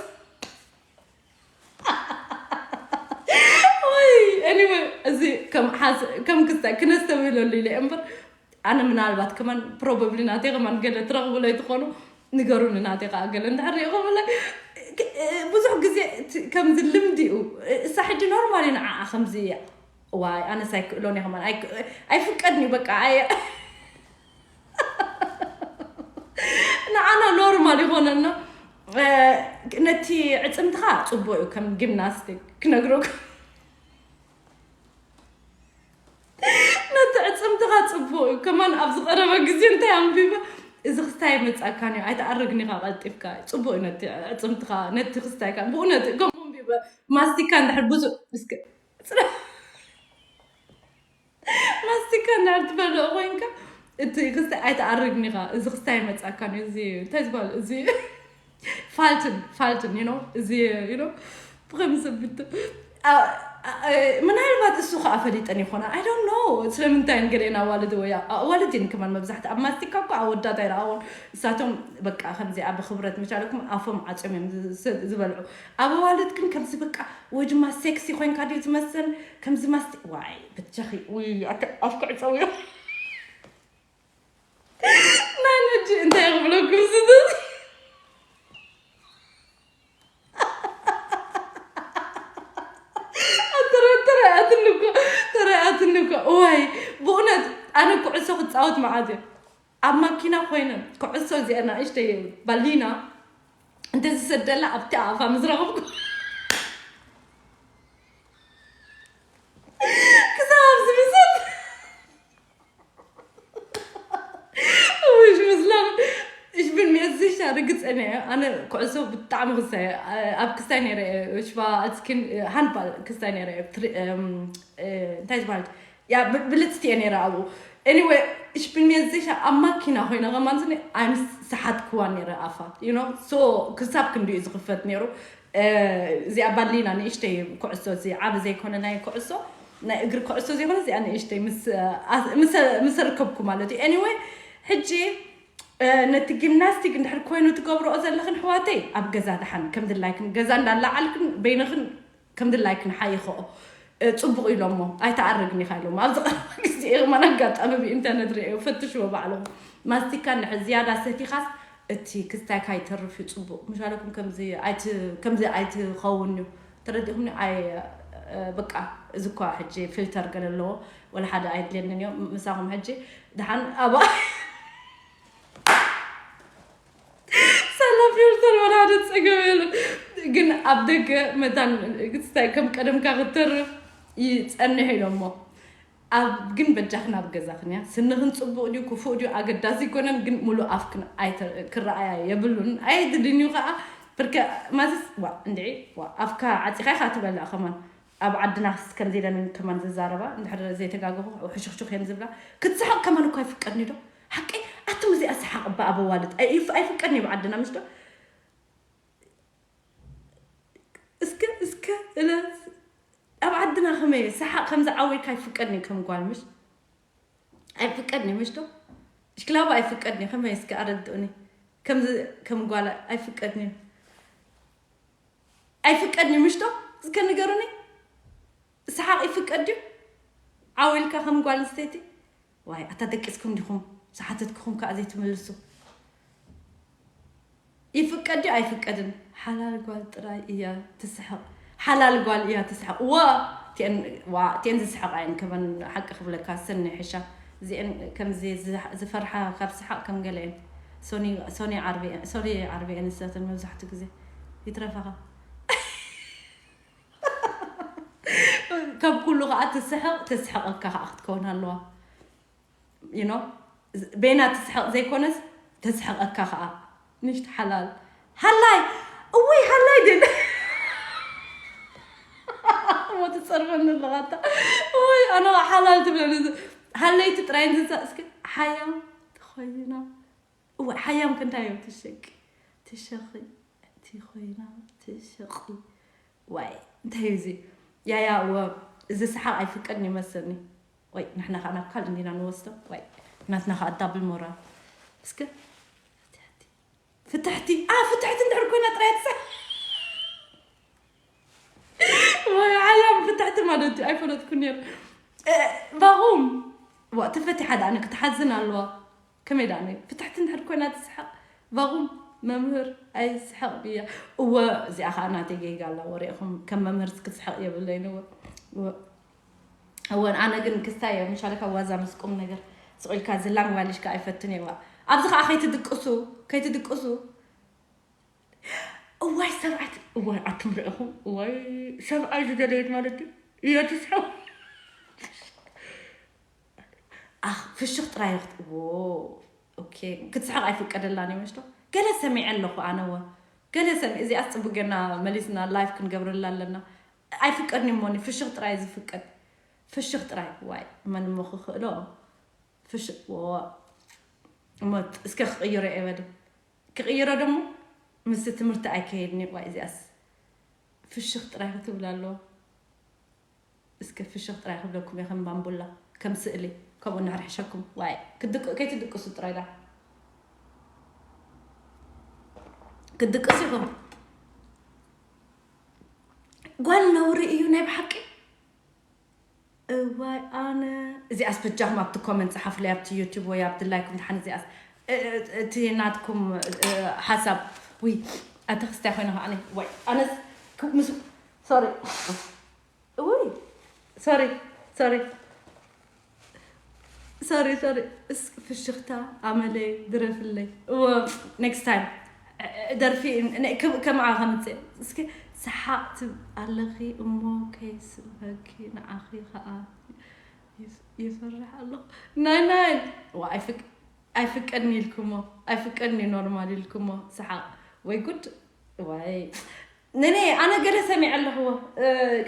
ወይ፣ anyway፣ እዚ ከም ሓስ-፣ ከም ክስታይ ክነስተብህለሉ ኢለ እየ እምበር፣ ኣነ ምናልባት ከማን፣ probably፣ ናተይ ከማን ገለ ትረኽቡ ለይትኾኑ፣ ንገሩኒ፣ ናተይ ከኣ ገለ እንድሕር ሪኢኹምለይ። ክ-፣ ብዙሕ ግዜ እቲ፣ ከምዚ ልምዲ እዩ። እሳ ሕጂ ኖርማል እዩ ንዓኣ ከምዚ እያ። ዋይ፣ ኣነስ ኣይክእሎን እየ ከማን፣ ኣይክ-፣ ኣይፍቀድን እዩ፣ በቃ፣ ኣየ-፣ ንዓና ኖርማል ይኾነና። እ፣ ነቲ ዕጽምትኻ ጽቡቕ እዩ፣ ከም ጂምናስቲክ ክነግረኩም። ነቲ ዕጽምትኻ ጽቡቕ እዩ። ከማን ኣብ ዝቐረበ ግዜ እንታይ ኣንቢበ? እዚ ክስታይ መጻእካን እዩ፣ ኣይትኣርግን ኢኻ ቀልጢፍካ። ጽቡቕ እዩ ነቲ ዕጽምትኻ፣ ነቲ ክስታይካ። ብእውነት ከምኡ ኣንቢበ። ማስቲካ እንድሕር ብዙ-፣ እስከ፣ ጽረ-፣ ማስቲካ እንድሕር ትበልዕ ኮይንካ፣ እቲ ክስታይ ኣይትኣርግን ኢኻ። እዚ ክስታይ መጻእካን እዩ። እዚ እንታይ ዝበሃል? እዚ ፋልትን፣ ፋልትን፣ you know፣ እዚ፣ you know፣ ብኸምዚ ብት-፣ ኣ-፣ ኣ-፣ ምናልባት እሱ ኸዓ ፈሊጠን ይኾና። I don't know። ስለምንታይ ንገለና ኣዋልድ ወይ ኣዋልድ እየን ከማን መብዛሕቲ ኣብ ማስቲካ እኮ ኣወዳት ኣይረኣውን። እሳቶም በቃ ከምዚኣ ብክብረት መቻለኩም ኣፎም ዓፅዮም እዮም ዝ- ዝበልዑ። ኣብ ኣዋልድ ግን ከምዚ በቃ ወይ ድማ ሴክሲ ኮይንካ ድዩ ዝመስል? ከምዚ ማስቲ ዋይ ብትቸኺ ውይ ኣፍክዕፀውዮ ናይ ነጂ እንታይ ክብለኩም ዝብል ተረኣትኒ እኮ ተረኣትኒ እኮ እዋይ። ብእውነት ኣነ ኩዕሶ ክፃወት መዓት እየ ኣብ ማኪና ኮይነ ኩዕሶ እዚኣ ንእሽተይ ባሊና እንተዝሰደላ ኣብቲ ኣፋ ምስ ረኸብኩ ክሳብ ኣብዚ ምሰል ውሽ ምስላ Ich bin mir sicher ርግፀኛ እየ ኣነ ኩዕሶ ብጣዕሚ ክስታይ ኣብ ክስታይ ነይረ እየ ሽባ ኣትስኪን ሃንባል ክስታይ ነይረ እየ እንታይ ዝበሃል ያ ብልፅቲ እየ ነይረ ኣብኡ anyway Ich bin mir sicher ኣብ ማኪና ኮይነ ከማን ስኒ ኣይምስሓትክዋ ነይረ ኣፋ you know so ክሳብ ክንዲኡ ዝኽፈት ነይሩ እዚኣ ባሊና ንእሽተይ ኩዕሶ እዚ ዓብ ዘይኮነ ናይ ኩዕሶ ናይ እግሪ ኩዕሶ ዘይኮነ እዚኣ ንእሽተይ ምስ ርከብኩ ማለት እዩ anyway ሕጂ ነቲ ጊምናስቲክ እንድሕር ኮይኑ ትገብርኦ ዘለኽን ኣሕዋተይ ኣብ ገዛ ደሓን ከም ድላይክን ገዛ እንዳላዓልክን በይንኽን ከም ድላይክን ሓይኽኦ ፅቡቕ ኢሎሞ ኣይተኣርግን ኢኻ ኢሎሞ ኣብዚ ቀረባ ግዜ ኢኽማን ኣጋጣሚ ብኢንተርነት ርእዮ ፈትሽዎ ባዕልኹም ማስቲካ እንድሕር ዝያዳ ሰቲኻስ እቲ ክስታይካ ይተርፍ እዩ ፅቡቕ ምሻለኩም ከምዚ ኣይትኸውን እዩ ተረዲኹምኒ ኣይ በቃ እዚ እኳ ሕጂ ፊልተር ገለ ኣለዎ ወላ ሓደ ኣይድልየንን እዮም ምሳኹም ሕጂ ደሓን ኣብ ሳላ ፊልተር ወላ ሓደ ፀገም የለን ግን ኣብ ደገ መታን ክስታይ ከም ቀደምካ ክትተርፍ ይፀንሕ ኢሎሞ ኣብ ግን በጃኽን ኣብ ገዛኽን እያ ስንኽን ፅቡቕ ድዩ ክፉእ ድዩ ኣገዳሲ ይኮነን ግን ሙሉእ ኣፍክን ክረኣያ የብሉን ኣይትድንዩ ከዓ ብርከ ማዘስ ዋ እንድዒ ዋ ኣፍካ ዓፂኻ ኢኻ ትበልዕ ከማን ኣብ ዓድና ከምዚ ኢለን ከማን ዝዛረባ እንድሕር ዘይተጋገኹ ሕሹኽሹኽ እየን ዝብላ ክትስሕቕ ከማን እኳ ይፍቀድኒ ዶ ሓቀይ ኣቱም እዚኣ ሰሓቕ እባ ኣበዋልድ ኣይፍቀድኒ ኣብ ዓድና ምሽ ዶ እስከ እስከ እለ ኣብ ዓድና ከመይ ሰሓቕ ከምዚ ዓዊርካ ኣይፍቀድኒ ከም ጓል ምሽ ኣይፍቀድኒ ምሽ ዶ ሽክላባ ኣይፍቀድኒ ከመይ እስከ ኣረድኡኒ ከምዚ ከም ጓል ኣይፍቀድኒ ኣይፍቀድኒ ምሽ ዶ እስከ ንገሩኒ ሰሓቕ ይፍቀድ ድዩ ዓዊልካ ከም ጓል ኣንስተይቲ ዋይ ኣታ ደቂስኩም ዲኹም ሰሓተትክኹም ከዓ ዘይትምልሱ ይፍቀድ ድዩ ኣይፍቀድን ሓላል ጓል ጥራይ እያ ትስሕቕ ሓላል ጓል እያ ትስሕቕ ወ ቴን ዝስሕቕ ኣየን ከመን ሓቂ ክብለካ ሰኒ ሕሻ እዚአን ከምዚ ዝፈርሓ ካብ ሰሓቕ ከም ገለ እየን ሶኒ ዓርቢ እየን ዝሰተን መብዛሕትኡ ግዜ ይትረፈኻ ካብ ኩሉ ከዓ ትስሕቕ ተስሕቐካ ከዓ ክትከውን ኣለዋ you know በይና ትስሕቕ ዘይኮነስ ተስሕቐካ ከዓ ንሽቲ ሓላል ሃላይ እወይ ሃላይ ድን እሞ ትፀርፈኒ ኣለኻታ ወይ ኣነ ሓላል ትብለኒ ሃለይቲ ጥራይ እንስሳ እስኪ ሓያም ተኾይና እወ ሓያም ክንታይ እዮም ትሸቂ ትሸኺ እቲ ኮይና ትሸቂ ዋይ እንታይ እዩ እዚ ያያ እወ እዚ ሰሓቕ ኣይፍቀድን ይመስለኒ ወይ ንሕና ከዓ ናብ ካልእ እንዲና ንወስዶ ወይ ናትና ከዓ ዳብል ሞራል እስከ ፍትሕቲ ፍትሕቲ ኣ ፍትሕቲ እንድሕር ኮይና ጥራይ ትሰ ወይ ሓያም ፍትሕቲ ማለት እዩ ኣይፈለጥኩ ነይሩ ባኹም ዋ ተፈቲሓ ደኣ ክትሓዝን ኣለዋ ከመይ ደኣ ፍትሕቲ እንድሕር ኮይና ትስሓቕ ባኹም መምህር ኣይስሓቕ ብያ እወ እዚኣ ከዓ ናተይ ጌጋ ኣላ ወሪእኹም ከም መምህር ክትስሓቕ የብለይን እወ እወ ኣነ ግን ክስታይ እየ ምሻለ ካብ ዋዛ ምስ ቁም ነገር ስቕ ኢልካ ዝላንጓልሽ ከዓ ኣይፈትን እየ ዋ ኣብዚ ከዓ ከይትድቅሱ ከይትድቅሱ እዋይ ሰብኣይ እዋይ ኣቱም ርኢኹም እዋይ ሰብኣይ ዝደለየት ማለት እዩ እየ ትስሕቕ ኣኽ ፍሽኽ ጥራይ ክትእዎ ኦኬ ክትስሕቕ ኣይፍቀደላን እዩ ምሽቶ ገለ ሰሚዐ ኣለኹ ኣነወ ገለ ሰሚ እዚኣ ፅቡቅ ጌርና መሊስና ላይፍ ክንገብረላ ኣለና ኣይፍቀድን እሞኒ ፍሽኽ ጥራይ ዝፍቀድ ፍሽኽ ጥራይ ዋይ መን እሞ ክኽእሎ ፍሽኽ እሞ እስከ ክቕይሮ እየ በሊ ክቕይሮ ደሞ ምስ ትምህርቲ ኣይከየድኒ ዋይ እዚኣስ ፍሽኽ ጥራይ ክትብል ኣለዎ እስከ ፍሽኽ ጥራይ ክብለኩም እየ ከም ባምቡላ ከም ስእሊ ከምኡ እናርሕሸኩም ዋይ ክትድቅ- ከይትድቅሱ ጥራይ ዳ ክትድቅሱ ኢኹም። ጓል ነውሪ እዩ ናይ ብሓቂ። እዋይ ኣነ እዚኣስ በጃኹም ኣብቲ ኮመንት ጸሓፉለይ ኣብቲ ዩቲብ ወይ ኣብቲ ላይኩም ድሓን እዚኣስ እ- እ- እቲ ናትኩም እ- ሓሳብ ውይ ኣተ ክስታይ ኮይነ ከዓኒ ወይ ኣነስ ክ- ምስ ሶሪ ውይ ሶሪ ሶሪ ሶሪ ሶሪ እስ ፍሽኽታ ኣመለይ ድረፍለይ እዎ ኔክስት ታይም ደርፊ ከምኣ ከምፅእ እስኪ ሰሓቕ ትብ ኣለኺ እሞ ከይስልፈኪ ንዓኺ ከዓ ይፈርሕ ኣለኹ ናይ ናይ ኣይፍቀድኒ ኢልኩሞ ኣይፍቀድኒ ኖርማል ኢልኩሞ ሰሓቕ ወይ ጉድ ወይ ነኔ ኣነ ገለ ሰሚዐ ኣለኽዎ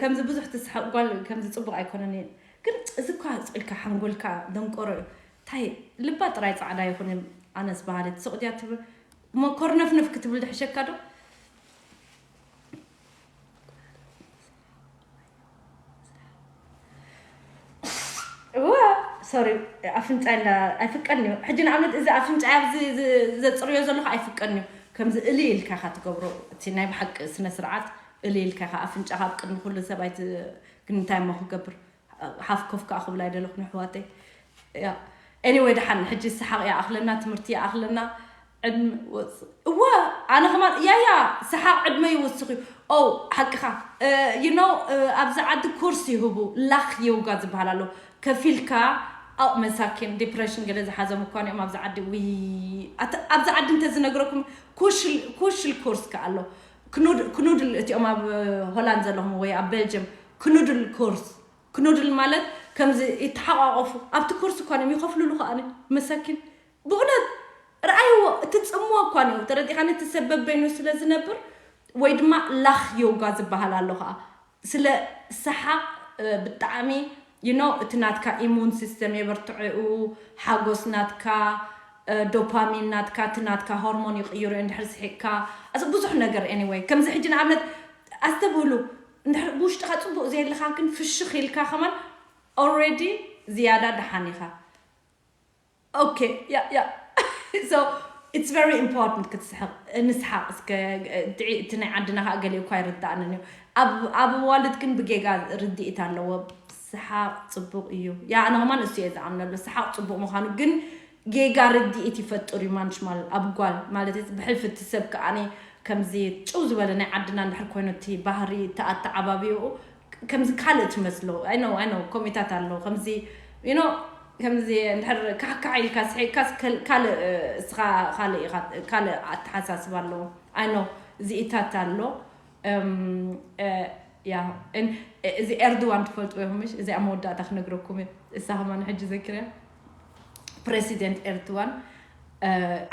ከምዚ ብዙሕ ትስሓቕ ጓል ከምዚ ፅቡቕ ኣይኮነን እየ ግን እዚ እኳ ስኢልካ ሓንጎልካ ደንቆሮ እዩ እንታይ ልባ ጥራይ ፃዕዳ ይኹን ኣነስ በሃሊ ትስቕ ድያ ትብል እሞ ኮርነፍነፍ ክትብል ድሕሸካ ዶ እዋ ሶሪ ኣፍንጫ ኢላ ኣይፍቀድን እዩ ሕጂ ንኣብነት እዚ ኣፍንጫ ኣብዚ ዘፅርዮ ዘለኹ ኣይፍቀድን እዩ ከምዚ እሊ ኢልካ ኢኻ ትገብሮ እቲ ናይ ብሓቂ ስነ ስርዓት እሊ ኢልካ ኢኻ ኣፍንጫኻ ኣብ ቅድሚ ኩሉ ሰብ ኣይት ግን እንታይ እሞ ክገብር ሓፍ ኮፍ ከዓ ክብል ኣይደለኹን ኣሕዋተይ ያ anyway ደሓን ሕጂ ሰሓቕ ይኣኽለና ትምህርቲ ይኣኽለና ዕድመ ወፅ እዋ ኣነ ከማን ያያ ሰሓቕ ዕድመ ይውስኽ እዩ ኦ ሓቅኻ you know ኣብዚ ዓዲ ኮርስ ይህቡ ላኽ ዮጋ ዝበሃል ኣሎ ከፊልካ ኣው መሳኪን ዲፕሬሽን ገለ ዝሓዘም እኳ እዮም ኣብዚ ዓዲ ውይ ኣብዚ ዓዲ እንተ ዝነግረኩም ኩሽል ኮርስ ከ ኣሎ ክኑድል እቲኦም ኣብ ሆላንድ ዘለኹም ወይ ኣብ ቤልጅየም ክኑድል ኮርስ ክኑድል ማለት ከምዚ ይተሓቋቆፉ ኣብቲ ኮርስ እኳ እዮም ይኸፍሉሉ ከኣ መሳኪን ብእውነት ረኣይዎ እቲ ጽምዋ እኳ እዩ ተረዲኻ ነቲ ሰበብ በይኑ ስለ ዝነብር ወይ ድማ ላኽ ዮጋ ዝበሃል ኣሎ ከኣ ስለ ሰሓቕ ብጣዕሚ you know እቲ ናትካ ኢሙን ሲስተም የበርትዕኡ ሓጎስ ናትካ ዶፓሚን ናትካ እቲ ናትካ ሆርሞን ይቕይሩ እንድሕር ስሒቕካ እዚ ብዙሕ ነገር anyway ከምዚ ሕጂ ንኣብነት ኣስተብህሉ እንድሕር ብውሽጥኻ ፅቡቅ ዘየለካ ግን ፍሽኽ ኢልካ ከማን already ዝያዳ ደሓን ኢኻ okay yeah yeah so it's very important ክትስሕቕ ንስሓቕ እስከ ድዒ እቲ ናይ ዓድና ከዓ ገሊኡ እኳ ይርዳእንን እዩ ኣብ ኣዋልድ ግን ብጌጋ ርድኢት ኣለዎ ሰሓቕ ፅቡቕ እዩ ያ ኣነ ከማን እሱ እየ ዝኣምነሉ ሰሓቕ ፅቡቕ ምዃኑ ግን ጌጋ ርድኢት ይፈጥር እዩ ማንሽማል ኣብ ጓል ማለት ብሕልፊ እቲ ሰብ ከዓኒ ከምዚ ጭው ዝበለ ናይ ዓድና እንድሕር ኮይኑ እቲ ባህሪ ተኣተዓባቢኡ ከምዚ ካልእ ትመስሎ ኣይኖ ኣይኖ ኮሚታት ኣሎ ከምዚ you know ከምዚ እንድሕር ካሕካሕ ኢልካ ስሒቅካስ ካልእ እስኻ ካልእ ኢኻ ካልእ ኣተሓሳስባ ኣለዎ ኣይኖ ዝኢታት ኣሎ ያ እዚ ኤርድዋን ትፈልጥዎ ኢኹምሽ እዚኣ መወዳእታ ክነግረኩም እዩ እሳ ከማን ሕጂ ዘኪረ ፕሬሲደንት ኤርትዋን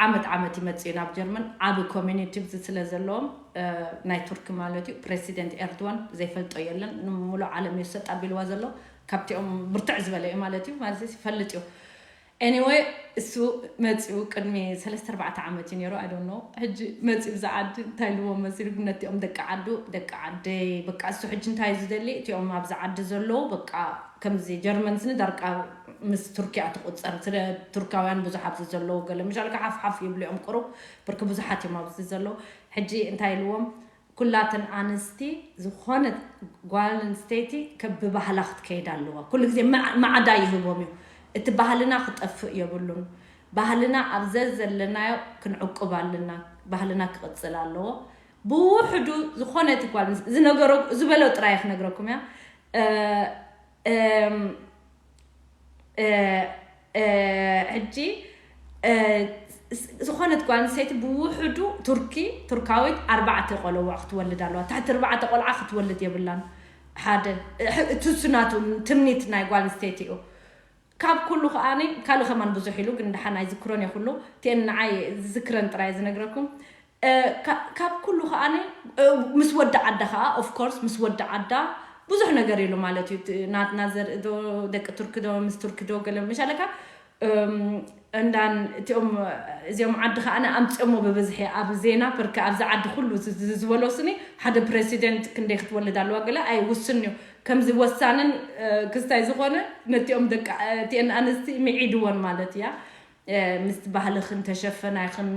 ዓመት ዓመት ይመፅኡ ናብ ጀርመን ዓብ ኮሚኒቲ ብዚ ስለ ዘለዎም ናይ ቱርኪ ማለት እዩ ፕሬሲደንት ኤርትዋን ዘይፈልጦ የለን ንሙሉእ ዓለም እዩ ሰጥ ኣቢልዋ ዘሎ ካብቲኦም ብርትዕ ዝበለ እዩ ማለት እዩ ማለት ይፈልጥ እዩ anyway እሱ መፂኡ ቅድሚ ሰለስተ ኣርባዕተ ዓመት እዩ ነይሩ ኣዶኖ ሕጂ መፂኡ ብዛ ዓዲ እንታይ ልዎም መሲሉ ግን ነቲኦም ደቂ ዓዱ ደቂ ዓደይ በቃ እሱ ሕጂ እንታይ ዝደሊ እቲኦም ኣብዚ ዓዲ ዘለዉ በቃ ከምዚ ጀርመን ስኒ ዳርቃ ምስ ቱርኪያ ትቁፀር ስለ ቱርካውያን ብዙሕ ኣብዚ ዘለዉ ገለ ምሻልካ ሓፍሓፍ ይብሉ እዮም ቁሩብ ብርኪ ብዙሓት እዮም ኣብዚ ዘለዉ ሕጂ እንታይ ኢልዎም ኩላተን ኣንስቲ ዝኾነት ጓል ኣንስተይቲ ከም ብባህላ ክትከይድ ኣለዋ ኩሉ ግዜ ማዕዳ ይህቦም እዩ እቲ ባህልና ክጠፍእ የብሉን ባህልና ኣብ ዘዘለናዮ ክንዕቁብ ኣለና ባህልና ክቕፅል ኣለዎ ብውሕዱ ዝኾነ እቲ ጓል ዝነገሮ ዝበሎ ጥራይ ክነግረኩም እያ ሕጂ ዝኾነት ጓል ኣንስተይቲ ብውሕዱ ቱርኪ ቱርካዊት ኣርባዕተ ቆለውዕ ክትወልድ ኣለዋ ትሕቲ ኣርባዕተ ቆልዓ ክትወልድ የብላን ሓደ እቲ ስናቱ ትምኒት ናይ ጓል ኣንስተይቲ እዩ ካብ ኩሉ ከዓኒ ካልእ ከማን ብዙሕ ኢሉ ግን ደሓን ኣይዝክሮን እየ ኩሉ እቲአን ንዓይ ዝዝክረን ጥራይ ዝነግረኩም ካብ ኩሉ ከዓኒ ምስ ወዲ ዓዳ ከዓ ኦፍኮርስ ምስ ወዲ ዓዳ ብዙሕ ነገር ኢሉ ማለት እዩ ናትና ዘርኢ ዶ ደቂ ቱርኪ ዶ ምስ ቱርኪ ዶ ገለ ምሻለካ እም፣ እንዳን እቲኦም እዚኦም ዓዲ ከዓነ ኣምፅኦሞ ብብዝሒ ኣብ ዜና ብርክ ኣብዚ ዓዲ ኩሉ ዝ- ዝ- ዝበሎ ስኒ ሓደ ፕሬሲደንት ክንደይ ክትወልድ ኣለዋ ገለ ኣይውስን እዩ። ከምዚ ወሳንን እ፣ ክስታይ ዝኾነ ነቲኦም ደቂ እ፣ እቲአን ኣንስቲ ምዒድወን ማለት እያ። እ፣ ምስቲ ባህልኽን ተሸፈናይኽን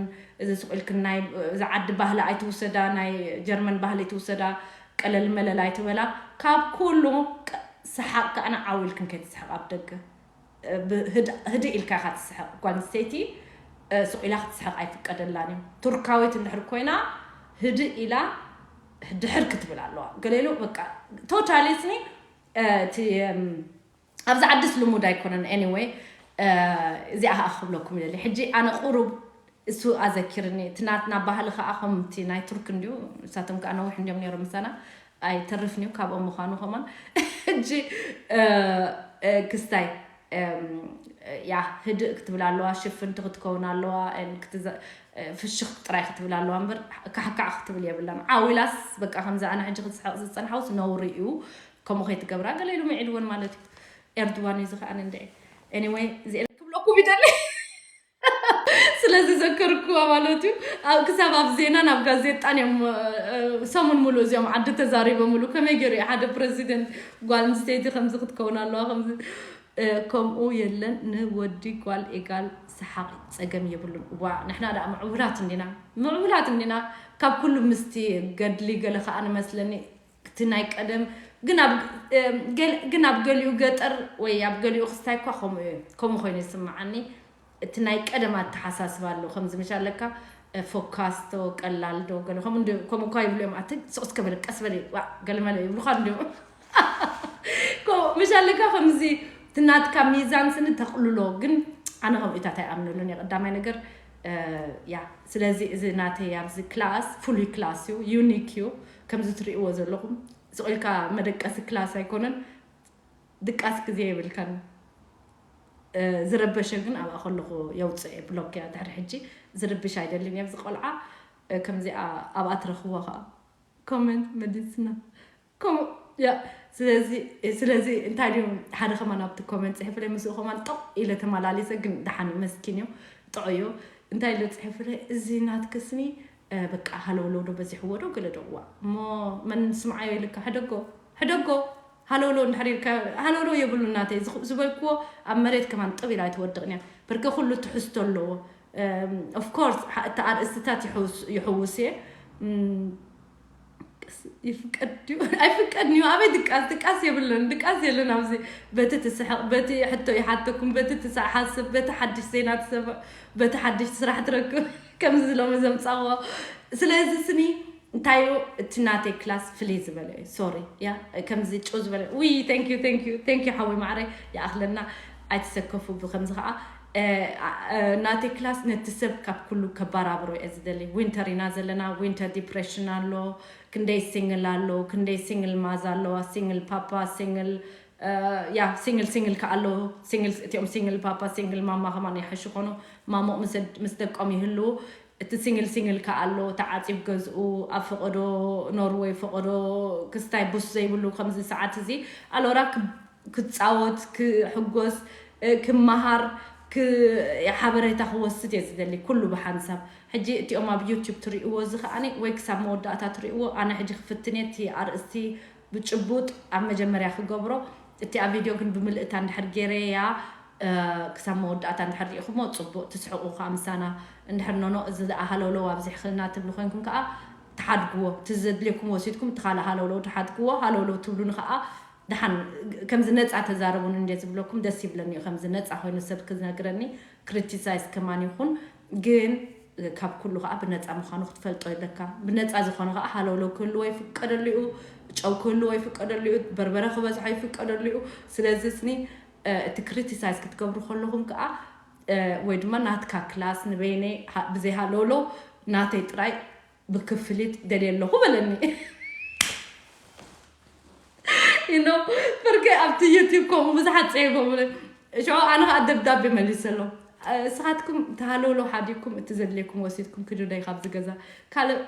እዚ ስቕ ኢልክን ናይ እዚ ዓዲ ባህሊ ኣይትውሰዳ፣ ናይ ጀርመን ባህሊ ኣይትውሰዳ፣ ቀለል መለል ኣይትበላ። ካብ ኩሉ ቀ- ሰሓቕ ከዓነ ዓው ኢልክን ከይትስሕቕ ኣብ ደገ ህድእ ኢልካ ኢኻ ትስሕቕ። ጓል ኣንስተይቲ እ፣ ስቕ ኢላ ክትስሕቕ ኣይፍቀደላን እዩ። ቱርካዊት እንድሕር ኮይና ህድእ ኢላ ድሕር ክትብል ኣለዋ። ገለ ኢሉ በቃ ቶታሊ ስኒ እ፣ እቲ እም፣ ኣብዚ ዓድስ ልሙድ ኣይኮነን። Anyway እዚኣ ከዓ ክብለኩም ይደሊ ሕጂ ኣነ ቁሩብ እሱ ኣዘኪርኒ እቲ ናትና ባህሊ ከዓ ከምቲ ናይ ቱርክ እንዲዩ። ንሳቶም ከዓ ነዊሕ እንዲዮም ነይሮም ምሳና ኣይተርፍን እዩ ካብኦም ምዃኑ ከማን ሕጂ እ፣ እ፣ ክስታይ እም፣ ያ ህድእ ክትብል ኣለዋ፣ ሽፍንቲ ክትከውን ኣለዋ፣ ን ክትዘ- ፍሽኽ ጥራይ ክትብል ኣለዋ እምበር ካሕካዕ ክትብል የብላን። ዓዊላስ በቃ ከምዚ ኣነ ሕጂ ክትስሕቕ ዝፀንሓውስ ነውሪ እዩ። ከምኡ ከይትገብራ ገለ ኢሉ ምዒድወን ማለት እዩ። ኤርድዋን እዩ ዝኸኣነ እንደ anyway እዚኤን ክብለኩም ይደሊ ስለዚ ዘከርኩዋ ማለት እዩ። ኣብ ክሳብ ኣብ ዜናን ኣብ ጋዜጣን እዮም እ፣ እ፣ ሰሙን ሙሉእ እዚኦም ዓዲ ተዛሪቦምሉ ከመይ ገይሩ እዩ ሓደ ፕረዚደንት ጓል ኣንስተይቲ ከምዚ ክትከውን ኣለዋ ከምዚ እ፣ ከምኡ የለን ንወዲ ጓል ኤጋል ሰሓቕ ጸገም የብሉን። ዋ ንሕና ደኣ ምዕቡላት እንዲና ምዕቡላት እንዲና ካብ ኩሉ ምስቲ ገድሊ ገለ ከኣ ንመስለኒ እቲ ናይ ቀደም ግን ኣብ እ፣ ገል- ግን ኣብ ገሊኡ ገጠር ወይ ኣብ ገሊኡ ክስታይ እኳ ከምኡ እዩ ከምኡ ኮይኑ ይስምዓኒ። እቲ ናይ ቀደም ኣተሓሳስባ ኣሎ ከምዚ ምሽ ኣለካ ፎካስቶ ቀላል ዶ ገለ ከምኡ እንዲ- ከምኡ እኳ ይብሉ እዮም ኣቲ ስቕስ ከበለ ቀስ በለ ዋ ገለመለ ይብሉካ እንዲዮም ምሽ ኣለካ ከምዚ ትናትካ ሚዛን ስኒ ተቕልሎ ግን ኣነ ከምኡታት ኣይኣምነሉን እየ ቀዳማይ ነገር እ፣ ያ ስለዚ እዚ ናተይ ኣብዚ ክላስ ፍሉይ ክላስ እዩ ዩኒክ እዩ ከምዚ ትርእይዎ ዘለኹም ስቕ ኢልካ መደቀሲ ክላስ ኣይኮነን ድቃስ ግዜ የብልካን ዝረበሸ ግን ኣብኣ ከለኹ የውፅእ እየ ብሎክ እያ ድሕሪ ሕጂ ዝርብሽ ኣይደልን እየ ኣብዚ ቆልዓ ከምዚኣ ኣብኣ ትረኽቦ ከዓ ኮመንት መዲስና ስለዚ ስለዚ እንታይ ድዩ ሓደ ከማን ኣብቲ ኮመንት ፅሕፍለይ ምስኡ ከማን ጠቕ ኢለ ተመላሊሰ ግን ደሓን እዩ መስኪን እዩ ጥዑ እዩ እንታይ ኢለ ፅሕፍለይ እዚ ናትክስኒ በቃ ሃለውለው ዶ በዚሕዎ ዶ ገለ ዶ እዋ እሞ መን ስምዓዮ ኢልካ ሕደጎ ሕደጎ ሃለውለው እንድሕር ኢልካ ሃለውለው የብሉ እናተይ ዝበልክዎ ኣብ መሬት ከማን ጥብ ኢላ ኣይትወድቕን እያ ብርገ ኩሉ ትሕዝቶ ኣለዎ of course እቲ ኣርእስትታት ይሕውስ እየ ይፍቀድ ድዩ ኣይፍቀድን እዩ ኣበይ ድቃስ ድቃስ የብለን ድቃስ የለን ኣብዚ በቲ ትስሕቕ በቲ ሕቶ ይሓተኩም በቲ ትሓስብ በቲ ሓድሽ ዜና ትሰምዕ በቲ ሓድሽ ስራሕ ትረክብ ከምዚ ሎሚ ዘምፃዎ ስለዚ ስኒ እንታይ እዩ እቲ ናተይ ክላስ ፍልይ ዝበለ እዩ ሶሪ ያ ከምዚ ጭው ዝበለ ውይ thank you thank you thank you ሓወይ ማዕረ ይኣኽለና ኣይትሰከፉ ብከምዚ ከዓ ናተይ ክላስ ነቲ ሰብ ካብ ኩሉ ከባራብሮ እየ ዝደሊ ዊንተር ኢና ዘለና ዊንተር ዲፕሬሽን ኣሎ ክንደይ ሲንግል ኣሎ ክንደይ ሲንግል ማዛ ኣለዋ ሲንግል ፓፓ ሲንግል ያ ሲንግል ሲንግል ከዓ ኣሎ እቲኦም ሲንግል ፓፓ ሲንግል ማማ ከማን ይሓሽ ኮኑ ማሞቕ ምስ ደቆም ይህልው እቲ ሲንግል ሲንግል ከዓ ኣሎ ተዓፂብ ገዝኡ ኣብ ፈቐዶ ኖርወይ ፈቐዶ ክስታይ ቡስ ዘይብሉ ከምዚ ሰዓት እዚ ኣሎራ ክፃወት ክሕጎስ ክመሃር ሓበሬታ ክወስድ እየ ዝደሊ ኩሉ ብሓንሳብ ሕጂ እቲኦም ኣብ ዩቱብ ትርእይዎ እዚ ከዓኒ ወይ ክሳብ መወዳእታ ትርእይዎ ኣነ ሕጂ ክፍትን እየ እቲ ኣርእስቲ ብጭቡጥ ኣብ መጀመርያ ክገብሮ እቲ ኣብ ቪድዮ ግን ብምልእታ እንድሕር ገይረያ ክሳብ መወዳእታ እንድሕር ሪኢኹሞ ፅቡቕ ትስሕቑ ከዓ ምሳና እንድሕር ኖኖ እዚ ደኣ ሃለውለው ኣብዚሕኽልና ትብሉ ኮይንኩም ከዓ ትሓድግዎ እቲ ዘድልየኩም ወሲድኩም እቲ ካልእ ሃለውለው ትሓድግዎ ሃለውለው ትብሉኒ ከዓ ደሓን ከምዚ ነፃ ተዛረቡን እንደ ዝብለኩም ደስ ይብለኒ እዩ ከምዚ ነፃ ኮይኑ ሰብ ክነግረኒ ክሪቲሳይዝ ከማን ይኹን ግን ካብ ኩሉ ከዓ ብነፃ ምዃኑ ክትፈልጦ ኣለካ ብነፃ ዝኾነ ከዓ ሃለውለው ክህልዎ ይፍቀደሉ እዩ ጨው ክህልዎ ይፍቀደሉ እዩ በርበረ ክበዝሖ ይፍቀደሉ እዩ ስለዚ ስኒ እቲ ክሪቲሳይዝ ክትገብሩ ከለኹም ከዓ ወይ ድማ ናትካ ክላስ ንበይነይ ብዘይ ሃለውለው ናተይ ጥራይ ብክፍሊት ደልየ ኣለኹ በለኒ you know ብርገ ኣብቲ ዩቲብ ከምኡ ብዙሓት ፀይፎምለ ሽዑ ኣነ ከዓ ደብዳቤ መሊሰሎም እስኻትኩም ተሃለውሎ ሓዲግኩም እቲ ዘድልየኩም ወሲድኩም ክዱ ዳይ ካብዚ ገዛ ካልእ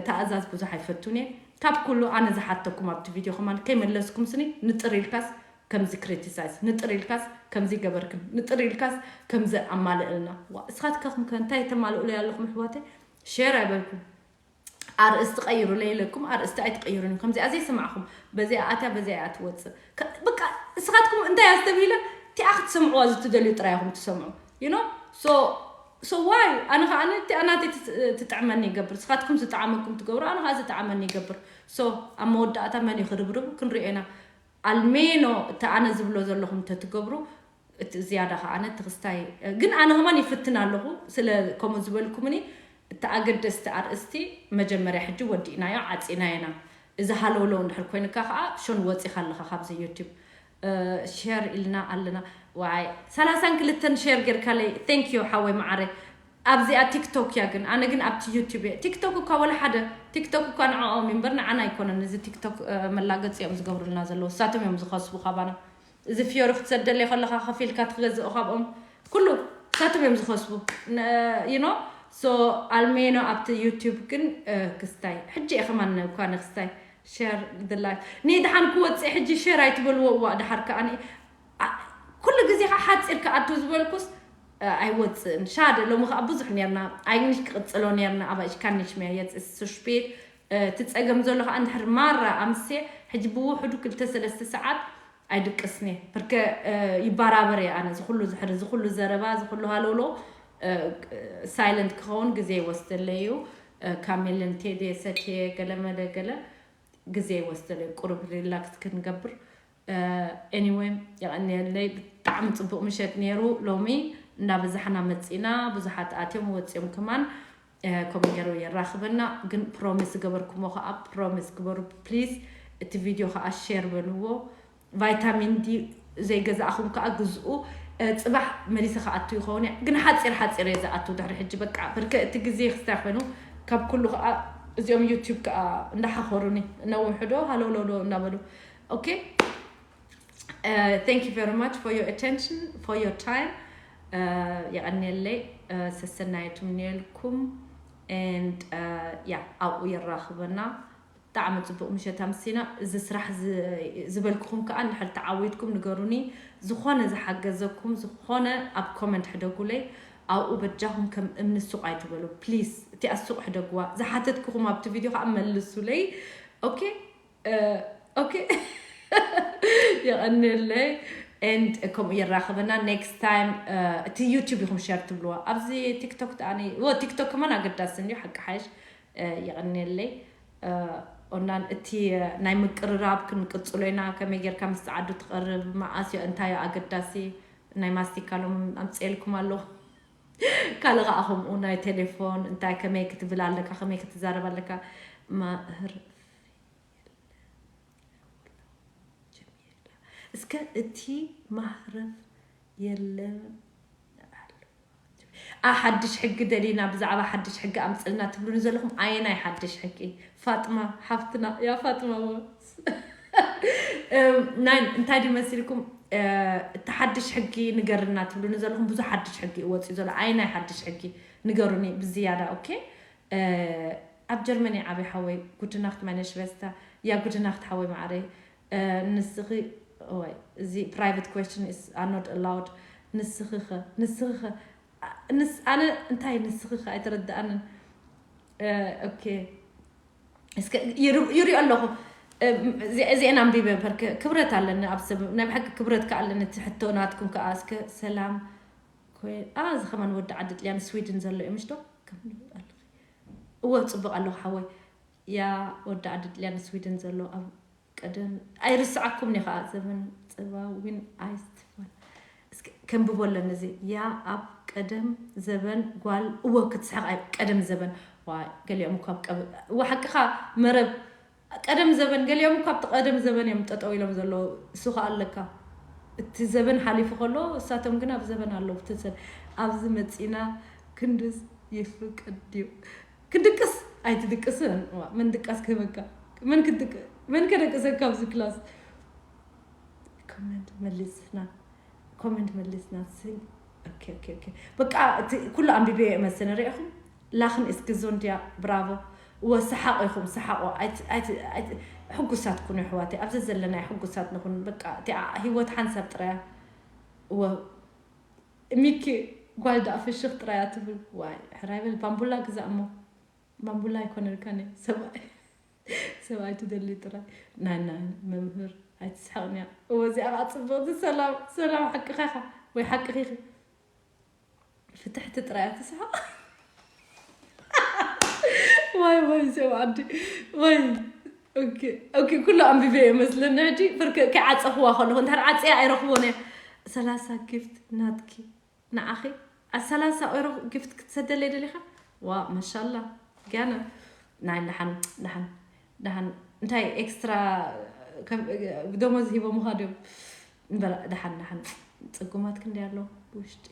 ተኣዛዝ ብዙሕ ኣይፈቱን እየ ካብ ኩሉ ኣነ ዝሓተኩም ኣብቲ ቪድዮ ከማን ከይመለስኩም ስኒ ንጥር ኢልካስ ከምዚ criticize ንጥር ኢልካስ ከምዚ ገበርክን ንጥር ኢልካስ ከምዚ ኣማልእልና። ዋ እስኻትካኹም ከ እንታይ ተማልእሉ ኣለኹም ኣሕዋተይ? ሼር ኣይበልኩም። ኣርእስቲ ቀይሩ ለይለኩም ኣርእስቲ ኣይትቀይሩን። ከምዚኣ ዘይሰማዕኹም በዚኣ ኣትያ በዚኣ እያ ትወፅእ። ከ- በቃ እስኻትኩም እንታይ ኣስተብሂለ እቲኣ ክትሰምዕዋ ዝትደልዩ ጥራይ ኢኹም ትሰምዑ። You know? So so why ኣነ ከዓ እቲኣ ናተይ ትጥ- ትጥዕመኒ ይገብር። እስኻትኩም ዝጠዓመኩም ትገብሩ ኣነ ከዓ ዝጠዓመኒ ይገብር። So ኣብ መወዳእታ መን እዩ ክርብርብ ክንሪኦ ኢና። ኣልሜኖ እቲ ኣነ ዝብሎ ዘለኹም እንተትገብሩ እቲ ዝያዳ ከዓ ኣነ ትኽስታይ ግን ኣነ ከማን ይፍትን ኣለኹ። ስለ ከምኡ ዝበልኩምኒ እቲ ኣገደስቲ ኣርእስቲ መጀመርያ ሕጂ ወዲእናዮ ዓፂናየና። እዚ ሃለውለው እንድሕር ኮይንካ ከዓ ሾን ወፂኻ ኣለኻ ካብዚ ዩቲብ። ሼር ኢልና ኣለና። ዋይ ሰላሳን ክልተን ሼር ጌርካለይ። Thank you ሓወይ መዓረ። ኣብዚኣ ቲክቶክ እያ ግን ኣነ ግን ኣብቲ ዩቲብ እየ። ቲክቶክ እኳ ወላ ሓደ ቲክቶክ እኳ ንዕኦም እምበር ንዓና ኣይኮነን። እዚ ቲክቶክ መላገፂ እዮም ዝገብሩልና ዘለዉ። እሳቶም እዮም ዝኸስቡ ካባና። እዚ ፍዮሪ ክትሰደለይ ከለኻ ከፊልካ ትገዝኦ ካብኦም ኩሉ እሳቶም እዮም ዝኸስቡ። You know? So ኣልሜኖ ኣብቲ ዩቲብ ግን ክስታይ ሕጂ እየ ከማን እኳ ንክስታይ ሸር ላይፍ ንድሓን ክወፅእ ሕጂ ሸር ኣይትበልዎ። እዋ ድሓር ከኣ ኩሉ ግዜ ከዓ ሓፂር ክኣቱ ዝበልኩስ ኣይወፅእን። ሻደ ሎሚ ከዓ ብዙሕ ነርና ኣይንሽ ክቅፅሎ ነርና ኣባይሽ ካንሽ መያ የፅስ ስሽቤት እቲ ፀገም ዘሎ ከዓ እንድሕር ማራ ኣምሴ ሕጂ ብውሕዱ ክልተ ሰለስተ ሰዓት ኣይድቅስኒ። ብርከ ይባራበር እየ ኣነ ዝኩሉ ዝሕር ዝኩሉ ዘረባ ዝኩሉ ሃለውሎ ሳይለንት ክኸውን ግዜ ይወስደለይ እዩ። ካሜልን ቴዴ ሰትየ ገለመለ ገለ ግዜ ይወስደለይ ቁሩብ ሪላክስ ክንገብር። Anyway የቐንየለይ። ብጣዕሚ ፅቡቅ ምሸት ነይሩ። ሎሚ እንዳበዛሕና መፂና ብዙሓት ኣትዮም ወፂኦም ከማን ከምኡ ገይሩ የራኽበና። ግን ፕሮሚስ ዝገበርኩሞ ከዓ ፕሮሚስ ግበሩ ፕሊዝ። እቲ ቪድዮ ከዓ ሼር በልዎ። ቫይታሚን ዲ ዘይገዛእኹም ከዓ ግዝኡ። ፅባሕ መሊሰ ክኣቱ ይኸውን እየ ግን ሓፂር ሓፂር እየ ዝኣቱ ድሕሪ ሕጂ በቃ ብርከ እቲ ግዜ ክስታይ ኮይኑ ካብ ኩሉ ከዓ እዚኦም ዩቲብ ከዓ እንዳሓኸሩኒ ነውሕዶ ሃለውለውዶ እናበሉ። Okay. Thank you very much for your attention, for your time. የቐንየለይ። ሰሰናየቱም ነልኩም and ያ ኣብኡ የራኽበና። ብጣዕሚ ፅቡቅ ምሸት ኣምሲና። እዚ ስራሕ ዝበልኩኹም ከዓ እንድሕር ተዓዊትኩም ንገሩኒ። ዝኾነ ዝሓገዘኩም ዝኾነ ኣብ ኮመንት ሕደጉለይ። ኣብኡ በጃኹም ከም እምኒ ሱቕ ኣይትበሉ ፕሊስ። እቲኣ ሱቕ ሕደጉዋ። ዝሓተትኩኹም ኣብቲ ቪድዮ ከዓ መልሱለይ። Okay. Okay. የቐንየለይ and ከምኡ የራኽበና next time። እቲ ዩቲብ ኢኹም ሸር ትብልዋ ኣብዚ ቲክቶክ ተኣኒ ቲክቶክ ከማን ኣገዳሲ እንድዩ ሓቂ ሓይሽ። የቐንየለይ። ኦናን እቲ ናይ ምቅርራብ ክንቅፅሎ ኢና። ከመይ ጌርካ ምስ ፀዓዱ ትቐርብ፣ መዓስዮ፣ እንታዮ ኣገዳሲ። ናይ ማስቲካ ሎም ኣምፅኤልኩም ኣለኹ። ካልእ ከዓ ከምኡ ናይ ቴሌፎን እንታይ ከመይ ክትብል ኣለካ ከመይ ክትዛረብ ኣለካ። ማህር እስከ እቲ ማህረፍ የለን። ሓድሽ ሕጊ ደሊና ብዛዕባ ሓድሽ ሕጊ ኣምፅልና ትብሉኒ ዘለኹም ኣየናይ ሓድሽ ሕጊ? ፋጥማ ሓፍትና ያ ፋጥማ ናይ እንታይ ድመሲልኩም? እቲ ሓድሽ ሕጊ ንገርና ትብሉኒ ዘለኹም ብዙሕ ሓድሽ ሕጊ እወፅዩ ዘሎ ኣየናይ ሓድሽ ሕጊ ንገሩኒ ብዝያዳ። Okay. ኣብ ጀርመን ዓብይ ሓወይ ጉድናክት ማይነ ሽበስታ ያ ጉድናክት ሓወይ ማዕረይ። ንስኺ ወይ እዚ private question is are not allowed። ንስኺኸ ንስኺኸ ንስ ኣነ እንታይ ንስኺኸ ኣይተረድኣንን። Okay እስከ ይሪኦ ኣለኹ። እዚአን ኣንቢበ በር ክብረት ኣለኒ ኣብ ሰብ ናይ ብሓቂ ክብረት ከ ኣለኒ። እቲ ሕቶ ናትኩም ከኣ እስከ ሰላም። ኮይ እዚ ከማን ወዲ ዓዲ ጥልያን ስዊድን ዘሎ እዩ ምሽዶ? እወ ጽቡቕ ኣለኹ ሓወይ። ያ ወዲ ዓዲ ጥልያን ስዊድን ዘሎ ኣብ ቀደም ኣይርስዓኩም እየ ከዓ ዘመን ጽባ ዊን ኣይስትፋን እስከ ከንብቦ ኣለኒ እዚ ያ ኣብ ቀደም ዘበን ጓል እወ ክትስሕቕ ኣይ ቀደም ዘበን ዋ ገሊኦም እኳ ኣብ ቀብ እወ ሓቅኻ መረብ ቀደም ዘበን ገሊኦም እኳ ኣብቲ ቀደም ዘበን እዮም ጠጠው ኢሎም ዘለዉ እሱ ከዓ ኣለካ እቲ ዘበን ሓሊፉ ከሎ እሳቶም ግን ኣብ ዘበን ኣለዉ ትንሰል ኣብዚ መፂና ክንድስ ይፍቅድ ድዩ ክድቅስ ኣይትድቅስን ምን ድቃስ ክህበካ ምን ክድቅ ምን ከደቅሰካ ኣብዚ ክላስ ኮመንት መሊስና ኮመንት መሊስና ስል በቃ እቲ ኩሉ ኣንቢበ እየ መሰነ ሪኢኹም ላኽን እስክዞ እንድያ ብራቮ እወ ሰሓቕ ኢኹም ሰሓቑ ሕጉሳት ኩኑ ኣሕዋተይ፣ ኣብ ዘዘለናዮ ሕጉሳት ንኹን። በቃ እቲኣ ህይወት ሓንሳብ ጥራያ። እወ፣ ሚኪ ጓል ደኣ ፍሽኽ ጥራያ ትብል። ዋይ ሕራይ በል፣ ባምቡላ ግዛእ እሞ። ባምቡላ ኣይኮነልካን እየ፣ ሰብኣይ ሰብኣይ ትደሊ ጥራይ። ናይ ናይ መምህር ኣይትስሕቕንያ። እወ እዚኣ ከዓ ፅብቕቲ። ሰላም ሰላም፣ ሓቅኻ ኢኻ ወይ ሓቅኺ ኢኺ። ፍትሕቲ ጥራይ ትስሕቕ። ዋይ ዋይ ሰብ ዓዲ ዋይ። ኦኬ ኦኬ፣ ኩሉ ኣንቢበ እየ መስለኒ። ሕጂ ፍርክ ከይዓፀኽዋ ከለኹ እንድሕር ዓፅያ ኣይረኽቦን እየ። ሰላሳ ጊፍት ናትኪ ንዓኺ። ኣ ሰላሳ ኦሮ ጊፍት ክትሰደለይ ደሊኻ? ዋ ማሻላ። ጋና ናይ ደሓን ደሓን ደሓን እንታይ ኤክስትራ ከም ደሞዝ ሂቦምኻ ድዮም? እምበር ደሓን ደሓን ፅጉማት ክንደይ ኣለዉ ብውሽጢ?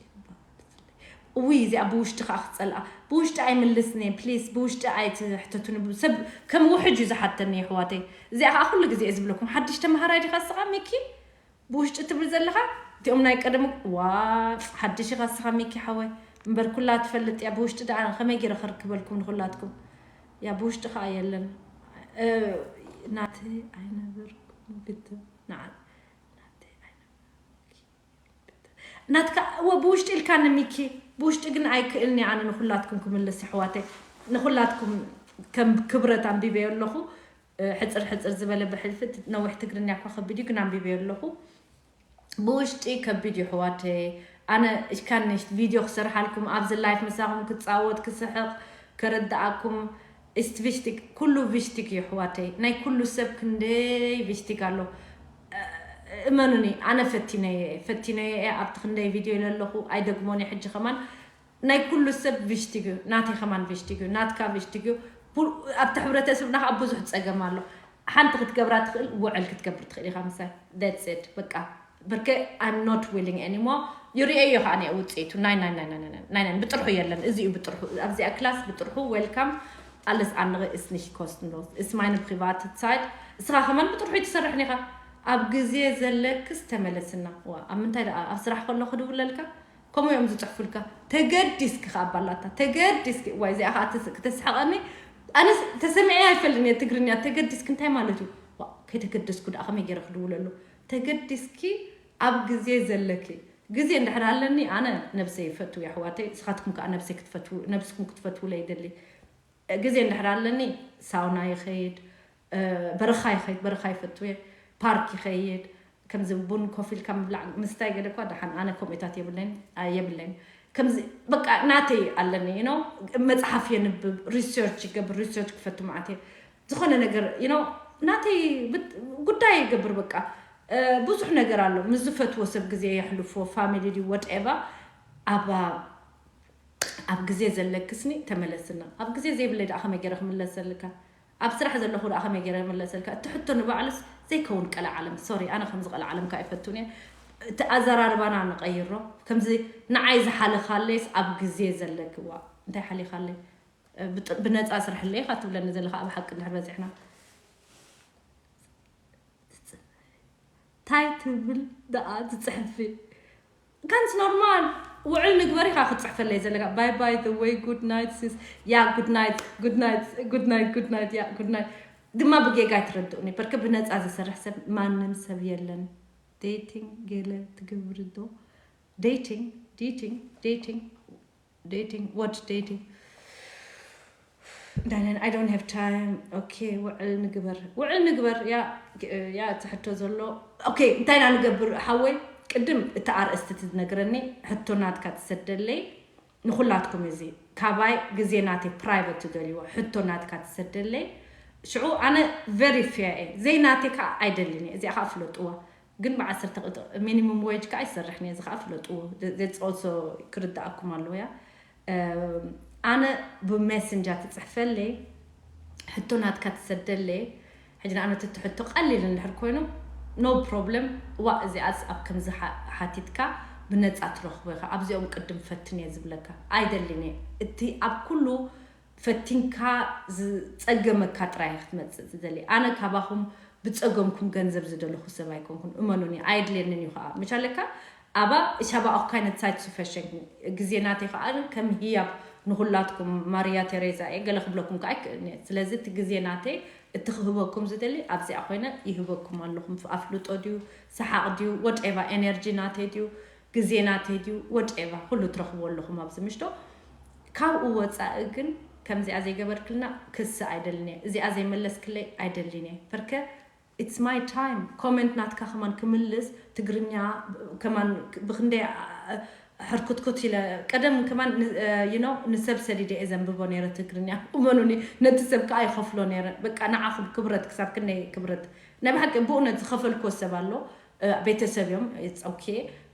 እውይ እዚኣ ብውሽጢ ከዓ ክፀልኣ። ብውሽጢ ኣይምልስኒ ፕሊስ፣ ብውሽጢ ኣይትሕተቱኒ። ሰብ ከም ውሕጅ እዩ ዝሓተኒ ኣሕዋተይ። እዚኣ ከዓ ኩሉ ግዜ እየ ዝብለኩም። ሓድሽ ተምሃራይ ዲኻ ስኻ ሚኪ? ብውሽጢ ትብል ዘለኻ እቲኦም ናይ ቀደም ዋ ሓድሽ ኢኻ ስኻ ሚኪ ሓወይ። እምበር ኩላ ትፈልጥ እያ ብውሽጢ ደኣ ከመይ ገይረ ከርክበልኩም ንኹላትኩም። ያ ብውሽጢ ከዓ የለን። እ፣ ናተይ ኣይነበርኩም ግድም ንዓ ናተይ ኣይነበርኩም። ናትካ እወ ብውሽጢ ኢልካኒ ሚኪ። ብውሽጢ ግን ኣይክእልኒ ኣነ ንኹላትኩም ክምልስ ኣሕዋተይ። ንኹላትኩም ከም ክብረት ኣንቢበዮ ኣለኹ። እ፣ ሕፅር ሕፅር ዝበለ ብሕልፊ እቲ ነዊሕ ትግርኛ እኳ ከቢድ እዩ ግን ኣንቢበዮ ኣለኹ። ብውሽጢ ከቢድ እዩ ኣሕዋተይ። ኣነ እሽካን ቪድዮ ክሰርሓልኩም ኣብዚ ላይፍ ምሳኹም ክፃወት ክስሕቕ ከረድኣኩም። ኢስት ቪሽቲክ ኩሉ ቪሽቲክ እዩ ኣሕዋተይ። ናይ ኩሉ ሰብ ክንደይ ቪሽቲክ ኣሎ። እ፣ እመኑኒ ኣነ ፈቲነዮ እየ፣ ፈቲነዮ እየ። ኣብቲ ክንደይ ቪድዮ ኢለ ኣለኹ ኣይደግሞን እየ ሕጂ ከማን። ናይ ኩሉ ሰብ ቪሽቲግ እዩ፣ ናተይ ከማን ቪሽቲግ እዩ፣ ናትካ ቪሽቲግ እዩ። ቡ-፣ ኣብቲ ሕብረተሰብና ከዓ ብዙሕ ፀገም ኣሎ። ሓንቲ ክትገብራ ትኽእል ውዕል ክትገብር ትኽእል ኢኻ ምሳይ። That's it በቃ። ብርከ I'm not willing anymore። ይርእየዮ ከዓ እየ ውፅኢቱ። ናይ ናይ ናይ ናይ ናይ ናይ ናይ ብጥርሑ የለን። እዚ እዩ ብጥርሑ። ኣብዚኣ ክላስ ብጥርሑ ዌልካም። Alles andere ist nicht kostenlos, ist meine private Zeit። እስኻ ከማን ብጥርሑ ትሰርሕ ኒኻ። ኣብ ግዜ ዘለክስ ተመለስና። ዋ ኣብ ምንታይ ደኣ ኣብ ስራሕ ከለኹ ድውለልካ ከምኡ እዮም ዝፅሕፉልካ። ተገዲስኪ ከዓ ባላታ ተገዲስኪ። ዋይ እዚኣ ከዓ ተስ-፣ ክተስሕቐኒ። ኣነስ ተሰሚዐ ኣይፈልጥን እየ ትግርኛ። ተገዲስኪ እንታይ ማለት እዩ? ዋ ከይተገደስኩ ደኣ ከመይ ገይረ ክድውለሉ? ተገዲስኪ ኣብ ግዜ ዘለኪ። ግዜ እንድሕር ኣለኒ ኣነ ነብሰይ ይፈቱ ኣሕዋተይ፣ ንስኻትኩም ከዓ ነብሰይ ክትፈትዉ፣ ነብስኩም ክትፈትዉለ ይደሊ። ግዜ እንድሕር ኣለኒ ሳውና ይኸይድ፣ እ፣ በረኻ ይኸይድ፣ በረኻ ይፈቱ እየ፣ ፓርክ ይኸይድ። ከምዚ ቡን ኮፊ ኢልካ ምብላዕ ምስታይ ገለ እኳ ደሓን ኣነ ከምኡታት የብለይን፣ ኣ፣ የብለይን። ከምዚ በቃ ናተይ ኣለኒ you know። መፅሓፍ የንብብ፣ ሪሰርች ይገብር፣ ሪሰርች ክፈቱ መዓት እየ። ዝኾነ ነገር you know ናተይ ብት-፣ ጉዳይ ይገብር በቃ። እ፣ ብዙሕ ነገር ኣሎ። ምስ ዝፈትዎ ሰብ ግዜ የሕልፎ፣ ፋሚሊ ድዩ ወትኤቨር። ኣብ ኣብ ግዜ ዘለክስኒ ተመለስና። ኣብ ግዜ ዘይብለይ ደኣ ከመይ ገይረ ክምለሰልካ? ኣብ ስራሕ ዘለኹ ደኣ ከመይ ገይረ ክምለሰልካ? እቲ ሕቶ ንባዕሉስ ዘይከውን ቀለዓለም። ሶሪ ኣነ ከምዚ ቀለዓለም ከኣ ኣይፈቱን እየ። እቲ ኣዘራርባና ንቐይሮ። ከምዚ ንዓይ ዝሓለኻለይስ ኣብ ግዜ ዘለክዋ እንታይ ሓሊኻለይ? ብጥ-፣ ብነፃ ስርሕለይ ኢኻ ትብለኒ ዘለኻ ኣብ ሓቂ እንድሕር በፂሕና። ታይ ትብል ደኣ ትፅሕፊ? ካንስ ኖርማል ውዕል ንግበር ኢኻ ክትፅሕፈለይ ዘለካ። Bye bye the way, good night sis. ያ good night, good night, good night, good night, ያ good night። ድማ ብጌጋ ኣይትረድኡኒ በርከ ብነፃ ዝሰርሕ ሰብ ማንም ሰብ የለን። ዴቲንግ ገለ ትገብሪ ዶ? ዴቲንግ ዴቲንግ ዴቲንግ ዴቲንግ what ዴቲንግ? ዳንን I don't have time. ኦኬ ውዕል ንግበር ውዕል ንግበር። ያ ያ ትሕቶ ዘሎ። ኦኬ እንታይ ኢና ንገብር ሓወይ? ቅድም እቲ ኣርእስቲ ትነግረኒ ሕቶ ናትካ ትሰደለይ። ንኹላትኩም እዚ ካባይ ግዜ ናተይ ፕራይቨት ትደልይዎ ሕቶ ናትካ ትሰደለይ። ሽዑ ኣነ ቨሪ ፌር እየ። ዘይናተይ ከዓ ኣይደልን እየ። እዚኣ ከዓ ፍለጥዋ። ግን ብዓሰርተ ሚኒሙም ዌጅ ከዓ ይሰርሕ ነዚ ከዓ ፍለጥዎ። That's also ክርዳኣኩም ኣለዎ ያ። ኣነ ብሜሰንጀር ትፅሕፈለይ ሕቶ ናትካ ትሰደለይ። ሕጂ ንኣብነት እቲ ሕቶ ቀሊል እንድሕር ኮይኑ no problem። ዋ እዚኣስ ኣብ ከምዚ ሓ-፣ ሓቲትካ ብነፃ ትረኽቦ ኢኻ ኣብዚኦም ቅድም ፈትን እየ ዝብለካ ኣይደልን እየ። እቲ ኣብ ኩሉ ፈቲንካ ዝፀገመካ ጥራይ ክትመፅእ ዝደሊ። ኣነ ካባኹም ብፀገምኩም ገንዘብ ዝደለኹ ሰብ ኣይኮንኩን እመኑኒ። ኣየድልየንን እዩ ከዓ መቻለካ ኣባ ሻባ ኦፍ ካይነት ሳይት ሱፈሸን ግዜ ናተይ ከዓ ከም ህያብ ንኩላትኩም ማርያ ቴሬዛ እየ ገለ ክብለኩም ከዓ ኣይክእልን እየ። ስለዚ እቲ ግዜ ናተይ እቲ ክህበኩም ዝደሊ ኣብዚኣ ኮይነ ይህበኩም ኣለኹም። ኣፍልጦ ድዩ፣ ሰሓቕ ድዩ፣ ወደኤቫ፣ ኤነርጂ ናተይ ድዩ፣ ግዜ ናተይ ድዩ፣ ወደኤቫ፣ ኩሉ ትረኽብዎ ኣለኹም ኣብዚ ምሽቶ። ካብኡ ወፃኢ ግን ከምዚኣ ዘይገበርክልና ክስ ኣይደልን እየ፣ እዚኣ ዘይመለስክለይ ኣይደልን እየ። በርከ it's my time። ኮመንት ናትካ ከማን ክምልስ፣ ትግርኛ ከማን ብክንደይ ሕርኩትኩት ኢለ፣ ቀደም ከማን you know ንሰብ ሰዲደ እየ ዘንብቦ ነይረ ትግርኛ። እመኑኒ፣ ነቲ ሰብ ከዓ ይኸፍሎ ነይረ። በቃ ንዓኹም ክብረት፣ ክሳብ ክንደይ ክብረት። ናይ ብሓቂ ብእውነት ዝኸፈልኩዎ ሰብ ኣሎ፣ ቤተሰብ እዮም። ኦኬ፣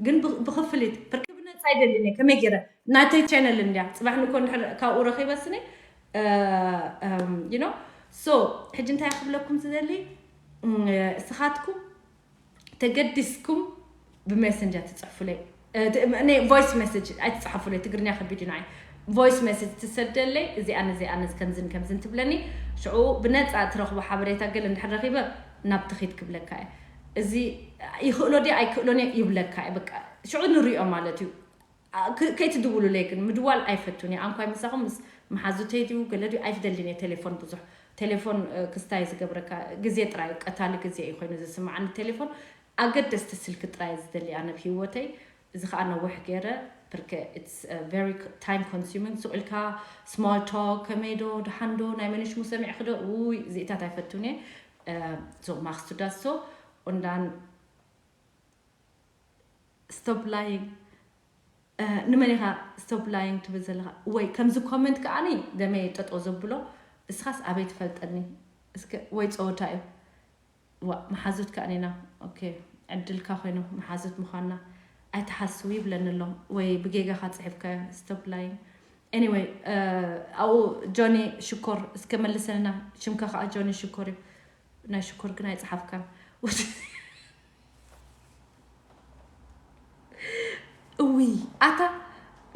ግን ብክፍሊት ብርክ ብነፃ ይደልን እየ። ከመይ ገይረ ናተይ ቻነል እንድያ፣ ፅባሕ ንኮ እንድሕር ካብኡ ረኺበስኒ you know so ሕጂ እንታይ ክብለኩም ዝደሊ፣ እስኻትኩም ተገዲስኩም ብሜሰንጀር ትፅሕፉለይ፣ ቮይስ ሜሴጅ ኣይትፅሓፉለይ፣ ትግርኛ ከቢድ እዩ ንዓይ። ቮይስ ሜሴጅ ትሰደለይ፣ እዚኣን እዚኣን ከምዝን ከምዝን ትብለኒ። ሽዑ ብነፃ ትረኽቦ ሓበሬታ ገለ እንድሕር ረኺበ ናብ ትኺድ ክብለካ እየ። እዚ ይኽእሎ ድየ ኣይክእሎን እየ ይብለካ እየ። በቃ ሽዑ ንሪኦ ማለት እዩ። ከይትድውሉለይ ግን፣ ምድዋል ኣይፈቱን እየ። ኣንኳይ ምሳኹም ምስ መሓዙተይ ድዩ ገለ ድዩ ኣይትደልን እየ። ቴሌፎን ብዙሕ ቴሌፎን ክስታይ ዝገብረካ ግዜ ጥራይ እዩ፣ ቀታሊ ግዜ እዩ ኮይኑ ዝስማዓኒ። ቴሌፎን ኣገደስቲ ስልኪ ጥራይ ዝደሊ ኣነ ኣብ ህይወተይ። እዚ ከዓ ነዊሕ ገይረ፣ ብርከ it's very time consuming። ስቕ ኢልካ small talk፣ ከመይ ዶ፣ ደሓን ዶ፣ ናይ መን ሽሙ ሰሚዕኪ ዶ፣ ውይ እዚኢታት ኣይፈቱን እየ። So ማክስ ቱዳሶ ኦንዳን stop lying። ንመን ኢኻ stop lying ትብል ዘለኻ? ወይ ከምዚ ኮመንት ከዓኒ ደመይ ጠጠው ዘብሎ፣ እስኻስ ኣበይ ትፈልጠኒ? እስከ ወይ ጸወታ እዩ። ዋ፣ መሓዙት ከዓኒ ኢና። ኦኬ፣ ዕድልካ ኮይኑ መሓዙት ምዃንና ኣይትሓስዊ ይብለኒ ኣሎ። ወይ ብጌጋኻ ጽሒፍካዮ stop lying። Anyway፣ ኣብኡ ጆኒ ሽኮር እስከ መልሰልና። ሽምካ ከዓ ጆኒ ሽኮር እዩ። ናይ ሽኮር ግን ኣይጸሓፍካን። እውይ ኣታ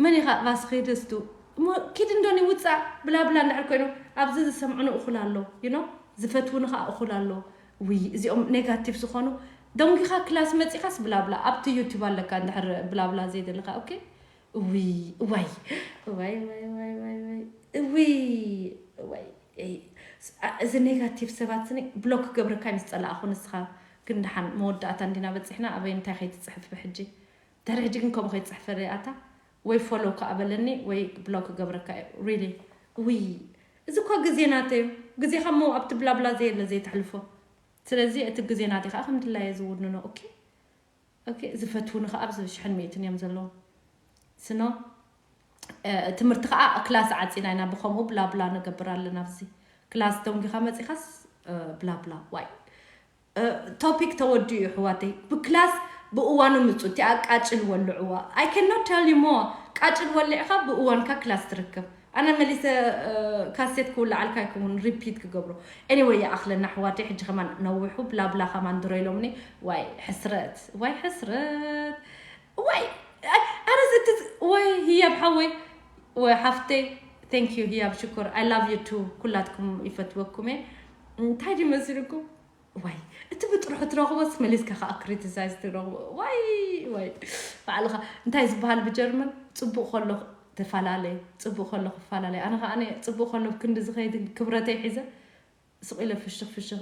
መን ኢኻ ባስኺ ደስቱ እሞ ኪድ እንዶኒ ውፃእ ብላብላ እንድሕር ኮይኑ ኣብዚ ዝሰምዑኒ እኹል ኣሎ you know ዝፈትውኒ ከዓ እኹል ኣሎ። ውይ እዚኦም ኔጋቲቭ ዝኾኑ ደንጊኻ ክላስ መፂኻስ ብላብላ ኣብቲ ዩቲብ ኣለካ እንድሕር ብላብላ ዘይደለኻ ኦኬ። ውይ ዋይ ዋይ ዋይ ዋይ ዋይ ዋይ ውይ ዋይ እዚ ኔጋቲቭ ሰባት ስኒ ብሎክ ክገብረካ ምስ ፀላእኹ ንስኻ ግን ደሓን መወዳእታ እንዲና በፂሕና ኣበይ እንታይ ከይትፅሕፍ ብሕጂ ድሕሪ ሕጂ ግን ከምኡ ከይትፅሕፈ ሪኣታ ወይ ፎሎ ከዓ በለኒ ወይ ብሎክ ክገብረካ ሪሊ ውይ እዚ እኳ ግዜ ናተዩ ግዜኻ ሞ ኣብቲ ብላብላ ዘየለ ዘይተሕልፎ ስለዚ እቲ ግዜ ናተይ ከዓ ከም ድላየ ዝውንኖ ኦኬ ኦኬ ዝፈትውኒ ከዓ ኣብዚ ሽሕን ሚእትን እዮም ዘለዉ ስኖ ትምህርቲ ከዓ ክላስ ዓፂና ኢና ብከምኡ ብላብላ ንገብር ኣለና ኣብዚ ክላስ ደንጊኻ መፂኻስ ብላብላ ዋይ ቶፒክ ተወዲኡ እዩ ሕዋተይ ብክላስ ብእዋኑ ምፁ እቲኣ ቃጭል ወልዕዋ I cannot tell you more ቃጭል ወሊዕኻ ብእዋንካ ክላስ ትርከብ ኣነ መሊሰ ካሴት ክውልዓልካ ኣይከውን ሪፒት ክገብሮ anyway ይኣኽለና ኣሕዋተይ ሕጂ ከማን ነዊሑ ብላብላ ከማን ድሮ ኢሎምኒ ዋይ ሕስረት ዋይ ሕስረት ዋይ ኣረስ እቲ ወይ ህያብ ሓወይ ወይ ሓፍተይ thank you ህያብ ሽኮር I love you too ኩላትኩም ይፈትወኩም እየ እንታይ ድዩ መሲልኩም ዋይ እቲ ብጥርሑ ትረኽቦስ መሊስካ ከዓ ክሪቲሳይዝ ትረኽቦ ዋይ ዋይ ባዕልኻ እንታይ ዝበሃል ብጀርመን ፅቡቅ ከሎ ተፈላለየ ፅቡቅ ከሎ ክፈላለየ ኣነ ከዓ ፅቡቅ ከሎ ክንዲ ዝኸይድ ክብረተይ ሒዘ ስቕ ኢለ ፍሽኽ ፍሽኽ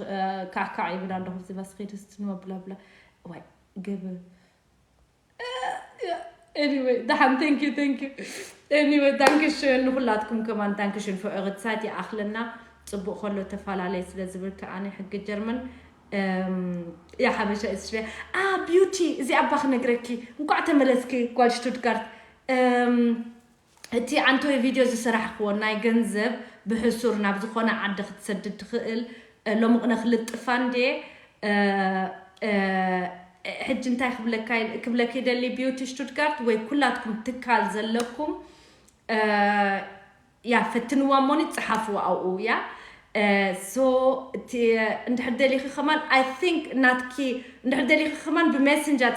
ካዕካዕ ይብል ኣለኹ ኣብዚ ባስኬት ውስጥ ንወብላ ብላ ዋይ ገብ anyway ደሓን thank you thank you anyway ዳንክሽን ንኩላትኩም ከማን ዳንክሽን ፍዑ ክትሳት ይኣኽለና ፅቡቅ ከሎ ተፈላለየ ስለ ዝብል ከዓኒ ሕጊ ጀርመን ያ ሓበሻ ኢስትሪያ ቢዩቲ እዚ ኣባ ክነግረኪ እንኳዕ ተመለስኪ ጓል ሽቱትጋርት እቲ ኣንቶይ ቪድዮ ዝሰራሕክዎ ናይ ገንዘብ ብሕሱር ናብ ዝኾነ ዓዲ ክትሰድድ ትኽእል ሎምቕነ ክልጥፋ እንዴ ሕጂ እንታይ ክብለካ ክብለኪ ደሊ ቢዩቲ ሽቱትጋርት ወይ ኩላትኩም ትካል ዘለኩም ያ ፈትንዋ ሞኒ ጸሓፍዋ ኣብኡ ያ so እንድሕር ደሊኺ ከማን I think ናትኪ እንድሕር ደሊኺ ከማን ብሜሰንጀር